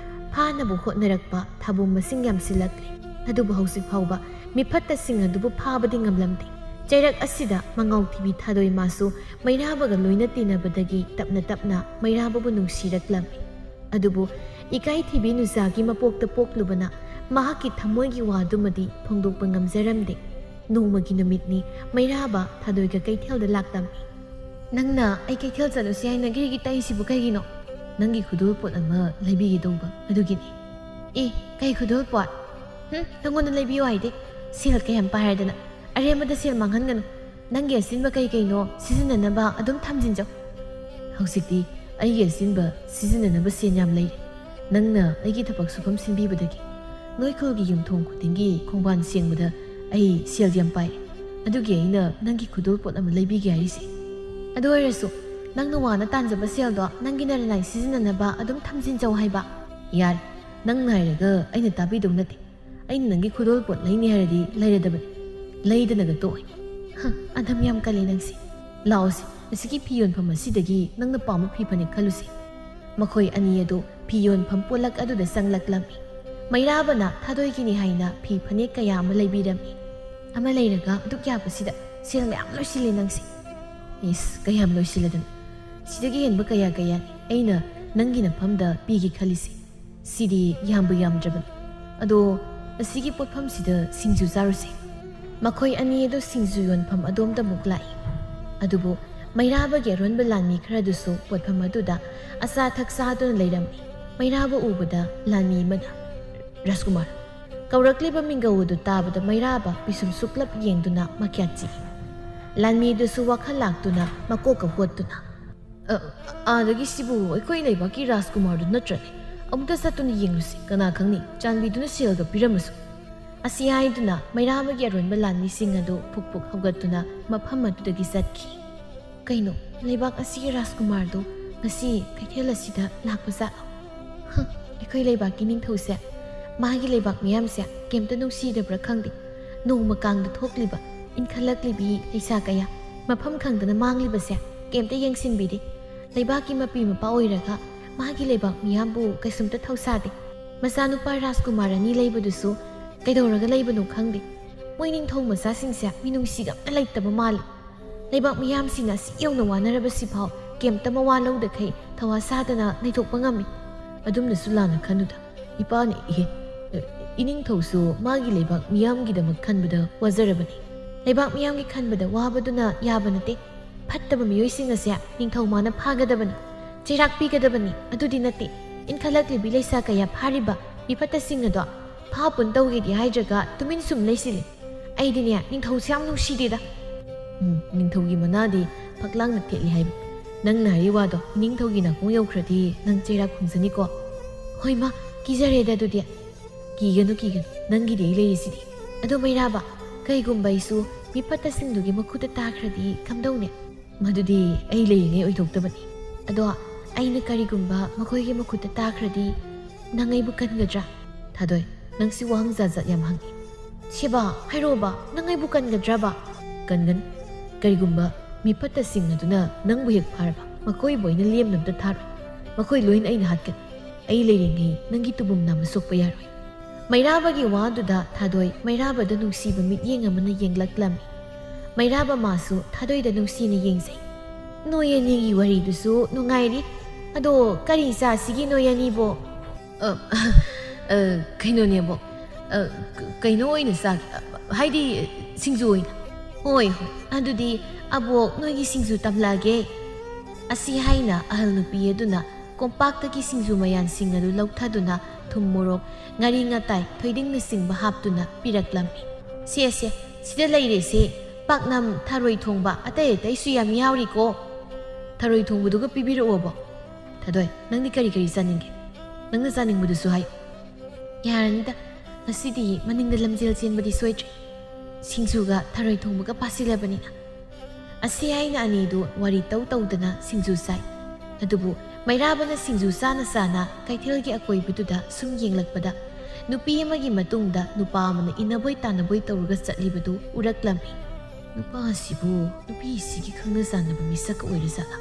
ꯐꯥꯅꯕ ꯍꯣꯠꯅꯔꯛꯄ ꯊꯥꯕꯨꯝ ꯃꯁꯤꯡ ꯌꯥꯝꯁꯤꯜꯂꯛꯂꯦ꯫ ꯑꯗꯨꯕꯨ ꯍꯧꯖꯤꯛ ꯐꯥꯎꯕ ꯃꯤꯐꯠꯇꯁꯤꯡ ꯑꯗꯨꯕꯨ ꯐꯥꯕꯗꯤ ꯉꯝꯂꯝꯗꯦ꯫ ꯆꯩꯔꯛ ꯑꯁꯤꯗ ꯃꯉꯥꯎ ꯊꯤꯕꯤ ꯊꯥꯗꯣꯏ ꯃꯥꯁꯨ ꯃꯩꯔꯥꯕꯒ ꯂꯣꯏꯅ ꯇꯤꯟꯅꯕꯗꯒꯤ ꯇꯞꯅ ꯇꯞꯅ ꯃꯩꯔꯥꯕꯕꯨ ꯅꯨꯡꯁꯤꯔꯛꯂꯝꯃꯤ꯫ ꯑꯗꯨꯕꯨ ꯏꯀꯥꯏ ꯊꯤꯕꯤ ꯅꯨꯆꯥꯒꯤ ꯃꯄꯣꯛꯇ ꯄꯣꯛꯂꯨꯕꯅ ꯃꯍꯥꯛꯀꯤ ꯊꯃꯣꯏꯒꯤ ꯋꯥꯗꯨꯃꯗꯤ ꯐꯣꯡꯗꯣꯛꯄ ꯉꯝꯖꯔꯝꯗꯦ꯫ ꯅꯣꯡꯃꯒꯤ ꯅꯨꯃꯤꯠꯅꯤ꯫ ꯃꯩꯔꯥꯕ ꯊꯥꯗꯣꯏꯒ ꯀꯩꯊꯦꯜꯗ ꯂꯥꯛꯂꯝꯃꯤ꯫ "ꯅꯪꯅ ꯑꯩ ꯀꯩꯊꯦꯜ ꯆꯠꯂꯨꯁꯤ ꯍꯥꯏꯅ ꯒꯤꯔꯤꯒꯤ ꯇꯛꯏꯁꯤꯕꯨ ꯀꯩꯒꯤꯅꯣ?" "ꯅꯪꯒꯤ ꯈꯨꯗꯣꯜꯄꯣꯠ ꯑꯃ ꯂꯩꯕꯤꯒꯦ ꯇꯧꯕ ꯑꯗꯨꯒꯤꯅꯤ꯫" "ꯑꯦ, ꯀꯩ ꯈꯨꯗꯣꯜꯄꯣꯠ? ꯍꯨꯝ, ꯅꯪꯉꯣꯟꯗ ꯂꯩꯕꯤꯌꯨ ꯍꯥꯏꯗꯦ꯫ ꯁꯦꯜ ꯀꯌꯥꯝ ꯄꯥꯏꯔꯗꯅ꯫ ꯑꯔꯦꯝꯕꯗ ꯁꯦꯜ ꯃꯥꯡꯍꯟꯒꯅꯨ꯫ ꯅꯪꯒꯤ ꯑꯆꯤꯟꯕ ꯀꯩ ꯀꯩꯅꯣ ꯁꯤꯖꯤꯟꯅꯅꯕ ꯑꯗꯨꯝ ꯊꯝꯖꯤꯟꯖꯧ꯫ ꯍꯧꯖꯤꯛꯇꯤ ꯑꯩꯒꯤ ꯑꯆꯤꯟꯕ ꯁꯤꯖꯤꯟꯅꯅꯕ ꯁꯦꯟ ꯌꯥꯝ ꯂꯩꯔꯦ꯫ ꯅꯪꯅ ꯑꯩꯒꯤ ꯊꯕꯛ ꯁꯨꯐꯝ ꯁꯤꯟꯕꯤꯕꯗꯒꯤ ꯅꯣꯏ ꯈꯨꯜꯒꯤ ꯌꯨꯝꯊꯣꯡ ꯈꯨꯗꯤꯡꯒꯤ ꯈꯣꯡꯕꯥꯟ ꯁꯦꯡꯕꯗ ꯑꯩ ꯁꯦꯜ ꯌꯥꯝ ꯄꯥꯏꯔꯦ꯫ ꯑꯗꯨꯒꯤ ꯑꯩꯅ ꯅꯪꯒꯤ ꯈꯨꯗꯣꯜꯄꯣꯠ ꯑꯃ ꯂꯩꯕꯤꯒꯦ ꯍꯥꯏꯔꯤꯁꯦ꯫ ꯑꯗꯨ ꯑꯣꯏꯔꯁꯨ ꯅꯪꯅ ꯋꯥꯅ ꯇꯥꯟꯖꯕ ꯁꯦꯜꯗꯣ ꯅꯪꯒꯤ ꯅꯔꯅꯥꯏ ꯁꯤꯖꯤꯟꯅꯅꯕ ꯑꯗꯨꯝ ꯊꯝꯖꯤꯟꯖꯧ ꯍꯥꯏꯕ꯫" "ꯌꯥꯔꯦ, ꯅꯪꯅ ꯍꯥꯏꯔꯒ ꯑꯩꯅ ꯇꯥꯕꯤꯗꯧ ꯅꯠꯇꯦ꯫ ꯑꯩꯅ ꯅꯪꯒꯤ ꯈꯨꯗꯣꯜꯄꯣꯠ ꯂꯩꯅꯤ ꯍꯥꯏꯔꯗꯤ ꯂꯩꯔꯗꯕꯅꯤ꯫ ꯂꯩꯗꯅꯒ ꯇꯣꯛꯑꯣꯏ꯫" "ꯍ, ꯑꯗꯝ ꯌꯥꯝ ꯀꯜꯂꯤ ꯅꯪꯁꯦ꯫ ꯂꯥꯛꯑꯣꯁꯦ, ꯑꯁꯤꯒꯤ ꯐꯤ ꯌꯣꯟꯐꯝ ꯑꯁꯤꯗꯒꯤ ꯅꯪꯅ ꯄꯥꯝꯕ ꯐꯤ ꯐꯅꯦꯛ ꯈꯜꯂꯨꯁꯦ꯫ ꯃꯈꯣꯏ ꯑꯅꯤ ꯑꯗꯨ ꯐꯤ ꯌꯣꯟꯐꯝ ꯄꯣꯠꯂꯛ ꯑꯗꯨꯗ ꯆꯪꯂꯛꯂꯝꯃꯤ꯫ ꯃꯩꯔꯥꯕꯅ ꯊꯥꯗꯣꯏꯒꯤꯅꯤ ꯍꯥꯏꯅ ꯐꯤ ꯐꯅꯦꯛ ꯀꯌꯥ ꯑꯃ ꯂꯩꯕꯤꯔꯝꯃꯤ꯫ ꯑꯃ ꯂꯩꯔꯒ ꯑꯗꯨꯛ ꯌꯥꯕꯁꯤꯗ ꯁꯦꯜ ꯃꯌꯥꯝ ꯂꯣꯏꯁꯤꯜꯂꯦ ꯅꯪꯁꯦ꯫ ꯏꯁ, ꯀꯌꯥꯝ ꯂꯣꯏꯁꯤꯜꯂꯗꯅ? ꯁꯤꯗꯒꯤ ꯍꯦꯟꯕ ꯀꯌꯥ ꯀꯌꯥꯅꯤ ꯑꯩꯅ ꯅꯪꯒꯤ ꯅꯐꯝꯗ ꯄꯤꯒꯦ ꯈꯜꯂꯤꯁꯦ꯫ ꯁꯤꯗꯤ ꯌꯥꯝꯕꯨ ꯌꯥꯝꯗ꯭ꯔꯕꯅꯤ꯫ ꯑꯗꯣ ꯑꯁꯤꯒꯤ ꯄꯣꯠꯐꯝꯁꯤꯗ ꯁꯤꯡꯖꯨ ꯆꯥꯔꯨꯁꯦ꯫ ꯃꯈꯣꯏ ꯑꯅꯤ ꯑꯗꯨ ꯁꯤꯡꯖꯨ ꯌꯣꯟꯐꯝ ꯑꯗꯣꯝꯗ ꯑꯃꯨꯛ ꯂꯥꯛꯏ꯫ ꯑꯗꯨꯕꯨ ꯃꯩꯔꯥꯕꯒꯤ ꯑꯔꯣꯟꯕ ꯂꯥꯟꯃꯤ ꯈꯔꯗꯨꯁꯨ ꯄꯣꯠꯐꯝ ꯑꯗꯨꯗ ꯑꯆꯥ ꯑꯊꯛ ꯆꯥꯗꯨꯅ ꯂꯩꯔꯝꯃꯤ꯫ ꯃꯩꯔꯥꯕ ꯎꯕꯗ ꯂꯥꯟꯃꯤ ꯑꯃꯅ, "ꯔꯥꯖꯀꯨꯃꯥꯔ, ꯀꯧꯔꯛꯂꯤꯕ ꯃꯤꯡꯒꯧ ꯑꯗꯨ ꯇꯥꯕꯗ ꯃꯩꯔꯥꯕ ꯄꯤꯁꯨꯝ ꯁꯨꯛꯂꯞ ꯌꯦꯡꯗꯨꯅ ꯃꯈ꯭ꯌꯥꯠ ꯆꯤꯛꯏ꯫ ꯂꯥꯟꯃꯤꯗꯨꯁꯨ ꯋꯥꯈꯜ ꯂꯥꯛꯇꯨꯅ ꯃꯀꯣꯛꯀ ꯍꯣꯠꯇꯨꯅ, "ꯑ, ꯑꯥꯗꯒꯤ ꯁꯤꯕꯨ ꯑꯩꯈꯣꯏ ꯂꯩꯕꯥꯛꯀꯤ ꯔꯥꯖꯀꯨꯃꯥꯔꯗꯨ ꯅꯠꯇ꯭ꯔꯅꯦ? ꯑꯃꯨꯛꯇ ꯆꯠꯇꯨꯅ ꯌꯦꯡꯂꯨꯁꯤ, ꯀꯅꯥ ꯈꯪꯅꯤ ꯆꯥꯟꯕꯤꯗꯨꯅ ꯁꯦꯜꯒ ꯄꯤꯔꯝꯃꯁꯨ"꯫ ꯑꯁꯤ ꯍꯥꯏꯗꯨꯅ ꯃꯩꯔꯥꯕꯒꯤ ꯑꯔꯣꯟꯕ ꯂꯥꯟꯃꯤꯁꯤꯡ ꯑꯗꯨ ꯐꯨꯛ ꯐꯨꯛ ꯍꯧꯒꯠꯇꯨꯅ ꯃꯐꯝ ꯑꯗꯨꯗꯒꯤ ꯆꯠꯈꯤ꯫ "ꯀꯩꯅꯣ, ꯂꯩꯕꯥꯛ ꯑꯁꯤꯒꯤ ꯔꯥꯖꯀꯨꯃꯥꯔꯗꯨ ꯉꯁꯤ ꯀꯩꯊꯦꯜ ꯑꯁꯤꯗ ꯂꯥꯛꯄ ꯖꯥꯠꯂꯣ? ꯍ, ꯑꯩꯈꯣꯏ ꯂꯩꯕꯥꯛꯀꯤ ꯅꯤꯡꯊꯧꯁꯦ, ꯃꯥꯒꯤ ꯂꯩꯕꯥꯛ ꯃꯤꯌꯥꯝꯁꯦ ꯀꯩꯝꯇ ꯅꯨꯡꯁꯤꯗꯕ꯭ꯔꯥ ꯈꯪꯗꯦ꯫ ꯅꯣꯡꯃ ꯀꯥꯡꯗ ꯊꯣꯛꯂꯤꯕ ꯏꯟꯈꯠꯂꯛꯂꯤꯕꯤ ꯂꯩꯁꯥ ꯀꯌꯥ ꯃꯐꯝ ꯈꯪꯗꯅ ꯃꯥꯡꯂꯤꯕꯁꯦ ꯀꯩꯝꯇ ꯌꯦꯡꯁꯤꯟꯕꯤꯗꯦ꯫ ꯂꯩꯕꯥꯛꯀꯤ ꯃꯄꯤ ꯃꯄꯥ ꯑꯣꯏꯔꯒ ꯃꯥꯒꯤ ꯂꯩꯕꯥꯛ ꯃꯤꯌꯥꯝꯕꯨ ꯀꯩꯁꯨꯝꯇ ꯊꯧꯁꯥꯗꯦ꯫ ꯃꯆꯥꯅꯨꯄꯥ ꯔꯥꯖꯀꯨꯃꯥꯔ ꯑꯅꯤ ꯂꯩꯕꯗꯨꯁꯨ ꯀꯩꯗꯧꯔꯒ ꯂꯩꯕꯅꯣ ꯈꯪꯗꯦ꯫ ꯃꯣꯏ ꯅꯤꯡꯊꯧ ꯃꯆꯥꯁꯤꯡꯁꯦ ꯃꯤꯅꯨꯡꯁꯤꯒ ꯑꯝꯇ ꯂꯩꯇꯕ ꯃꯥꯜꯂꯤ꯫ ꯂꯩꯕꯥꯛ ꯃꯤꯌꯥꯝꯁꯤꯡꯅ ꯑꯁꯤ ꯌꯧꯅ ꯋꯥꯅꯔꯕꯁꯤꯐꯥꯎ ꯀꯩꯝꯇ ꯃꯋꯥ ꯂꯧꯗꯈꯩ ꯊꯧꯋꯥ ꯁꯥꯗꯅ ꯂꯩꯊꯣꯛꯄ ꯉꯝꯃꯤ"꯫ "ꯑꯗꯨꯝꯅꯁꯨ ꯂꯥꯟꯅ ꯈꯟꯅꯨꯗ꯫ ꯏꯄꯥꯅ ꯏꯍꯦ, ꯏꯅꯤꯡꯊꯧꯁꯨ ꯃꯥꯒꯤ ꯂꯩꯕꯥꯛ ꯃꯤꯌꯥꯝꯒꯤꯗꯃꯛ ꯈꯟꯕꯗ ꯋꯥꯖꯔꯕꯅꯤ꯫ ꯂꯩꯕꯥꯛ ꯃꯤꯌꯥꯝꯒꯤ ꯈꯟꯕꯗ ꯋꯥꯕꯗꯨꯅ ꯌꯥꯕ ꯅꯠꯇꯦ꯫ ꯐꯠꯇꯕ ꯃꯤꯑꯣꯏꯁꯤꯡ ꯑꯁꯦ ꯅꯤꯡꯊꯧ ꯃꯥꯅ ꯐꯥꯒꯗꯕꯅꯤ, ꯆꯩꯔꯥꯛ ꯄꯤꯒꯗꯕꯅꯤ꯫ ꯑꯗꯨꯗꯤ ꯅꯠꯇꯦ, ꯏꯟꯈꯠꯂꯛꯂꯤꯕꯤ ꯂꯩꯁꯥ ꯀꯌꯥ ꯐꯥꯔꯤꯕ ꯃꯤꯐꯠꯇꯁꯤꯡ ꯑꯗꯣ ꯐꯥ ꯄꯨꯟ ꯇꯧꯒꯦꯗꯤ ꯍꯥꯏꯗ꯭ꯔꯒ ꯇꯨꯃꯤꯟ ꯁꯨꯝ ꯂꯩꯁꯤꯜꯂꯤ꯫ ꯑꯩꯗꯤꯅꯦ, ꯅꯤꯡꯊꯧꯁꯦ ꯌꯥꯝ ꯅꯨꯡꯁꯤꯗꯦꯗ"꯫ "ꯎꯝ, ꯅꯤꯡꯊꯧꯒꯤ ꯃꯅꯥꯗꯤ ꯐꯛꯂꯥꯡꯅ ꯊꯦꯠꯂꯤ ꯍꯥꯏꯕ꯫ ꯅꯪꯅ ꯍꯥꯏꯔꯤ ꯋꯥꯗꯣ ꯏꯅꯤꯡꯊꯧꯒꯤ ꯅꯥꯀꯣꯡ ꯌꯧꯈ꯭ꯔꯗꯤ ꯅꯪ ꯆꯩꯔꯥꯛ ꯐꯪꯖꯅꯤꯀꯣ"꯫ "ꯍꯣꯏ ꯃꯥ, ꯀꯤꯖꯔꯦꯗ ꯑꯗꯨꯗꯤ"꯫ "ꯀꯤꯒꯅꯨ, ꯀꯤꯒꯅꯨ, ꯅꯪꯒꯤꯗꯤ ꯑꯩ ꯂꯩꯔꯤꯁꯤꯗꯤ"꯫ "ꯑꯗꯣ ꯃꯩꯔꯥꯕ, ꯀꯩꯒꯨꯝꯕ ꯑꯩꯁꯨ ꯃꯤꯐꯠꯇꯁꯤꯡꯗꯨꯒꯤ ꯃꯈꯨꯠꯇ ꯇꯥꯈ꯭ꯔꯗꯤ ꯀꯝꯗꯧꯅꯤ?" "ꯃꯗꯨꯗꯤ ꯑꯩ ꯂꯩꯔꯤꯉꯩ ꯑꯣꯏꯊꯣꯛꯇꯕꯅꯤ"꯫ "ꯑꯗꯣ ꯑꯩꯅ ꯀꯔꯤꯒꯨꯝꯕ ꯃꯈꯣꯏꯒꯤ ꯃꯈꯨꯠꯇ ꯇꯥꯈ꯭ꯔꯗꯤ ꯅꯪ ꯑꯩꯕꯨ ꯀꯟꯒꯗ꯭ꯔꯥ?" "ꯊꯥꯗꯣꯏ, ꯅꯪꯁꯤ ꯋꯥꯍꯪ ꯖꯥꯠ ꯖꯥꯠ ꯌꯥꯝ ꯍꯪꯉꯤ"꯫ "ꯁꯦꯕꯥ, ꯍꯥꯏꯔꯣꯕ, ꯅꯪ ꯑꯩꯕꯨ ꯀꯟꯒꯗ꯭ꯔꯕ?" "ꯀꯟꯒꯅꯤ꯫ ꯀꯔꯤꯒꯨꯝꯕ ꯃꯤꯐꯠꯇꯁꯤꯡ ꯑꯗꯨꯅ ꯅꯪꯕꯨ ꯍꯦꯛ ꯐꯥꯔꯕ, ꯃꯈꯣꯏꯕꯨ ꯑꯩꯅ ꯂꯦꯝꯅ ꯑꯝꯇ ꯊꯥꯔꯣꯏ꯫ ꯃꯈꯣꯏ ꯂꯣꯏꯅ ꯑꯩꯅ ꯍꯥꯠꯀꯅꯤ꯫ ꯑꯩ ꯂꯩꯔꯤꯉꯩ ꯅꯪꯒꯤ ꯇꯨꯕꯨꯝ ꯅꯥꯝꯃ ꯁꯣꯛꯄ ꯌꯥꯔꯣꯏ꯫ ꯃꯩꯔꯥꯕꯒꯤ ꯋꯥꯗꯨꯗ ꯊꯥꯗꯣꯏ ꯃꯩꯔꯥꯕꯗ ꯅꯨꯡꯁꯤꯕ ꯃꯤꯠꯌꯦꯡ ꯑꯃꯅ ꯌꯦꯡꯂꯛꯂꯝꯃꯤ꯫ ꯃꯩꯔꯥꯕ ꯃꯥꯁꯨ ꯊꯥꯗꯣꯏꯗ ꯅꯨꯡꯁꯤꯅ ꯌꯦꯡꯖꯩ꯫ ꯅꯣꯏ ꯑꯅꯤꯒꯤ ꯋꯥꯔꯤꯗꯨꯁꯨ ꯅꯨꯡꯉꯥꯏꯔꯤ꯫ ꯑꯗꯣ ꯀꯔꯤ ꯆꯥꯁꯤꯒꯦ ꯅꯣꯏ ꯑꯅꯤꯕꯣ? ꯑ, ꯑ, ꯀꯩꯅꯣꯅꯦꯕꯣ, ꯑ, ꯀ-, ꯀꯩꯅꯣ ꯑꯣꯏꯅ ꯆꯥꯒꯦ, ꯑ, ꯍꯥꯏꯗꯤ ꯁꯤꯡꯖꯨ ꯑꯣꯏꯅ꯫ ꯍꯣꯏ, ꯍꯣꯏ, ꯑꯗꯨꯗꯤ ꯑꯕꯣꯛ ꯅꯣꯏꯒꯤ ꯁꯤꯡꯖꯨ ꯇꯝꯂꯛꯑꯒꯦ꯫ ꯑꯁꯤ ꯍꯥꯏꯅ ꯑꯍꯜ ꯅꯨꯄꯤ ꯑꯗꯨꯅ ꯀꯣꯝꯄꯥꯛꯇꯒꯤ ꯁꯤꯡꯖꯨ ꯃꯌꯥꯟꯁꯤꯡ ꯑꯗꯨ ꯂꯧꯊꯗꯨꯅ ꯊꯨꯝ ꯃꯣꯔꯣꯛ, ꯉꯥꯔꯤ ꯉꯇꯥꯏ, ꯊꯣꯏꯗꯤꯡꯅꯆꯤꯡꯕ ꯍꯥꯞꯇꯨꯅ ꯄꯤꯔꯛꯂꯝꯃꯤ꯫ "ꯁꯦ, ꯁꯦ, ꯁꯤꯗ ꯂꯩꯔꯦꯁꯦ, ꯄꯥꯛꯅꯝ, ꯊꯔꯣꯏ ꯊꯣꯡꯕ, ꯑꯇꯩ ꯑꯇꯩꯁꯨ ꯌꯥꯝ ꯌꯥꯎꯔꯤꯀꯣ꯫ ꯊꯔꯣꯏ ꯊꯣꯡꯕꯗꯨꯒ ꯄꯤꯕꯤꯔꯛꯑꯣꯕꯣ꯫ ꯊꯥꯗꯣꯏ, ꯅꯪꯗꯤ ꯀꯔꯤ ꯀꯔꯤ ꯆꯥꯅꯤꯡꯒꯦ? ꯅꯪꯅ ꯆꯥꯅꯤꯡꯕꯗꯨꯁꯨ ꯍꯥꯏꯌꯨ꯫" "ꯌꯥꯔꯅꯤꯗ, ꯉꯁꯤꯗꯤ ꯃꯅꯤꯡꯗ ꯂꯝꯖꯦꯜ ꯆꯦꯟꯕꯗꯤ ꯁꯣꯏꯗ꯭ꯔꯦ꯫ ꯁꯤꯡꯖꯨꯒ ꯊꯔꯣꯏ ꯊꯣꯡꯕꯒ ꯄꯥꯁꯤꯜꯂꯕꯅꯤꯅ꯫" ꯑꯁꯤ ꯍꯥꯏꯅ ꯑꯅꯤꯗꯨ ꯋꯥꯔꯤ ꯇꯧ ꯇꯧꯗꯅ ꯁꯤꯡꯖꯨ ꯆꯥꯏ꯫ ꯑꯗꯨꯕꯨ ꯃꯩꯔꯥꯕꯅ ꯁꯤꯡꯖꯨ ꯆꯥꯅ ꯆꯥꯅ ꯀꯩꯊꯦꯜꯒꯤ ꯑꯀꯣꯏꯕꯗꯨꯗ ꯁꯨꯝ ꯌꯦꯡꯂꯛꯄꯗ, ꯅꯨꯄꯤ ꯑꯃꯒꯤ ꯃꯇꯨꯡꯗ ꯅꯨꯄꯥ ꯑꯃꯅ ꯏꯟꯅꯕꯣꯏ ꯇꯥꯟꯅꯕꯣꯏ ꯇꯧꯔꯒ ꯆꯠꯂꯤꯕꯗꯨ ꯎꯔꯛꯂꯝꯃꯤ꯫ "ꯅꯨꯄꯥ ꯑꯁꯤꯕꯨ ꯅꯨꯄꯤ ꯑꯁꯤꯒꯤ ꯈꯪꯅ ꯆꯥꯟꯅꯕ ꯃꯤꯁꯛ ꯑꯣꯏꯔꯖꯥꯠꯂꯥ?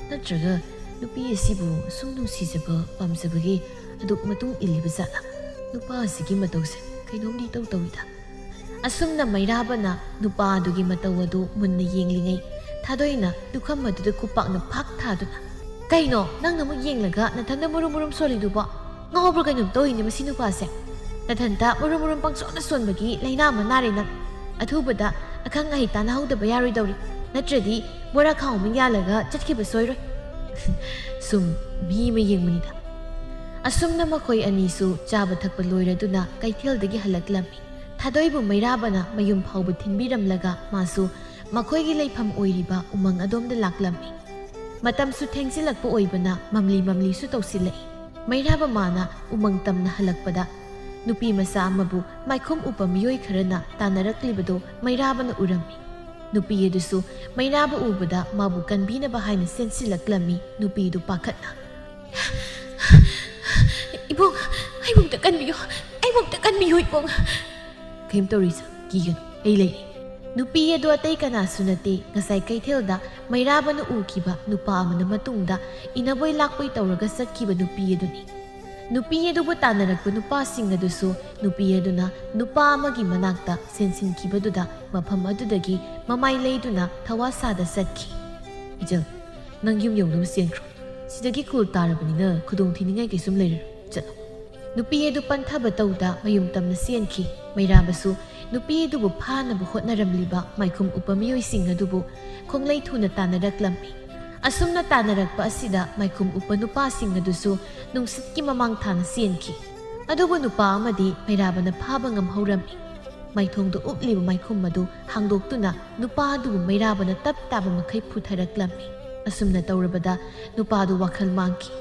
ꯅꯠꯇ꯭ꯔꯒ ꯅꯨꯄꯤ ꯑꯁꯤꯕꯨ ꯁꯨꯝ ꯅꯨꯡꯁꯤꯖꯕ ꯄꯥꯝꯖꯕꯒꯤ ꯑꯗꯨꯛ ꯃꯇꯨꯡ ꯏꯜꯂꯤꯕ ꯖꯥꯠꯂꯥ? ꯅꯨꯄꯥ ꯑꯁꯤꯒꯤ ꯃꯇꯧꯁꯦ ꯀꯩꯅꯣꯝꯗꯤ ꯏꯇꯧ ꯇꯧꯏꯗ꯫" ꯑꯁꯨꯝꯅ ꯃꯩꯔꯥꯕꯅ ꯅꯨꯄꯥ ꯑꯗꯨꯒꯤ ꯃꯇꯧ ꯑꯗꯨ ꯃꯨꯟꯅ ꯌꯦꯡꯂꯤꯉꯩ, ꯊꯥꯗꯣꯏꯅ ꯂꯨꯈꯝ ꯑꯗꯨꯗ ꯈꯨꯄꯥꯛꯅ ꯐꯥꯛ ꯊꯥꯗꯨꯅ, "ꯀꯩꯅꯣ, ꯅꯪꯅ ꯑꯃꯨꯛ ꯌꯦꯡꯂꯒ ꯅꯊꯟꯗ ꯃꯨꯔꯨꯝ ꯃꯨꯔꯨꯝ ꯁꯣꯜꯂꯤꯗꯨꯕꯣ? ꯉꯥꯎꯕ꯭ꯔꯥ ꯀꯩꯅꯣꯝ ꯇꯧꯏꯅꯦ ꯃꯁꯤ ꯅꯨꯄꯥꯁꯦ꯫ ꯅꯊꯟꯇ ꯃꯨꯔꯨꯝ ꯃꯨꯔꯨꯝ ꯄꯪꯁꯣꯟꯗ ꯁꯣꯟꯕꯒꯤ ꯂꯥꯏꯅꯥ ꯑꯃ ꯅꯥꯔꯦ ꯅꯪ꯫ ꯑꯊꯨꯕꯗ ꯑꯈꯪ ꯑꯍꯩ ꯇꯥꯟꯅꯍꯧꯗꯕ ꯌꯥꯔꯣꯏꯗꯧꯔꯤ, ꯅꯠꯇ꯭ꯔꯗꯤ ꯕꯣꯔꯥ ꯈꯥꯎ ꯑꯃ ꯌꯥꯜꯂꯒ ꯆꯠꯈꯤꯕ ꯁꯣꯏꯔꯣꯏ꯫" ꯁꯨꯝ ꯃꯤ ꯑꯃ ꯌꯦꯡꯕꯅꯤꯗ꯫ ꯑꯁꯨꯝꯅ ꯃꯈꯣꯏ ꯑꯅꯤꯁꯨ ꯆꯥꯕ ꯊꯛꯄ ꯂꯣꯏꯔꯗꯨꯅ ꯀꯩꯊꯦꯜꯗꯒꯤ ꯍꯜꯂꯛꯂꯝꯃꯤ꯫ ꯊꯥꯗꯣꯏꯕꯨ ꯃꯩꯔꯥꯕꯅ ꯃꯌꯨꯝ ꯐꯥꯎꯕ ꯊꯤꯟꯕꯤꯔꯝꯂꯒ ꯃꯥꯁꯨ ꯃꯈꯣꯏꯒꯤ ꯂꯩꯐꯝ ꯑꯣꯏꯔꯤꯕ ꯎꯃꯪ ꯑꯗꯣꯝꯗ ꯂꯥꯛꯂꯝꯃꯤ꯫ ꯃꯇꯝꯁꯨ ꯊꯦꯡꯖꯤꯜꯂꯛꯄ ꯑꯣꯏꯕꯅ ꯃꯝꯂꯤ ꯃꯝꯂꯤꯁꯨ ꯇꯧꯁꯤꯜꯂꯛꯏ꯫ ꯃꯩꯔꯥꯕ ꯃꯥꯅ ꯎꯃꯪ ꯇꯝꯅ ꯍꯜꯂꯛꯄꯗ ꯅꯨꯄꯤ ꯃꯆꯥ ꯑꯃꯕꯨ ꯃꯥꯏꯈꯨꯝ ꯎꯞꯄ ꯃꯤꯑꯣꯏ ꯈꯔꯅ ꯇꯥꯟꯅꯔꯛꯂꯤꯕꯗꯨ ꯃꯩꯔꯥꯕꯅ ꯎꯔꯝꯃꯤ꯫ ꯅꯨꯄꯤ ꯑꯗꯨꯁꯨ ꯃꯩꯔꯥꯕ ꯎꯕꯗ ꯃꯥꯕꯨ ꯀꯟꯕꯤꯅꯕ ꯍꯥꯏꯅ ꯆꯦꯟꯁꯤꯜꯂꯛꯂꯝꯃꯤ꯫ ꯅꯨꯄꯤꯗꯨ ꯄꯥꯈꯠꯅ, "ꯏꯕꯨꯡ, ꯑꯩꯕꯨ ꯑꯝꯇ ꯀꯟꯕꯤꯌꯨ, ꯑꯩꯕꯨ ꯑꯝꯇ ꯀꯟꯕꯤꯌꯨ ꯏꯕꯨꯡ꯫" "ꯀꯩꯝ ꯇꯧꯔꯣꯏ ꯏꯆꯥ, ꯀꯤꯒꯅꯨ, ꯑꯩ ꯂꯩꯔꯤ꯫" ꯅꯨꯄꯤ ꯑꯗꯨ ꯑꯇꯩ ꯀꯅꯥꯁꯨ ꯅꯠꯇꯦ, ꯉꯁꯥꯏ ꯀꯩꯊꯦꯜꯗ ꯃꯩꯔꯥꯕꯅ ꯎꯈꯤꯕ ꯅꯨꯄꯥ ꯑꯃꯅ ꯃꯇꯨꯡꯗ ꯏꯅꯕꯣꯏ ꯂꯥꯛꯄꯣꯏ ꯇꯧꯔꯒ ꯆꯠꯈꯤꯕ ꯅꯨꯄꯤ ꯑꯗꯨꯅꯤ꯫ ꯅꯨꯄꯤ ꯑꯗꯨꯕꯨ ꯇꯥꯟꯅꯔꯛꯄ ꯅꯨꯄꯥꯁꯤꯡ ꯑꯗꯨꯁꯨ ꯅꯨꯄꯤ ꯑꯗꯨꯅ ꯅꯨꯄꯥ ꯑꯃꯒꯤ ꯃꯅꯥꯛꯇ ꯁꯦꯟꯁꯤꯟꯈꯤꯕꯗꯨꯗ ꯃꯐꯝ ꯑꯗꯨꯗꯒꯤ ꯃꯃꯥꯏ ꯂꯩꯗꯨꯅ ꯊꯋꯥ ꯁꯥꯗ ꯆꯠꯈꯤ꯫ "ꯏꯆꯜ, ꯅꯪ ꯌꯨꯝ ꯌꯧꯅꯕ ꯆꯦꯟꯈ꯭ꯔꯣ꯫ ꯁꯤꯗꯒꯤ ꯈꯨꯜ ꯇꯥꯔꯕꯅꯤꯅ ꯈꯨꯗꯣꯡ ꯊꯤꯅꯤꯡꯉꯥꯏ ꯀꯩꯁꯨꯝ ꯂꯩꯔꯔꯣꯏ꯫ ꯆꯠꯂꯣ꯫" ꯅꯨꯄꯤ ꯑꯗꯨ ꯄꯟꯊꯕ ꯇꯧꯗ ꯃꯌꯨꯝ ꯇꯝꯅ ꯆꯦꯟꯈꯤ꯫ ꯃꯩꯔꯥꯕꯁꯨ ꯅꯨꯄꯤ ꯑꯗꯨꯕꯨ ꯐꯥꯅꯕ ꯍꯣꯠꯅꯔꯝꯂꯤꯕ ꯃꯥꯏꯈꯨꯝ ꯎꯞꯄ ꯃꯤꯑꯣꯏꯁꯤꯡ ꯑꯗꯨꯕꯨ ꯈꯣꯡꯂꯩ ꯊꯨꯅ ꯇꯥꯟꯅꯔꯛꯂꯝꯃꯤ꯫ ꯑꯁꯨꯝꯅ ꯇꯥꯟꯅꯔꯛꯄ ꯑꯁꯤꯗ ꯃꯥꯏꯈꯨꯝ ꯎꯞꯄ ꯅꯨꯄꯥꯁꯤꯡ ꯑꯗꯨꯁꯨ ꯅꯨꯡꯁꯤꯠꯀꯤ ꯃꯃꯥꯡ ꯊꯥꯅ ꯆꯦꯟꯈꯤ꯫ ꯑꯗꯨꯕꯨ ꯅꯨꯄꯥ ꯑꯃꯗꯤ ꯃꯩꯔꯥꯕꯅ ꯐꯥꯕ ꯉꯝꯍꯧꯔꯝꯃꯤ꯫ ꯃꯥꯏꯊꯣꯡꯗ ꯎꯞꯂꯤꯕ ꯃꯥꯏꯈꯨꯝ ꯑꯗꯨ ꯍꯥꯡꯗꯣꯛꯇꯨꯅ ꯅꯨꯄꯥ ꯑꯗꯨꯕꯨ ꯃꯩꯔꯥꯕꯅ ꯇꯞ ꯇꯥꯕ ꯃꯈꯩ ꯄꯨꯊꯔꯛꯂꯝꯃꯤ꯫ ꯑꯁꯨꯝꯅ ꯇꯧꯔꯕꯗ ꯅꯨꯄꯥ ꯑꯗꯨ ꯋꯥꯈꯜ ꯃꯥꯡꯈꯤ꯫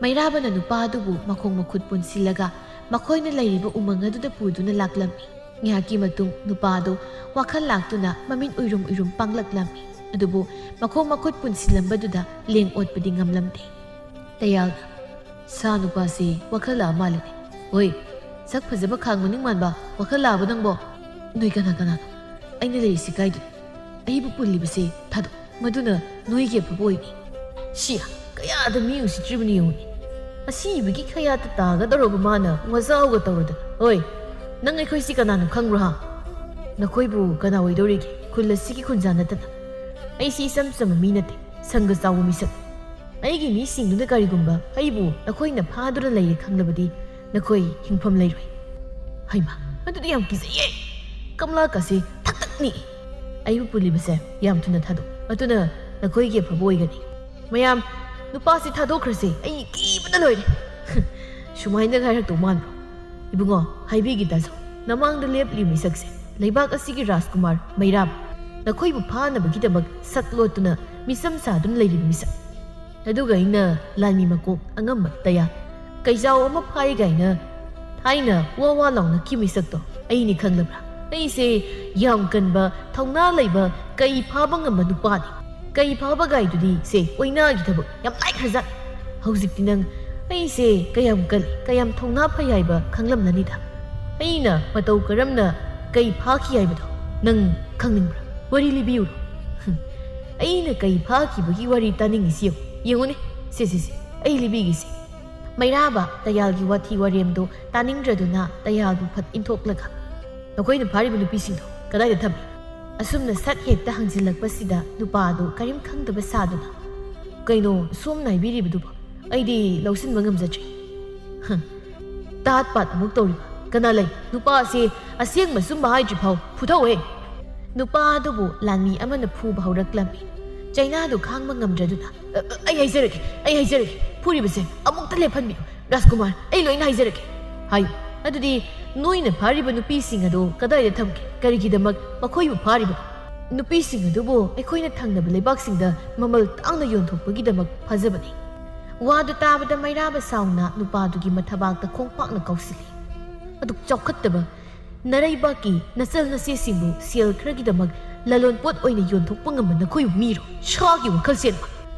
ꯃꯩꯔꯥꯕꯅ ꯅꯨꯄꯥ ꯑꯗꯨꯕꯨ ꯃꯈꯣꯡ ꯃꯈꯨꯠ ꯄꯨꯟꯁꯤꯜꯂꯒ ꯃꯈꯣꯏꯅ ꯂꯩꯔꯤꯕ ꯎꯃꯪ ꯑꯗꯨꯗ ꯄꯨꯗꯨꯅ ꯂꯥꯛꯂꯝꯃꯤ꯫ ꯉꯥꯏꯍꯥꯛꯀꯤ ꯃꯇꯨꯡ ꯅꯨꯄꯥ ꯑꯗꯨ ꯋꯥꯈꯜ ꯂꯥꯛꯇꯨꯅ ꯃꯃꯤꯠ ꯎꯏꯔꯨꯝ ꯎꯏꯔꯨꯝ ꯄꯥꯡꯂꯛꯂꯝꯃꯤ꯫ ꯑꯗꯨꯕꯨ ꯃꯈꯣꯡ ꯃꯈꯨꯠ ꯄꯨꯟꯁꯤꯜꯂꯝꯕꯗꯨꯗ ꯂꯦꯡ ꯑꯣꯠꯄꯗꯤ ꯉꯝꯂꯝꯗꯦ꯫ ꯇꯌꯥꯜꯅ, "ꯁꯥ ꯅꯨꯄꯥꯁꯤ ꯋꯥꯈꯜ ꯂꯥꯛꯑ ꯃꯥꯜꯂꯤꯅꯦ꯫ ꯍꯣꯏ, ꯁꯛ ꯐꯖꯕ ꯈꯥꯡ ꯃꯅꯤꯡ ꯃꯥꯟꯕ, ꯋꯥꯈꯜ ꯂꯥꯛꯑꯕ ꯅꯪꯕꯣ? ꯅꯣꯏ ꯀꯅꯥ ꯀꯅꯥꯅꯣ? ꯑꯩꯅ ꯂꯩꯔꯤꯁꯤ ꯀꯥꯏꯗꯅꯣ? ꯑꯩꯕꯨ ꯄꯨꯜꯂꯤꯕꯁꯤ ꯊꯥꯗꯣꯛ꯫ ꯃꯗꯨꯅ ꯅꯣꯏꯒꯤ ꯑꯐꯕ ꯑꯣꯏꯅꯤ꯫" "ꯁꯤ ꯀꯌꯥꯗ ꯃꯤ ꯎꯁꯤꯠꯇ꯭ꯔꯤꯕꯅꯤ ꯌꯦꯡꯉꯨꯅꯦ꯫ ꯑꯁꯤꯕꯒꯤ ꯈꯌꯥꯠꯇ ꯇꯥꯒꯗꯧꯔꯕ ꯃꯥꯅ ꯋꯥꯖꯥꯎꯒ ꯇꯧꯔꯗꯅ꯫ ꯍꯣꯏ, ꯅꯪ ꯑꯩꯈꯣꯏꯁꯤ ꯀꯅꯥꯅꯣ ꯈꯪꯕ꯭ꯔꯣ ꯍꯥ? ꯅꯈꯣꯏꯕꯨ ꯀꯅꯥ ꯑꯣꯏꯗꯧꯔꯤꯒꯦ? ꯈꯨꯜ ꯑꯁꯤꯒꯤ ꯈꯨꯟꯖꯥ ꯅꯠꯇꯅ꯫ ꯑꯩꯁꯤ ꯏꯆꯝ ꯆꯝꯕ ꯃꯤ ꯅꯠꯇꯦ, ꯁꯪꯒ ꯆꯥꯎꯕ ꯃꯤꯁꯛ꯫ ꯑꯩꯒꯤ ꯃꯤꯁꯤꯡꯗꯨꯅ ꯀꯔꯤꯒꯨꯝꯕ ꯑꯩꯕꯨ ꯅꯈꯣꯏꯅ ꯐꯥꯗꯨꯅ ꯂꯩꯔꯦ ꯈꯪꯂꯕꯗꯤ ꯅꯈꯣꯏ ꯍꯤꯡꯐꯝ ꯂꯩꯔꯣꯏ꯫" "ꯍꯩꯃꯥ, ꯑꯗꯨꯗꯤ ꯌꯥꯝ ꯀꯤꯖꯩꯌꯦ꯫ ꯀꯝꯂꯥꯀꯥꯁꯦ ꯊꯛ ꯊꯛ ꯅꯤꯛꯏ꯫ ꯑꯩꯕꯨ ꯄꯨꯜꯂꯤꯕꯁꯦ ꯌꯥꯝ ꯊꯨꯅ ꯊꯥꯗꯣꯛ꯫ ꯑꯗꯨꯅ ꯅꯈꯣꯏꯒꯤ ꯑꯐꯕ ꯑꯣꯏꯒꯅꯤ꯫ ꯃꯌꯥꯝ, ꯅꯨꯄꯥꯁꯤ ꯊꯥꯗꯣꯛꯈ꯭ꯔꯁꯦ꯫ ꯑꯩ ꯀꯤꯕꯅ ꯂꯣꯏꯔꯦ꯫" "ꯁꯨꯃꯥꯏꯅ ꯍꯥꯏꯔꯛꯇꯧ ꯃꯥꯟꯕ꯭ꯔꯣ? ꯏꯕꯨꯡꯉꯣ, ꯍꯥꯏꯕꯤꯒꯦ ꯇꯥꯖꯧ꯫ ꯅꯃꯥꯡꯗ ꯂꯦꯞꯂꯤꯕ ꯃꯤꯁꯛꯁꯦ ꯂꯩꯕꯥꯛ ꯑꯁꯤꯒꯤ ꯔꯥꯖꯀꯨꯃꯥꯔ ꯃꯩꯔꯥꯕ꯫ ꯅꯈꯣꯏꯕꯨ ꯐꯥꯅꯕꯒꯤꯗꯃꯛ ꯁꯛ ꯂꯣꯠꯇꯨꯅ ꯃꯤꯆꯝ ꯁꯥꯗꯨꯅ ꯂꯩꯔꯤꯕ ꯃꯤꯁꯛ꯫ ꯑꯗꯨꯒ ꯑꯩꯅ ꯂꯥꯟꯃꯤ ꯃꯀꯣꯛ ꯑꯉꯝꯕ ꯇꯌꯥꯜ ꯀꯩꯖꯥꯎ ꯑꯃ ꯐꯥꯏ ꯀꯥꯏꯅ ꯊꯥꯏꯅ ꯋꯥ ꯋꯥ ꯂꯥꯎꯅꯈꯤꯕ ꯃꯤꯁꯛꯇꯣ ꯑꯩꯅꯤ ꯈꯪꯂꯕ꯭ꯔꯥ? ꯑꯩꯁꯦ ꯌꯥꯝ ꯀꯟꯕ, ꯊꯧꯅꯥ ꯂꯩꯕ, ꯀꯩ ꯐꯥꯕ ꯉꯝꯕ ꯅꯨꯄꯥꯅꯤ꯫ ꯀꯩ ꯐꯥꯕ ꯒꯥꯏꯗꯨꯗꯤ ꯁꯦ ꯑꯣꯏꯅꯥꯒꯤ ꯊꯕꯛ ꯌꯥꯝ ꯂꯥꯏꯈ꯭ꯔꯖꯥꯠ꯫ ꯍꯧꯖꯤꯛꯇꯤ ꯅꯪ ꯑꯩꯁꯦ ꯀꯌꯥꯝ ꯀꯜꯂꯤ, ꯀꯌꯥꯝ ꯊꯧꯅꯥ ꯐꯩ ꯍꯥꯏꯕ ꯈꯪꯂꯝꯂꯅꯤꯗ꯫ ꯑꯩꯅ ꯃꯇꯧ ꯀꯔꯝꯅ ꯀꯩ ꯐꯥꯈꯤ ꯍꯥꯏꯕꯗꯣ "ꯅꯪ ꯈꯪꯅꯤꯡꯕ꯭ꯔꯥ? ꯋꯥꯔꯤ ꯂꯤꯕꯤꯌꯨꯔꯣ?" "ꯍꯨꯝ, ꯑꯩꯅ ꯀꯩ ꯐꯥꯈꯤꯕꯒꯤ ꯋꯥꯔꯤ ꯇꯥꯅꯤꯡꯉꯤꯁꯤ ꯌꯦꯡꯉꯨ꯫ ꯌꯦꯡꯉꯨꯅꯦ, ꯁꯦ, ꯁꯦ, ꯁꯦ, ꯑꯩ ꯂꯤꯕꯤꯒꯦꯁꯦ꯫" ꯃꯩꯔꯥꯕ ꯇꯌꯥꯜꯒꯤ ꯋꯥꯊꯤ ꯋꯥꯔꯦꯝꯗꯣ ꯇꯥꯅꯤꯡꯗ꯭ꯔꯗꯨꯅ ꯇꯌꯥꯜꯕꯨ ꯐꯠ ꯏꯟꯊꯣꯛꯂꯒ, "ꯅꯈꯣꯏꯅ ꯐꯥꯔꯤꯕ ꯅꯨꯄꯤꯁꯤꯡꯗꯣ ꯀꯗꯥꯏꯗ ꯊꯝꯃꯤ?" ꯑꯁꯨꯝꯅ ꯁꯠ ꯍꯦꯛꯇ ꯍꯪꯖꯤꯜꯂꯛꯄꯁꯤꯗ ꯅꯨꯄꯥ ꯑꯗꯨ ꯀꯔꯤꯝ ꯈꯪꯗꯕ ꯁꯥꯗꯨꯅ, "ꯀꯩꯅꯣ ꯁꯣꯝꯅ ꯍꯥꯏꯕꯤꯔꯤꯕꯗꯨꯕꯣ? ꯑꯩꯗꯤ ꯂꯧꯁꯤꯟꯕ ꯉꯝꯖꯗ꯭ꯔꯦ꯫" "ꯍ, ꯇꯥꯠ ꯄꯥꯠ ꯑꯃꯨꯛ ꯇꯧꯔꯤꯕ꯫ ꯀꯅꯥ ꯂꯩ? ꯅꯨꯄꯥ ꯑꯁꯤ ꯑꯁꯦꯡꯕ ꯑꯆꯨꯝꯕ ꯍꯥꯏꯗ꯭ꯔꯤ ꯐꯥꯎ ꯐꯨꯊꯧꯑꯦ꯫" ꯅꯨꯄꯥ ꯑꯗꯨꯕꯨ ꯂꯥꯟꯃꯤ ꯑꯃꯅ ꯐꯨꯕ ꯍꯧꯔꯛꯂꯝꯃꯤ꯫ ꯆꯩꯅꯥꯗꯨ ꯈꯥꯡꯕ ꯉꯝꯗ꯭ꯔꯗꯨꯅ, "ꯑ, ꯑ, ꯑꯩ ꯍꯥꯏꯖꯔꯒꯦ, ꯑꯩ ꯍꯥꯏꯖꯔꯒꯦ꯫ ꯐꯨꯔꯤꯕꯁꯦ ꯑꯃꯨꯛꯇ ꯂꯦꯞꯍꯟꯕꯤꯌꯨ꯫ ꯔꯥꯖꯀꯨꯃꯥꯔ, ꯑꯩ ꯂꯣꯏꯅ ꯍꯥꯏꯖꯔꯒꯦ꯫ ꯍꯥꯏꯌꯨ, ꯑꯗꯨꯗꯤ ꯅꯣꯏꯅ ꯐꯥꯔꯤꯕ ꯅꯨꯄꯤꯁꯤꯡ ꯑꯗꯨ ꯀꯗꯥꯏꯗ ꯊꯝꯒꯦ? ꯀꯔꯤꯒꯤꯗꯃꯛ ꯃꯈꯣꯏꯕꯨ ꯐꯥꯔꯤꯕꯅꯣ? ꯅꯨꯄꯤꯁꯤꯡ ꯑꯗꯨꯕꯨ ꯑꯩꯈꯣꯏꯅ ꯊꯪꯅꯕ ꯂꯩꯕꯥꯛꯁꯤꯡꯗ ꯃꯃꯜ ꯇꯥꯡꯅ ꯌꯣꯟꯊꯣꯛꯄꯒꯤꯗꯃꯛ ꯐꯥꯖꯕꯅꯤ꯫" ꯋꯥꯗꯨ ꯇꯥꯕꯗ ꯃꯩꯔꯥꯕ ꯁꯥꯎꯅ ꯅꯨꯄꯥꯗꯨꯒꯤ ꯃꯊꯕꯥꯛꯇ ꯈꯣꯡꯄꯥꯛꯅ ꯀꯥꯎꯁꯤꯜꯂꯤ꯫ "ꯑꯗꯨꯛ ꯆꯥꯎꯈꯠꯇꯕ ꯅꯔꯩꯕꯥꯛꯀꯤ ꯅꯆꯜ ꯅꯆꯦꯁꯤꯡꯕꯨ ꯁꯦꯜ ꯈꯔꯒꯤꯗꯃꯛ ꯂꯂꯣꯟꯄꯣꯠ ꯑꯣꯏꯅ ꯌꯣꯟꯊꯣꯛꯄ ꯉꯝꯕ ꯅꯈꯣꯏꯕꯨ ꯃꯤꯔꯣ? ꯁꯥꯒꯤ ꯋꯥꯈꯜ ꯆꯦꯟꯕ!"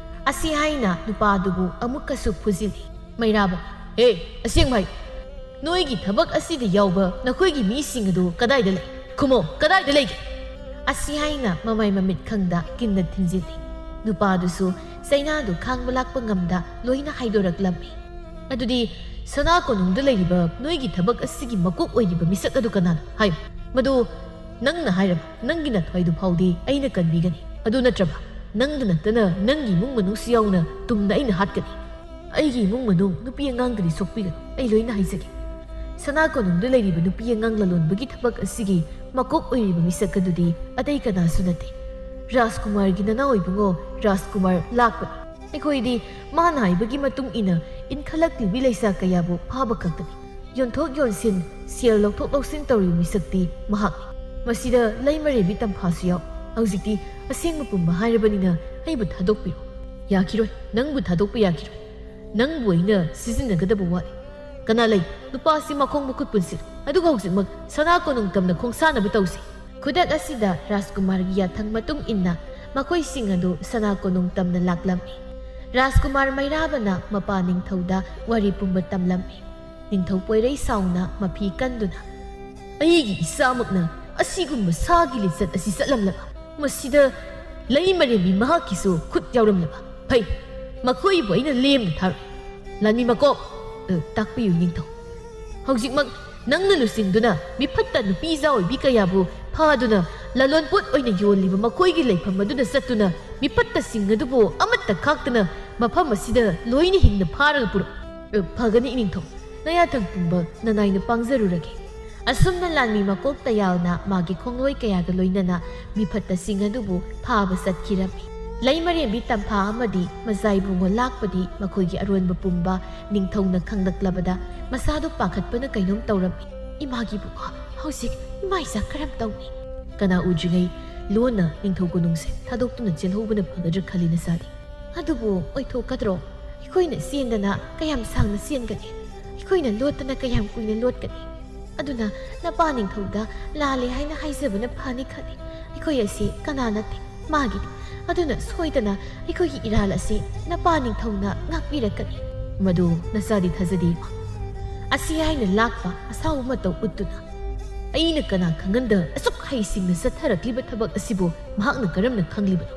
ꯑꯁꯤ ꯍꯥꯏꯅ ꯅꯨꯄꯥꯗꯨꯕꯨ ꯑꯃꯨꯛꯀꯁꯨ ꯐꯨꯖꯤꯜꯂꯤ꯫ ꯃꯩꯔꯥꯕ, "ꯍꯦ, ꯑꯁꯦꯡꯕ ꯍꯥꯏꯌꯨ꯫ ꯅꯣꯏꯒꯤ ꯊꯕꯛ ꯑꯁꯤꯗ ꯌꯥꯎꯕ ꯅꯈꯣꯏꯒꯤ ꯃꯤꯁꯤꯡ ꯑꯗꯨ ꯀꯗꯥꯏꯗ ꯂꯩ? ꯈꯨꯝꯃꯣ, ꯀꯗꯥꯏꯗ ꯂꯩꯒꯦ?" ꯑꯁꯤ ꯍꯥꯏꯅ ꯃꯃꯥꯏ ꯃꯃꯤꯠ ꯈꯪꯗ ꯀꯤꯟꯅ ꯊꯤꯟꯖꯤꯜꯂꯤ꯫ ꯅꯨꯄꯥꯗꯨꯁꯨ ꯆꯩꯅꯥꯗꯨ ꯈꯥꯡꯕ ꯂꯥꯛꯄ ꯉꯝꯗ ꯂꯣꯏꯅ ꯍꯥꯏꯗꯣꯔꯛꯂꯝꯃꯤ꯫ "ꯑꯗꯨꯗꯤ ꯁꯅꯥ ꯀꯣꯅꯨꯡꯗ ꯂꯩꯔꯤꯕ ꯅꯣꯏꯒꯤ ꯊꯕꯛ ꯑꯁꯤꯒꯤ ꯃꯀꯣꯛ ꯑꯣꯏꯔꯤꯕ ꯃꯤꯁꯛ ꯑꯗꯨ ꯀꯅꯥꯅꯣ? ꯍꯥꯏꯌꯨ꯫ ꯃꯗꯨ ꯅꯪꯅ ꯍꯥꯏꯔꯕ ꯅꯪꯒꯤ ꯅꯊ꯭ꯋꯥꯏꯗꯨ ꯐꯥꯎꯗꯤ ꯑꯩꯅ ꯀꯟꯕꯤꯒꯅꯤ꯫ ꯑꯗꯨ ꯅꯠꯇ꯭ꯔꯕ ꯅꯪꯗ ꯅꯠꯇꯅ ꯅꯪꯒꯤ ꯏꯃꯨꯡ ꯃꯅꯨꯡꯁꯨ ꯌꯥꯎꯅ ꯇꯨꯝꯅ ꯑꯩꯅ ꯍꯥꯠꯀꯅꯤ꯫ ꯑꯩꯒꯤ ꯏꯃꯨꯡ ꯃꯅꯨꯡ ꯅꯨꯄꯤ ꯑꯉꯥꯡꯗꯗꯤ ꯁꯣꯛꯄꯤꯒꯅꯨ꯫ ꯑꯩ ꯂꯣꯏꯅ ꯍꯥꯏꯖꯒꯦ꯫ ꯁꯅꯥ ꯀꯣꯅꯨꯡꯗ ꯂꯩꯔꯤꯕ ꯅꯨꯄꯤ ꯑꯉꯥꯡ ꯂꯂꯣꯟꯕꯒꯤ ꯊꯕꯛ ꯑꯁꯤꯒꯤ ꯃꯀꯣꯛ ꯑꯣꯏꯔꯤꯕ ꯃꯤꯁꯛ ꯑꯗꯨꯗꯤ ꯑꯇꯩ ꯀꯅꯥꯁꯨ ꯅꯠꯇꯦ, ꯔꯥꯖꯀꯨꯃꯥꯔꯒꯤ ꯅꯅꯥꯎ ꯏꯕꯨꯡꯉꯣ ꯔꯥꯖꯀꯨꯃꯥꯔ ꯂꯥꯛꯄꯅꯤ꯫ ꯑꯩꯈꯣꯏꯗꯤ ꯃꯥꯅ ꯍꯥꯏꯕꯒꯤ ꯃꯇꯨꯡ ꯏꯟꯅ ꯏꯟꯈꯠꯂꯛꯂꯤꯕꯤ ꯂꯩꯁꯥ ꯀꯌꯥꯕꯨ ꯐꯥꯕ ꯈꯛꯇꯅꯤ꯫ ꯌꯣꯟꯊꯣꯛ ꯌꯣꯟꯁꯤꯟ, ꯁꯦꯜ ꯂꯧꯊꯣꯛ ꯂꯧꯁꯤꯟ ꯇꯧꯔꯤꯕ ꯃꯤꯁꯛꯇꯤ ꯃꯍꯥꯛꯅꯤ꯫ ꯃꯁꯤꯗ ꯂꯩꯃꯔꯦꯝꯕꯤ ꯇꯝꯐꯥꯁꯨ ꯌꯥꯎ꯫ ꯍꯧꯖꯤꯛꯇꯤ ꯑꯁꯦꯡꯕ ꯄꯨꯝꯕ ꯍꯥꯏꯔꯕꯅꯤꯅ ꯑꯩꯕꯨ ꯊꯥꯗꯣꯛꯄꯤꯔꯣ꯫" "ꯌꯥꯈꯤꯔꯣꯏ, ꯅꯪꯕꯨ ꯊꯥꯗꯣꯛꯄ ꯌꯥꯈꯤꯔꯣꯏ꯫ ꯅꯪꯕꯨ ꯑꯩꯅ ꯁꯤꯖꯤꯟꯅꯒꯗꯕ ꯋꯥꯠꯂꯤ꯫ ꯀꯅꯥ ꯂꯩ? ꯅꯨꯄꯥ ꯑꯁꯤ ꯃꯈꯣꯡ ꯃꯈꯨꯠ ꯄꯨꯟꯁꯤꯜꯂꯨ꯫ ꯑꯗꯨꯒ ꯍꯧꯖꯤꯛꯃꯛ ꯁꯅꯥ ꯀꯣꯅꯨꯡ ꯇꯝꯅ ꯈꯣꯡꯁꯥꯟꯅꯕ ꯇꯧꯁꯤ꯫" ꯈꯨꯗꯛ ꯑꯁꯤꯗ ꯔꯥꯖꯀꯨꯃꯥꯔꯒꯤ ꯌꯥꯊꯪ ꯃꯇꯨꯡ ꯏꯟꯅ ꯃꯈꯣꯏꯁꯤꯡ ꯑꯗꯨ ꯁꯅꯥ ꯀꯣꯅꯨꯡ ꯇꯝꯅ ꯂꯥꯛꯂꯝꯃꯤ꯫ ꯔꯥꯖꯀꯨꯃꯥꯔ ꯃꯩꯔꯥꯕꯅ ꯃꯄꯥ ꯅꯤꯡꯊꯧꯗ ꯋꯥꯔꯤ ꯄꯨꯝꯕ ꯇꯝꯂꯝꯃꯤ꯫ ꯅꯤꯡꯊꯧ ꯄꯣꯏꯔꯩ ꯁꯥꯎꯅ ꯃꯐꯤ ꯀꯟꯗꯨꯅ, "ꯑꯩꯒꯤ ꯏꯆꯥꯃꯛꯅ ꯑꯁꯤꯒꯨꯝꯕ ꯁꯥꯒꯤ ꯂꯤꯆꯠ ꯑꯁꯤ ꯆꯠꯂꯝꯂꯕ? ꯃꯁꯤꯗ ꯂꯩꯃꯔꯦꯝꯕꯤ ꯃꯍꯥꯛꯀꯤꯁꯨ ꯈꯨꯠ ꯌꯥꯎꯔꯝꯂꯕ? ꯐꯩ, ꯃꯈꯣꯏꯕꯨ ꯑꯩꯅ ꯂꯦꯝꯅ ꯊꯥꯔꯣꯏ꯫ ꯂꯥꯟꯃꯤ ꯃꯀꯣꯛ, ꯑ, ꯇꯥꯛꯄꯤꯌꯨ, ꯅꯤꯡꯊꯧ꯫ ꯍꯧꯖꯤꯛꯃꯛ ꯅꯪꯅ ꯂꯨꯆꯤꯡꯗꯨꯅ ꯃꯤꯐꯠꯇ ꯅꯨꯄꯤ ꯏꯆꯥ ꯑꯣꯏꯕꯤ ꯀꯌꯥꯕꯨ ꯐꯥꯗꯨꯅ ꯂꯂꯣꯟꯄꯣꯠ ꯑꯣꯏꯅ ꯌꯣꯜꯂꯤꯕ ꯃꯈꯣꯏꯒꯤ ꯂꯩꯐꯝ ꯑꯗꯨꯗ ꯆꯠꯇꯨꯅ ꯃꯤꯐꯠꯇꯁꯤꯡ ꯑꯗꯨꯕꯨ ꯑꯃꯠꯇ ꯈꯥꯛꯇꯅ ꯃꯐꯝ ꯑꯁꯤꯗ ꯂꯣꯏꯅ ꯍꯤꯡꯅ ꯐꯥꯔꯒ ꯄꯨꯔꯛꯎ꯫ ꯑ, ꯐꯒꯅꯤ, ꯏꯅꯤꯡꯊꯧ꯫ ꯅꯌꯥꯊꯪ ꯄꯨꯝꯕ ꯅꯅꯥꯏꯅ ꯄꯥꯡꯖꯔꯨꯔꯒꯦ꯫ ꯑꯁꯨꯝꯅ ꯂꯥꯟꯃꯤ ꯃꯀꯣꯛ ꯇꯌꯥꯜꯅ ꯃꯥꯒꯤ ꯈꯣꯡꯂꯣꯏ ꯀꯌꯥꯒ ꯂꯣꯏꯅꯅ ꯃꯤꯐꯠꯇꯁꯤꯡ ꯑꯗꯨꯕꯨ ꯐꯥꯕ ꯆꯠꯈꯤꯔꯝꯃꯤ꯫ ꯂꯩꯃꯔꯦꯝꯕꯤ ꯇꯝꯐꯥ ꯑꯃꯗꯤ ꯃꯖꯥꯏꯕꯨꯡꯉꯣ ꯂꯥꯛꯄꯗꯤ ꯃꯈꯣꯏꯒꯤ ꯑꯔꯣꯟꯕ ꯄꯨꯝꯕ ꯅꯤꯡꯊꯧꯅ ꯈꯪꯂꯛꯂꯕꯗ ꯃꯁꯥꯗꯨ ꯄꯥꯈꯠꯄꯅ ꯀꯩꯅꯣꯝ ꯇꯧꯔꯝꯃꯤ꯫ "ꯏꯃꯥꯒꯤ ꯏꯕꯨꯡꯉꯣ, ꯍꯧꯖꯤꯛ ꯏꯃꯥ ꯏꯆꯥ ꯀꯔꯝ ꯇꯧꯅꯤ?" ꯀꯅꯥ ꯎꯗ꯭ꯔꯤꯉꯩ ꯂꯣꯟꯅ ꯅꯤꯡꯊꯧ ꯀꯣꯅꯨꯡꯁꯦ ꯊꯥꯗꯣꯛꯇꯨꯅ ꯆꯦꯜꯍꯧꯕꯅ ꯐꯒꯗ꯭ꯔꯥ ꯈꯜꯂꯤ ꯅꯆꯥꯗꯤ꯫ ꯑꯗꯨꯕꯨ ꯑꯣꯏꯊꯣꯛꯀꯗ꯭ꯔꯣ? ꯑꯩꯈꯣꯏꯅ ꯆꯦꯟꯗꯅ ꯀꯌꯥꯝ ꯁꯥꯡꯅ ꯆꯦꯟꯒꯅꯤ? ꯑꯩꯈꯣꯏꯅ ꯂꯣꯠꯇꯅ ꯀꯌꯥꯝ ꯀꯨꯏꯅ ꯂꯣꯠꯀꯅꯤ? ꯑꯗꯨꯅ ꯅꯄꯥ ꯅꯤꯡꯊꯧꯗ ꯂꯥꯜꯂꯦ ꯍꯥꯏꯅ ꯍꯥꯏꯖꯕꯅ ꯐꯅꯤ ꯈꯜꯂꯤ꯫ ꯑꯩꯈꯣꯏ ꯑꯁꯤ ꯀꯅꯥ ꯅꯠꯇꯦ, ꯃꯥꯒꯤꯅꯤ꯫ ꯑꯗꯨꯅ ꯁꯣꯏꯗꯅ ꯑꯩꯈꯣꯏꯒꯤ ꯏꯔꯥꯜ ꯑꯁꯤ ꯅꯄꯥ ꯅꯤꯡꯊꯧꯅ ꯉꯥꯛꯄꯤꯔꯛꯀꯅꯤ꯫ ꯃꯗꯨ ꯅꯆꯥꯗꯤ ꯊꯥꯖꯗꯦ, ꯏꯃꯥ꯫ ꯑꯁꯤ ꯍꯥꯏꯅ ꯂꯥꯛꯄ ꯑꯁꯥꯎꯕ ꯃꯇꯧ ꯎꯠꯇꯨꯅ, "ꯑꯩꯅ ꯀꯅꯥ ꯈꯪꯍꯟꯗ ꯑꯁꯨꯛ ꯍꯩꯁꯤꯡꯅ ꯆꯠꯊꯔꯛꯂꯤꯕ ꯊꯕꯛ ꯑꯁꯤꯕꯨ ꯃꯍꯥꯛꯅ ꯀꯔꯝꯅ ꯈꯪꯂꯤꯕꯅꯣ?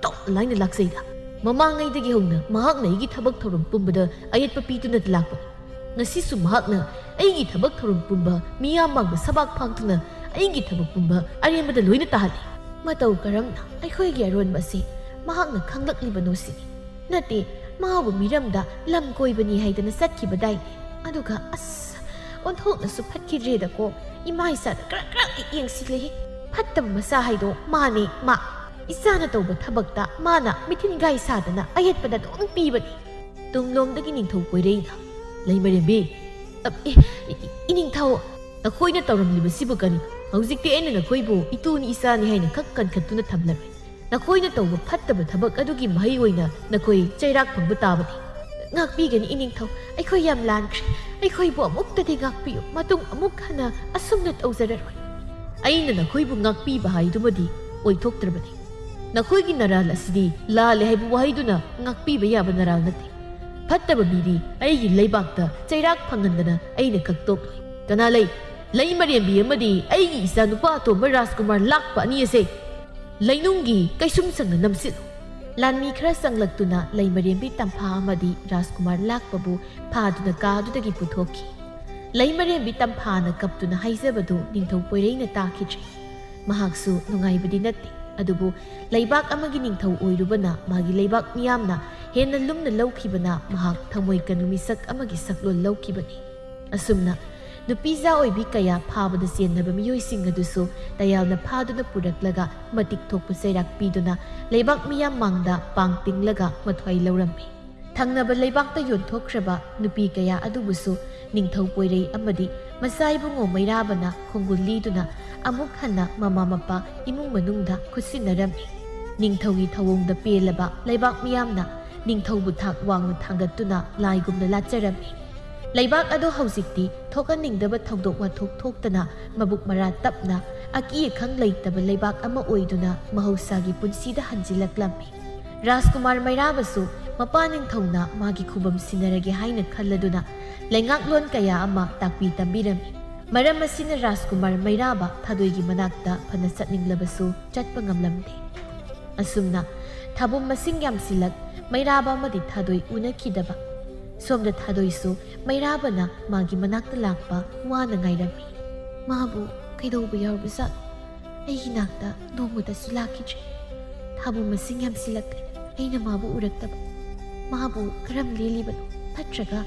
ꯇꯧ ꯂꯥꯏꯅ ꯂꯥꯛꯆꯩꯗ꯫ ꯃꯃꯥꯡꯉꯩꯗꯒꯤ ꯍꯧꯅ ꯃꯍꯥꯛꯅ ꯑꯩꯒꯤ ꯊꯕꯛ ꯊꯧꯔꯝ ꯄꯨꯝꯕꯗ ꯑꯌꯦꯠꯄ ꯄꯤꯗꯨꯅ ꯂꯥꯛꯄꯅꯤ꯫ ꯉꯁꯤꯁꯨ ꯃꯍꯥꯛꯅ ꯑꯩꯒꯤ ꯊꯕꯛ ꯊꯧꯔꯝ ꯄꯨꯝꯕ ꯃꯤꯌꯥꯝ ꯃꯥꯡꯗ ꯁꯕꯥꯛ ꯐꯥꯛꯇꯨꯅ ꯑꯩꯒꯤ ꯊꯕꯛ ꯄꯨꯝꯕ ꯑꯔꯦꯝꯕꯗ ꯂꯣꯏꯅ ꯇꯥꯍꯜꯂꯤ꯫ ꯃꯇꯧ ꯀꯔꯝꯅ ꯑꯩꯈꯣꯏꯒꯤ ꯑꯔꯣꯟꯕ ꯑꯁꯤ ꯃꯍꯥꯛꯅ ꯈꯪꯂꯛꯂꯤꯕꯅꯣ ꯁꯤꯅꯤ꯫ ꯅꯠꯇꯦ, ꯃꯥꯕꯨ ꯃꯤꯔꯝꯗ ꯂꯝ ꯀꯣꯏꯕꯅꯤ ꯍꯥꯏꯗꯅ ꯆꯠꯈꯤꯕꯗꯥꯏꯅꯦ꯫ ꯑꯗꯨꯒ ꯑꯁ, ꯑꯣꯟꯊꯣꯛꯅꯁꯨ ꯐꯠꯈꯤꯗ꯭ꯔꯦꯗꯀꯣ꯫ ꯏꯃꯥ ꯏꯆꯥꯗ ꯀ꯭ꯔꯛ ꯀ꯭ꯔꯛ ꯌꯦꯡꯁꯤꯜꯂꯤ꯫ ꯐꯠꯇꯕ ꯃꯆꯥ ꯍꯥꯏꯗꯣ ꯃꯥꯅꯦ, ꯃꯥ꯫ ꯏꯆꯥꯅ ꯇꯧꯕ ꯊꯕꯛꯇ ꯃꯥꯅ ꯃꯤꯊꯤꯟꯒꯥꯏ ꯁꯥꯗꯅ ꯑꯌꯦꯠꯄꯗ ꯑꯗꯨꯝ ꯄꯤꯕꯅꯤ꯫ ꯇꯨꯡꯂꯣꯝꯗꯒꯤ ꯅꯤꯡꯊꯧ ꯀꯣꯏꯔꯩꯅ, "ꯂꯩꯃꯔꯦꯝꯕꯤ, ꯑ, ꯏ-, ꯏ-, ꯏꯅꯤꯡꯊꯧ, ꯅꯈꯣꯏꯅ ꯇꯧꯔꯝꯂꯤꯕꯁꯤꯕꯨ ꯀꯔꯤꯅꯣ? ꯍꯧꯖꯤꯛꯇꯤ ꯑꯩꯅ ꯅꯈꯣꯏꯕꯨ ꯏꯇꯨꯅꯤ ꯏꯆꯥꯅꯤ ꯍꯥꯏꯅ ꯈꯛ ꯀꯟꯈꯠꯇꯨꯅ ꯊꯝꯂꯔꯣꯏ꯫ ꯅꯈꯣꯏꯅ ꯇꯧꯕ ꯐꯠꯇꯕ ꯊꯕꯛ ꯑꯗꯨꯒꯤ ꯃꯍꯩ ꯑꯣꯏꯅ ꯅꯈꯣꯏ ꯆꯩꯔꯥꯛ ꯐꯪꯕ ꯇꯥꯕꯅꯤ꯫" "ꯉꯥꯛꯄꯤꯒꯅꯤ ꯏꯅꯤꯡꯊꯧ, ꯑꯩꯈꯣꯏ ꯌꯥꯝ ꯂꯥꯟꯈ꯭ꯔꯦ꯫ ꯑꯩꯈꯣꯏꯕꯨ ꯑꯃꯨꯛꯇꯗꯤ ꯉꯥꯛꯄꯤꯌꯨ, ꯃꯇꯨꯡ ꯑꯃꯨꯛ ꯍꯟꯅ ꯑꯁꯨꯝꯅ ꯇꯧꯖꯔꯔꯣꯏ꯫" "ꯑꯩꯅ ꯅꯈꯣꯏꯕꯨ ꯉꯥꯛꯄꯤꯕ ꯍꯥꯏꯗꯨꯃꯗꯤ ꯑꯣꯏꯊꯣꯛꯇ꯭ꯔꯕꯅꯤ꯫ ꯅꯈꯣꯏꯒꯤ ꯅꯔꯥꯜ ꯑꯁꯤꯗꯤ ꯂꯥꯜꯂꯦ ꯍꯥꯏꯕ ꯋꯥꯍꯩꯗꯨꯅ ꯉꯥꯛꯄꯤꯕ ꯌꯥꯕ ꯅꯔꯥꯜ ꯅꯠꯇꯦ꯫ ꯐꯠꯇꯕ ꯃꯤꯗꯤ ꯑꯩꯒꯤ ꯂꯩꯕꯥꯛꯇ ꯆꯩꯔꯥꯛ ꯐꯪꯍꯟꯗꯅ ꯑꯩꯅ ꯀꯛꯇꯣꯛꯂꯣꯏ꯫ ꯀꯅꯥ ꯂꯩ? "ꯂꯩꯃꯔꯦꯝꯕꯤ ꯑꯃꯗꯤ ꯑꯩꯒꯤ ꯏꯆꯥꯅꯨꯄꯥ ꯑꯇꯣꯝꯕ ꯔꯥꯖꯀꯨꯃꯥꯔ ꯂꯥꯛꯄ ꯑꯅꯤ ꯑꯁꯦ ꯂꯩꯅꯨꯡꯒꯤ ꯀꯩꯁꯨꯝꯁꯪꯗ ꯅꯝꯁꯤꯜꯂꯨ꯫" ꯂꯥꯟꯃꯤ ꯈꯔ ꯆꯪꯂꯛꯇꯨꯅ ꯂꯩꯃꯔꯦꯝꯕꯤ ꯇꯝꯐꯥ ꯑꯃꯗꯤ ꯔꯥꯖꯀꯨꯃꯥꯔ ꯂꯥꯛꯄꯕꯨ ꯐꯥꯗꯨꯅ ꯀꯥꯗꯨꯗꯒꯤ ꯄꯨꯊꯣꯛꯈꯤ꯫ ꯂꯩꯃꯔꯦꯝꯕꯤ ꯇꯝꯐꯥꯅ ꯀꯞꯇꯨꯅ ꯍꯥꯏꯖꯕꯗꯨ ꯅꯤꯡꯊꯧ ꯄꯣꯏꯔꯩꯅ ꯇꯥꯈꯤꯗ꯭ꯔꯦ꯫ ꯃꯍꯥꯛꯁꯨ ꯅꯨꯡꯉꯥꯏꯕꯗꯤ ꯅꯠꯇꯦ, ꯑꯗꯨꯕꯨ ꯂꯩꯕꯥꯛ ꯑꯃꯒꯤ ꯅꯤꯡꯊꯧ ꯑꯣꯏꯔꯨꯕꯅ ꯃꯥꯒꯤ ꯂꯩꯕꯥꯛ ꯃꯤꯌꯥꯝꯅ ꯍꯦꯟꯅ ꯂꯨꯝꯅ ꯂꯧꯈꯤꯕꯅ ꯃꯍꯥꯛ ꯊꯃꯣꯏ ꯀꯟꯕ ꯃꯤꯁꯛ ꯑꯃꯒꯤ ꯁꯛꯂꯣꯟ ꯂꯧꯈꯤꯕꯅꯤ꯫ ꯑꯁꯨꯝꯅ ꯅꯨꯄꯤꯖꯥ ꯑꯣꯏꯕꯤ ꯀꯌꯥ ꯐꯥꯕꯗ ꯆꯦꯟꯅꯕ ꯃꯤꯑꯣꯏꯁꯤꯡ ꯑꯗꯨꯁꯨ ꯇꯌꯥꯜꯅ ꯐꯥꯗꯨꯅ ꯄꯨꯔꯛꯂꯒ ꯃꯇꯤꯛ ꯊꯣꯛꯄ ꯆꯩꯔꯥꯛ ꯄꯤꯗꯨꯅ ꯂꯩꯕꯥꯛ ꯃꯤꯌꯥꯝ ꯃꯥꯡꯗ ꯄꯥꯡ ꯇꯤꯡꯂꯒ ꯃꯊ꯭ꯋꯥꯏ ꯂꯧꯔꯝꯃꯤ꯫ ꯊꯪꯅꯕ ꯂꯩꯕꯥꯛꯇ ꯌꯣꯟꯊꯣꯛꯈ꯭ꯔꯕ ꯅꯨꯄꯤ ꯀꯌꯥ ꯑꯗꯨꯕꯨꯁꯨ ꯅꯤꯡꯊꯧ ꯄꯣꯏꯔꯩ ꯑꯃꯗꯤ ꯃꯆꯥ ꯏꯕꯨꯡꯉꯣ ꯃꯩꯔꯥꯕꯅ ꯈꯣꯡꯒꯨꯜ ꯂꯤꯗꯨꯅ ꯑꯃꯨꯛ ꯍꯟꯅ ꯃꯃꯥ ꯃꯄꯥ ꯏꯃꯨꯡ ꯃꯅꯨꯡꯗ ꯈꯨꯠꯁꯤꯟꯅꯔꯝꯃꯤ꯫ ꯅꯤꯡꯊꯧꯒꯤ ꯊꯧꯑꯣꯡꯗ ꯄꯦꯜꯂꯕ ꯂꯩꯕꯥꯛ ꯃꯤꯌꯥꯝꯅ ꯅꯤꯡꯊꯧꯕꯨ ꯊꯥꯛ ꯋꯥꯡꯅ ꯊꯥꯡꯒꯠꯇꯨꯅ ꯂꯥꯏꯒꯨꯝꯅ ꯂꯥꯠꯆꯔꯝꯃꯤ꯫ ꯂꯩꯕꯥꯛ ꯑꯗꯨ ꯍꯧꯖꯤꯛꯇꯤ ꯊꯣꯛꯍꯟꯅꯤꯡꯗꯕ ꯊꯧꯗꯣꯛ ꯋꯥꯊꯣꯛ ꯊꯣꯛꯇꯅ ꯃꯕꯨꯛ ꯃꯔꯥ ꯇꯞꯅ ꯑꯀꯤ ꯑꯈꯪ ꯂꯩꯇꯕ ꯂꯩꯕꯥꯛ ꯑꯃ ꯑꯣꯏꯗꯨꯅ ꯃꯍꯧꯁꯥꯒꯤ ꯄꯨꯟꯁꯤꯗ ꯍꯟꯖꯤꯜꯂꯛꯂꯝꯃꯤ꯫ ꯔꯥꯖꯀꯨꯃꯥꯔ ꯃꯩꯔꯥꯕꯁꯨ ꯃꯄꯥ ꯅꯤꯡꯊꯧꯅ ꯃꯥꯒꯤ ꯈꯨꯕꯝ ꯁꯤꯟꯅꯔꯒꯦ ꯍꯥꯏꯅ ꯈꯜꯂꯗꯨꯅ ꯂꯩꯉꯥꯛꯂꯣꯟ ꯀꯌꯥ ꯑꯃ ꯇꯥꯛꯄꯤ ꯇꯝꯕꯤꯔꯝꯃꯤ꯫ ꯃꯔꯝ ꯑꯁꯤꯅ ꯔꯥꯖꯀꯨꯃꯥꯔ ꯃꯩꯔꯥꯕ ꯊꯥꯗꯣꯏꯒꯤ ꯃꯅꯥꯛꯇ ꯐꯅ ꯆꯠꯅꯤꯡꯂꯕꯁꯨ ꯆꯠꯄ ꯉꯝꯂꯝꯗꯦ꯫ ꯑꯁꯨꯝꯅ ꯊꯥꯕꯨꯝ ꯃꯁꯤꯡ ꯌꯥꯝꯁꯤꯜꯂꯛ ꯃꯩꯔꯥꯕ ꯑꯃꯗꯤ ꯊꯥꯗꯣꯏ ꯎꯅꯈꯤꯗꯕ꯫ ꯁꯣꯝꯗ ꯊꯥꯗꯣꯏꯁꯨ ꯃꯩꯔꯥꯕꯅ ꯃꯥꯒꯤ ꯃꯅꯥꯛꯇ ꯂꯥꯛꯄ ꯋꯥꯅ ꯉꯥꯏꯔꯝꯃꯤ꯫ ꯃꯥꯕꯨ ꯀꯩꯗꯧꯕ ꯌꯥꯎꯔꯕꯖꯥꯠꯅꯣ? ꯑꯩꯒꯤ ꯅꯥꯛꯇ ꯅꯣꯡꯃꯇꯁꯨ ꯂꯥꯛꯈꯤꯗ꯭ꯔꯤ꯫ ꯊꯥꯕꯨꯝ ꯃꯁꯤꯡ ꯌꯥꯝꯁꯤꯜꯂꯛꯂꯦ ꯑꯩꯅ ꯃꯥꯕꯨ ꯎꯔꯛꯇꯕ꯫ ꯃꯥꯕꯨ ꯀꯔꯝ ꯂꯦꯜꯂꯤꯕꯅꯣ? ꯅꯠꯇ꯭ꯔꯒ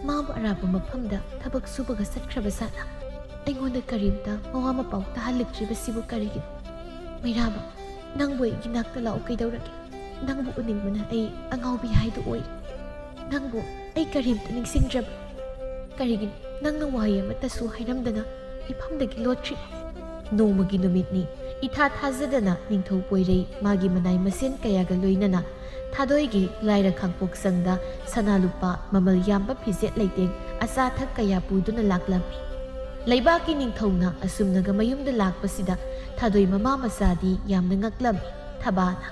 ꯃꯥꯕꯨ ꯑꯔꯥꯞꯄ ꯃꯐꯝꯗ ꯊꯕꯛ ꯁꯨꯕꯒ ꯆꯠꯈ꯭ꯔꯕ ꯖꯥꯠꯂꯥ? ꯑꯩꯉꯣꯟꯗ ꯀꯔꯤꯝꯇ ꯃꯋꯥ ꯃꯄꯥꯎ ꯇꯥꯍꯜꯂꯛꯇ꯭ꯔꯤꯕꯁꯤꯕꯨ ꯀꯔꯤꯒꯤꯅꯣ? ꯃꯩꯔꯥꯕ, ꯅꯪꯕꯨ ꯑꯩꯒꯤ ꯅꯥꯛꯇ ꯂꯥꯛꯎ ꯀꯩꯗꯧꯔꯒꯦ? ꯅꯪꯕꯨ ꯎꯅꯤꯡꯕꯅ ꯑꯩ ꯑꯉꯥꯎꯕꯤ ꯍꯥꯏꯗꯨ ꯑꯣꯏꯔꯦ꯫ ꯅꯪꯕꯨ ꯑꯩ ꯀꯔꯤꯝꯇ ꯅꯤꯡꯁꯤꯡꯗ꯭ꯔꯕ? ꯀꯔꯤꯒꯤꯅꯣ ꯅꯪꯅ ꯋꯥꯍꯩ ꯑꯃꯠꯇꯁꯨ ꯍꯥꯏꯔꯝꯗꯅ ꯏꯐꯝꯗꯒꯤ ꯂꯣꯠꯈ꯭ꯔꯤꯕ? ꯅꯣꯡꯃꯒꯤ ꯅꯨꯃꯤꯠꯅꯤ꯫ ꯏꯊꯥ ꯊꯥꯖꯗꯅ ꯅꯤꯡꯊꯧ ꯄꯣꯏꯔꯩ ꯃꯥꯒꯤ ꯃꯅꯥꯏ ꯃꯁꯦꯟ ꯀꯌꯥꯒ ꯂꯣꯏꯅꯅ ꯊꯥꯗꯣꯏꯒꯤ ꯂꯥꯏꯔ ꯈꯥꯡꯄꯣꯛꯁꯪꯗ ꯁꯅꯥ ꯂꯨꯄꯥ ꯃꯃꯜ ꯌꯥꯝꯕ ꯐꯤꯖꯦꯠ ꯂꯩꯇꯦꯡ ꯑꯆꯥ ꯑꯊꯛ ꯀꯌꯥ ꯄꯨꯗꯨꯅ ꯂꯥꯛꯂꯝꯃꯤ꯫ ꯂꯩꯕꯥꯛꯀꯤ ꯅꯤꯡꯊꯧꯅ ꯑꯁꯨꯝꯅꯒ ꯃꯌꯨꯝꯗ ꯂꯥꯛꯄꯁꯤꯗ ꯊꯥꯗꯣꯏ ꯃꯃꯥ ꯃꯆꯥꯗꯤ ꯌꯥꯝꯅ ꯉꯛꯂꯝꯃꯤ꯫ ꯊꯕꯥꯅ,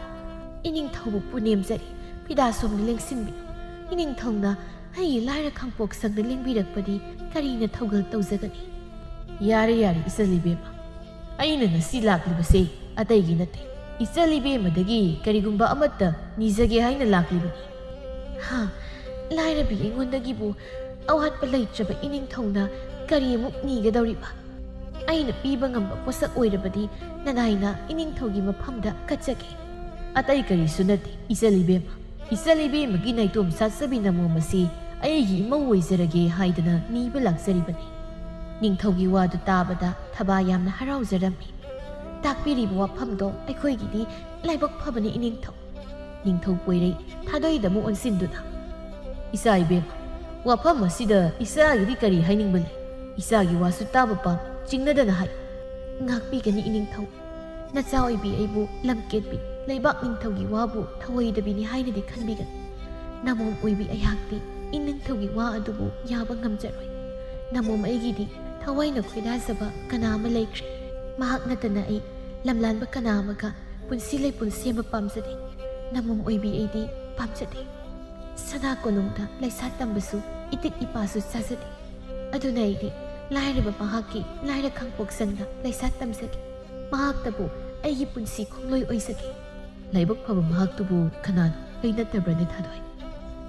"ꯏꯅꯤꯡꯊꯧꯕꯨ ꯄꯨꯅꯦꯝꯖꯔꯤ, ꯐꯤꯗꯥ ꯁꯣꯝꯗ ꯂꯦꯡꯁꯤꯟꯕꯤꯌꯨ꯫ ꯏꯅꯤꯡꯊꯧꯅ ꯑꯩꯒꯤ ꯂꯥꯏꯔ ꯈꯥꯡꯄꯣꯛꯁꯪꯗ ꯂꯦꯡꯕꯤꯔꯛꯄꯗꯤ ꯀꯔꯤꯅ ꯊꯧꯒꯜ ꯇꯧꯖꯒꯅꯤ?" ꯌꯥꯔꯦ, ꯌꯥꯔꯦ, ꯏꯆꯜ ꯏꯕꯦꯝꯃ꯫ ꯑꯩꯅ ꯉꯁꯤ ꯂꯥꯛꯂꯤꯕꯁꯦ ꯑꯇꯩꯒꯤ ꯅꯠꯇꯦ꯫ ꯏꯆꯜ ꯏꯕꯦꯝꯃꯗꯒꯤ ꯀꯔꯤꯒꯨꯝꯕ ꯑꯃꯠꯇ ꯅꯤꯖꯒꯦ ꯍꯥꯏꯅ ꯂꯥꯛꯂꯤꯕꯅꯤ꯫ ꯍꯥ, ꯂꯥꯏꯔꯕꯤ ꯑꯩꯉꯣꯟꯗꯒꯤꯕꯨ ꯑꯋꯥꯠꯄ ꯂꯩꯇ꯭ꯔꯕ ꯏꯅꯤꯡꯊꯧꯅ ꯀꯔꯤ ꯑꯃꯨꯛ ꯅꯤꯒꯗꯧꯔꯤꯕ? ꯑꯩꯅ ꯄꯤꯕ ꯉꯝꯕ ꯄꯣꯠꯁꯛ ꯑꯣꯏꯔꯕꯗꯤ ꯅꯅꯥꯏꯅ ꯏꯅꯤꯡꯊꯧꯒꯤ ꯃꯐꯝꯗ ꯀꯠꯆꯒꯦ꯫ ꯑꯇꯩ ꯀꯔꯤꯁꯨ ꯅꯠꯇꯦ, ꯏꯆꯜ ꯏꯕꯦꯝꯃ꯫ ꯏꯆꯜ ꯏꯕꯦꯝꯃꯒꯤ ꯅꯥꯏꯇꯣꯝ ꯁꯥꯠꯆꯕꯤ ꯅꯃꯣꯝ ꯑꯁꯤ ꯑꯩꯒꯤ ꯏꯃꯧ ꯑꯣꯏꯖꯔꯒꯦ ꯍꯥꯏꯗꯅ ꯅꯤꯕ ꯂꯥꯛꯆꯔꯤꯕꯅꯤ꯫ ꯅꯤꯡꯊꯧꯒꯤ ꯋꯥꯗꯨ ꯇꯥꯕꯗ ꯊꯕꯥ ꯌꯥꯝꯅ ꯍꯔꯥꯎꯖꯔꯝꯃꯤ꯫ ꯇꯥꯛꯄꯤꯔꯤꯕ ꯋꯥꯐꯝꯗꯣ ꯑꯩꯈꯣꯏꯒꯤꯗꯤ ꯂꯥꯏꯕꯛ ꯐꯕꯅꯤ ꯏꯅꯤꯡꯊꯧ꯫ ꯅꯤꯡꯊꯧ ꯄꯣꯏꯔꯩ ꯊꯥꯗꯣꯏꯗ ꯑꯃꯨꯛ ꯑꯣꯟꯁꯤꯟꯗꯨꯅ, "ꯏꯆꯥ ꯏꯕꯦꯝꯃ, ꯋꯥꯐꯝ ꯑꯁꯤꯗ ꯏꯆꯥꯒꯤꯗꯤ ꯀꯔꯤ ꯍꯥꯏꯅꯤꯡꯕ ꯂꯩ? ꯏꯆꯥꯒꯤ ꯋꯥꯁꯨ ꯇꯥꯕ ꯄꯥꯝꯃꯤ, ꯆꯤꯡꯅꯗꯅ ꯍꯥꯏ꯫" "ꯉꯥꯛꯄꯤꯒꯅꯤ ꯏꯅꯤꯡꯊꯧ꯫ ꯅꯆꯥ ꯑꯣꯏꯕꯤ ꯑꯩꯕꯨ ꯂꯝꯀꯦꯠꯄꯤ ꯂꯩꯕꯥꯛ ꯅꯤꯡꯊꯧꯒꯤ ꯋꯥꯕꯨ ꯊꯧꯑꯣꯏꯗꯕꯤꯅꯤ ꯍꯥꯏꯅꯗꯤ ꯈꯟꯕꯤꯒꯅꯨ꯫ ꯅꯃꯣꯝ ꯑꯣꯏꯕꯤ ꯑꯩꯍꯥꯛꯇꯤ ꯏꯅꯤꯡꯊꯧꯒꯤ ꯋꯥ ꯑꯗꯨꯕꯨ ꯌꯥꯕ ꯉꯝꯖꯔꯣꯏ꯫ ꯅꯃꯣꯝ ꯑꯩꯒꯤꯗꯤ ꯊꯋꯥꯏꯅ ꯈꯣꯏꯗꯥꯖꯕ ꯀꯅꯥ ꯑꯃ ꯂꯩꯈ꯭ꯔꯦ꯫ ꯃꯍꯥꯛ ꯅꯠꯇꯅ ꯑꯩ ꯂꯝꯂꯥꯟꯕ ꯀꯅꯥ ꯑꯃꯒ ꯄꯨꯟꯁꯤ ꯂꯩꯄꯨꯟ ꯁꯦꯝꯕ ꯄꯥꯝꯖꯗꯦ꯫ ꯅꯃꯣꯝ ꯑꯣꯏꯕꯤ ꯑꯩꯗꯤ ꯄꯥꯝꯖꯗꯦ꯫ ꯁꯅꯥ ꯀꯣꯅꯨꯡꯗ ꯂꯩꯁꯥ ꯇꯝꯕꯁꯨ ꯏꯇꯤꯛ ꯏꯄꯥꯁꯨ ꯆꯥꯖꯗꯦ꯫ ꯑꯗꯨꯅ ꯑꯩꯗꯤ ꯂꯥꯏꯔꯕ ꯃꯍꯥꯛꯀꯤ ꯂꯥꯏꯔ ꯈꯥꯡꯄꯣꯛꯁꯪꯗ ꯂꯩꯁꯥ ꯇꯝꯖꯒꯦ꯫ ꯃꯍꯥꯛꯇꯕꯨ ꯑꯩꯒꯤ ꯄꯨꯟꯁꯤ ꯈꯣꯡꯂꯣꯏ ꯑꯣꯏꯖꯒꯦ꯫" "ꯂꯥꯏꯕꯛ ꯐꯕ ꯃꯍꯥꯛꯇꯨꯕꯨ ꯀꯅꯥꯅꯣ? ꯑꯩ ꯅꯠꯇꯕ꯭ꯔꯅꯦ ꯊꯥꯗꯣꯏ?"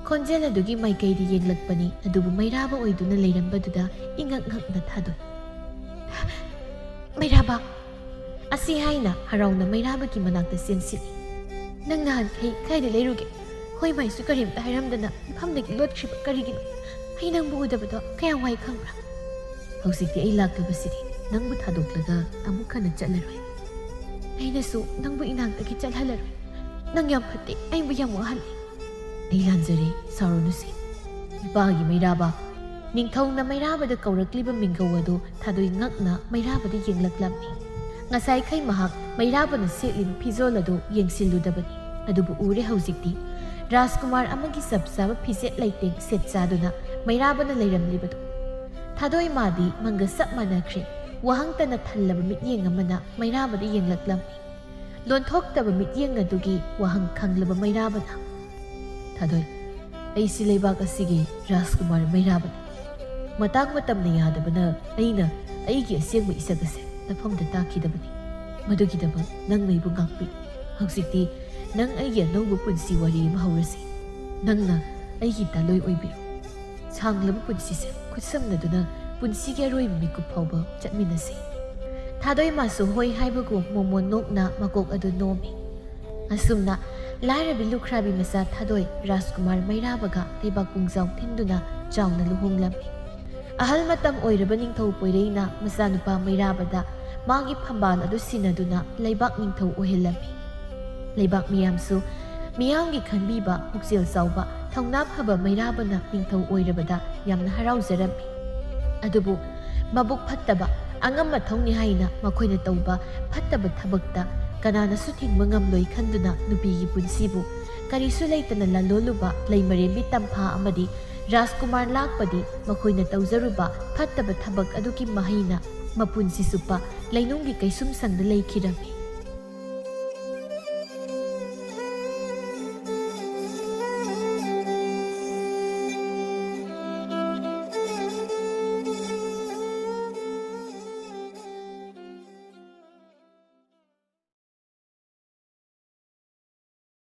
ꯈꯣꯟꯖꯦꯜ ꯑꯗꯨꯒꯤ ꯃꯥꯏꯀꯩꯗ ꯌꯦꯡꯂꯛꯄꯅꯤ, ꯑꯗꯨꯕꯨ ꯃꯩꯔꯥꯕ ꯑꯣꯏꯗꯨꯅ ꯂꯩꯔꯝꯕꯗꯨꯗ ꯏꯉꯛ ꯉꯛꯅ ꯊꯥꯗꯣꯏ꯫ "ꯃꯩꯔꯥꯕ!" ꯑꯁꯤ ꯍꯥꯏꯅ ꯍꯔꯥꯎꯅ ꯃꯩꯔꯥꯕꯒꯤ ꯃꯅꯥꯛꯇ ꯆꯦꯟꯁꯤꯜꯂꯤ꯫ "ꯅꯪ ꯅꯍꯥꯟꯈꯩ ꯀꯥꯏꯗ ꯂꯩꯔꯨꯒꯦ? ꯍꯣꯏ ꯃꯥꯏꯁꯨ ꯀꯔꯤꯝꯇ ꯍꯥꯏꯔꯝꯗꯅ ꯃꯐꯝꯗꯒꯤ ꯂꯣꯠꯈ꯭ꯔꯤꯕ ꯀꯔꯤꯒꯤꯅꯣ? ꯑꯩ ꯅꯪꯕꯨ ꯎꯗꯕꯗꯣ ꯀꯌꯥꯝ ꯋꯥꯏ ꯈꯪꯕ꯭ꯔꯥ?" "ꯍꯧꯖꯤꯛꯇꯤ ꯑꯩ ꯂꯥꯛꯂꯕꯁꯤꯗꯤ ꯅꯪꯕꯨ ꯊꯥꯗꯣꯛꯂꯒ ꯑꯃꯨꯛ ꯍꯟꯅ ꯆꯠꯂꯔꯣꯏ꯫" "ꯑꯩꯅꯁꯨ ꯅꯪꯕꯨ ꯏꯅꯥꯛꯇꯒꯤ ꯆꯠꯍꯜꯂꯔꯣꯏ꯫ ꯅꯪ ꯌꯥꯝ ꯐꯠꯇꯦ, ꯑꯩꯕꯨ ꯌꯥꯝ ꯋꯥꯍꯜꯂꯦ꯫" "ꯑꯩ ꯂꯥꯟꯖꯔꯦ, ꯁꯥꯎꯔꯨꯅꯨꯁꯦ꯫ ꯏꯄꯥꯒꯤ ꯃꯩꯔꯥꯕ꯫" ꯅꯤꯡꯊꯧꯅ ꯃꯩꯔꯥꯕꯗ ꯀꯧꯔꯛꯂꯤꯕ ꯃꯤꯡꯒꯧ ꯑꯗꯨ ꯊꯥꯗꯣꯏ ꯉꯛꯅ ꯃꯩꯔꯥꯕꯗ ꯌꯦꯡꯂꯛꯂꯝꯃꯤ꯫ ꯉꯁꯥꯏꯈꯩ ꯃꯍꯥꯛ ꯃꯩꯔꯥꯕꯅ ꯁꯦꯠꯂꯤꯕ ꯐꯤꯖꯣꯜ ꯑꯗꯨ ꯌꯦꯡꯁꯤꯜꯂꯨꯗꯕꯅꯤ, ꯑꯗꯨꯕꯨ ꯎꯔꯦ ꯍꯧꯖꯤꯛꯇꯤ꯫ ꯔꯥꯖꯀꯨꯃꯥꯔ ꯑꯃꯒꯤ ꯆꯞ ꯆꯥꯕ ꯐꯤꯖꯦꯠ ꯂꯩꯇꯦꯡ ꯁꯦꯠ ꯆꯥꯗꯨꯅ ꯃꯩꯔꯥꯕꯅ ꯂꯩꯔꯝꯂꯤꯕꯗꯨ꯫ ꯊꯥꯗꯣꯏ ꯃꯥꯗꯤ ꯃꯪꯒ ꯆꯞ ꯃꯥꯟꯅꯈ꯭ꯔꯦ꯫ ꯋꯥꯍꯪꯇꯅ ꯊꯜꯂꯕ ꯃꯤꯠꯌꯦꯡ ꯑꯃꯅ ꯃꯩꯔꯥꯕꯗ ꯌꯦꯡꯂꯛꯂꯝꯃꯤ꯫ ꯂꯣꯟꯊꯣꯛꯇꯕ ꯃꯤꯠꯌꯦꯡ ꯑꯗꯨꯒꯤ ꯋꯥꯍꯪ ꯈꯪꯂꯕ ꯃꯩꯔꯥꯕꯅ, "ꯊꯥꯗꯣꯏ, ꯑꯩꯁꯤ ꯂꯩꯕꯥꯛ ꯑꯁꯤꯒꯤ ꯔꯥꯖꯀꯨꯃꯥꯔ ꯃꯩꯔꯥꯕꯅꯤ꯫ ꯃꯇꯥꯡ ꯃꯇꯝꯅ ꯌꯥꯗꯕꯅ ꯑꯩꯅ ꯑꯩꯒꯤ ꯑꯁꯦꯡꯕ ꯏꯁꯛ ꯑꯁꯦ ꯅꯐꯝꯗ ꯇꯥꯛꯈꯤꯗꯕꯅꯤ꯫ ꯃꯗꯨꯒꯤꯗꯃꯛ ꯅꯪꯅ ꯑꯩꯕꯨ ꯉꯥꯛꯄꯤ꯫ ꯍꯧꯖꯤꯛꯇꯤ ꯅꯪ ꯑꯩꯒꯤ ꯑꯅꯧꯕ ꯄꯨꯟꯁꯤ ꯋꯥꯔꯤ ꯑꯃ ꯍꯧꯔꯁꯤ꯫ ꯅꯪꯅ ꯑꯩꯒꯤ ꯇꯥꯂꯣꯏ ꯑꯣꯏꯕꯤꯔꯣ꯫ ꯁꯥꯡꯂꯕ ꯄꯨꯟꯁꯤꯁꯦ ꯈꯨꯠꯁꯝꯅꯗꯨꯅ ꯄꯨꯟꯁꯤꯒꯤ ꯑꯔꯣꯏꯕ ꯃꯤꯀꯨꯞ ꯐꯥꯎꯕ ꯆꯠꯃꯤꯟꯅꯁꯤ꯫ ꯊꯥꯗꯣꯏ ꯃꯥꯁꯨ ꯍꯣꯏ ꯍꯥꯏꯕꯒꯨꯝ ꯃꯣꯃꯣꯟ ꯅꯣꯛꯅ ꯃꯀꯣꯛ ꯑꯗꯨ ꯅꯣꯝꯃꯤ꯫ ꯑꯁꯨꯝꯅ ꯂꯥꯏꯔꯕꯤ ꯂꯨꯈ꯭ꯔꯥꯕꯤ ꯃꯆꯥ ꯊꯥꯗꯣꯏ ꯔꯥꯖꯀꯨꯃꯥꯔ ꯃꯩꯔꯥꯕꯒ ꯂꯩꯕꯥꯛ ꯄꯨꯡꯖꯥꯎ ꯊꯤꯟꯗꯨꯅ ꯆꯥꯎꯅ ꯂꯨꯍꯣꯡꯂꯝꯃꯤ꯫ ꯑꯍꯜ ꯃꯇꯝ ꯑꯣꯏꯔꯕ ꯅꯤꯡꯊꯧ ꯄꯣꯏꯔꯩꯅ ꯃꯆꯥꯅꯨꯄꯥ ꯃꯩꯔꯥꯕꯗ ꯃꯥꯒꯤ ꯐꯝꯕꯥꯜ ꯑꯗꯨ ꯁꯤꯟꯅꯗꯨꯅ ꯂꯩꯕꯥꯛ ꯅꯤꯡꯊꯧ ꯑꯣꯏꯍꯜꯂꯝꯃꯤ꯫ ꯂꯩꯕꯥꯛ ꯃꯤꯌꯥꯝꯁꯨ ꯃꯤꯌꯥꯝꯒꯤ ꯈꯟꯕꯤꯕ ꯄꯨꯛꯆꯦꯜ ꯆꯥꯎꯕ ꯊꯧꯅꯥ ꯐꯕ ꯃꯩꯔꯥꯕꯅ ꯅꯤꯡꯊꯧ ꯑꯣꯏꯔꯕꯗ ꯌꯥꯝꯅ ꯍꯔꯥꯎꯖꯔꯝꯃꯤ꯫ ꯑꯗꯨꯕꯨ ꯃꯕꯨꯛ ꯐꯠꯇꯕ, ꯑꯉꯝ ꯑꯊꯧꯅꯤ ꯍꯥꯏꯅ ꯃꯈꯣꯏꯅ ꯇꯧꯕ ꯐꯠꯇꯕ ꯊꯕꯛꯇ ꯀꯅꯥꯅꯁꯨ ꯊꯤꯡꯕ ꯉꯝꯂꯣꯏ ꯈꯟꯗꯨꯅ ꯅꯨꯄꯤꯒꯤ ꯄꯨꯟꯁꯤꯕꯨ ꯀꯔꯤꯁꯨ ꯂꯩꯇꯅ ꯂꯥꯂꯣꯜꯂꯨꯕ ꯂꯩꯃꯔꯦꯝꯕꯤ ꯇꯝꯐꯥ ꯑꯃꯗꯤ ꯔꯥꯖꯀꯨꯃꯥꯔ ꯂꯥꯛꯄꯗꯤ ꯃꯈꯣꯏꯅ ꯇꯧꯖꯔꯨꯕ ꯐꯠꯇꯕ ꯊꯕꯛ ꯑꯗꯨꯒꯤ ꯃꯍꯩꯅ ꯃꯄꯨꯟꯁꯤ ꯆꯨꯞꯄ ꯂꯩꯅꯨꯡꯒꯤ ꯀꯩꯁꯨꯝꯁꯪꯗ ꯂꯩꯈꯤꯔꯝꯃꯤ꯫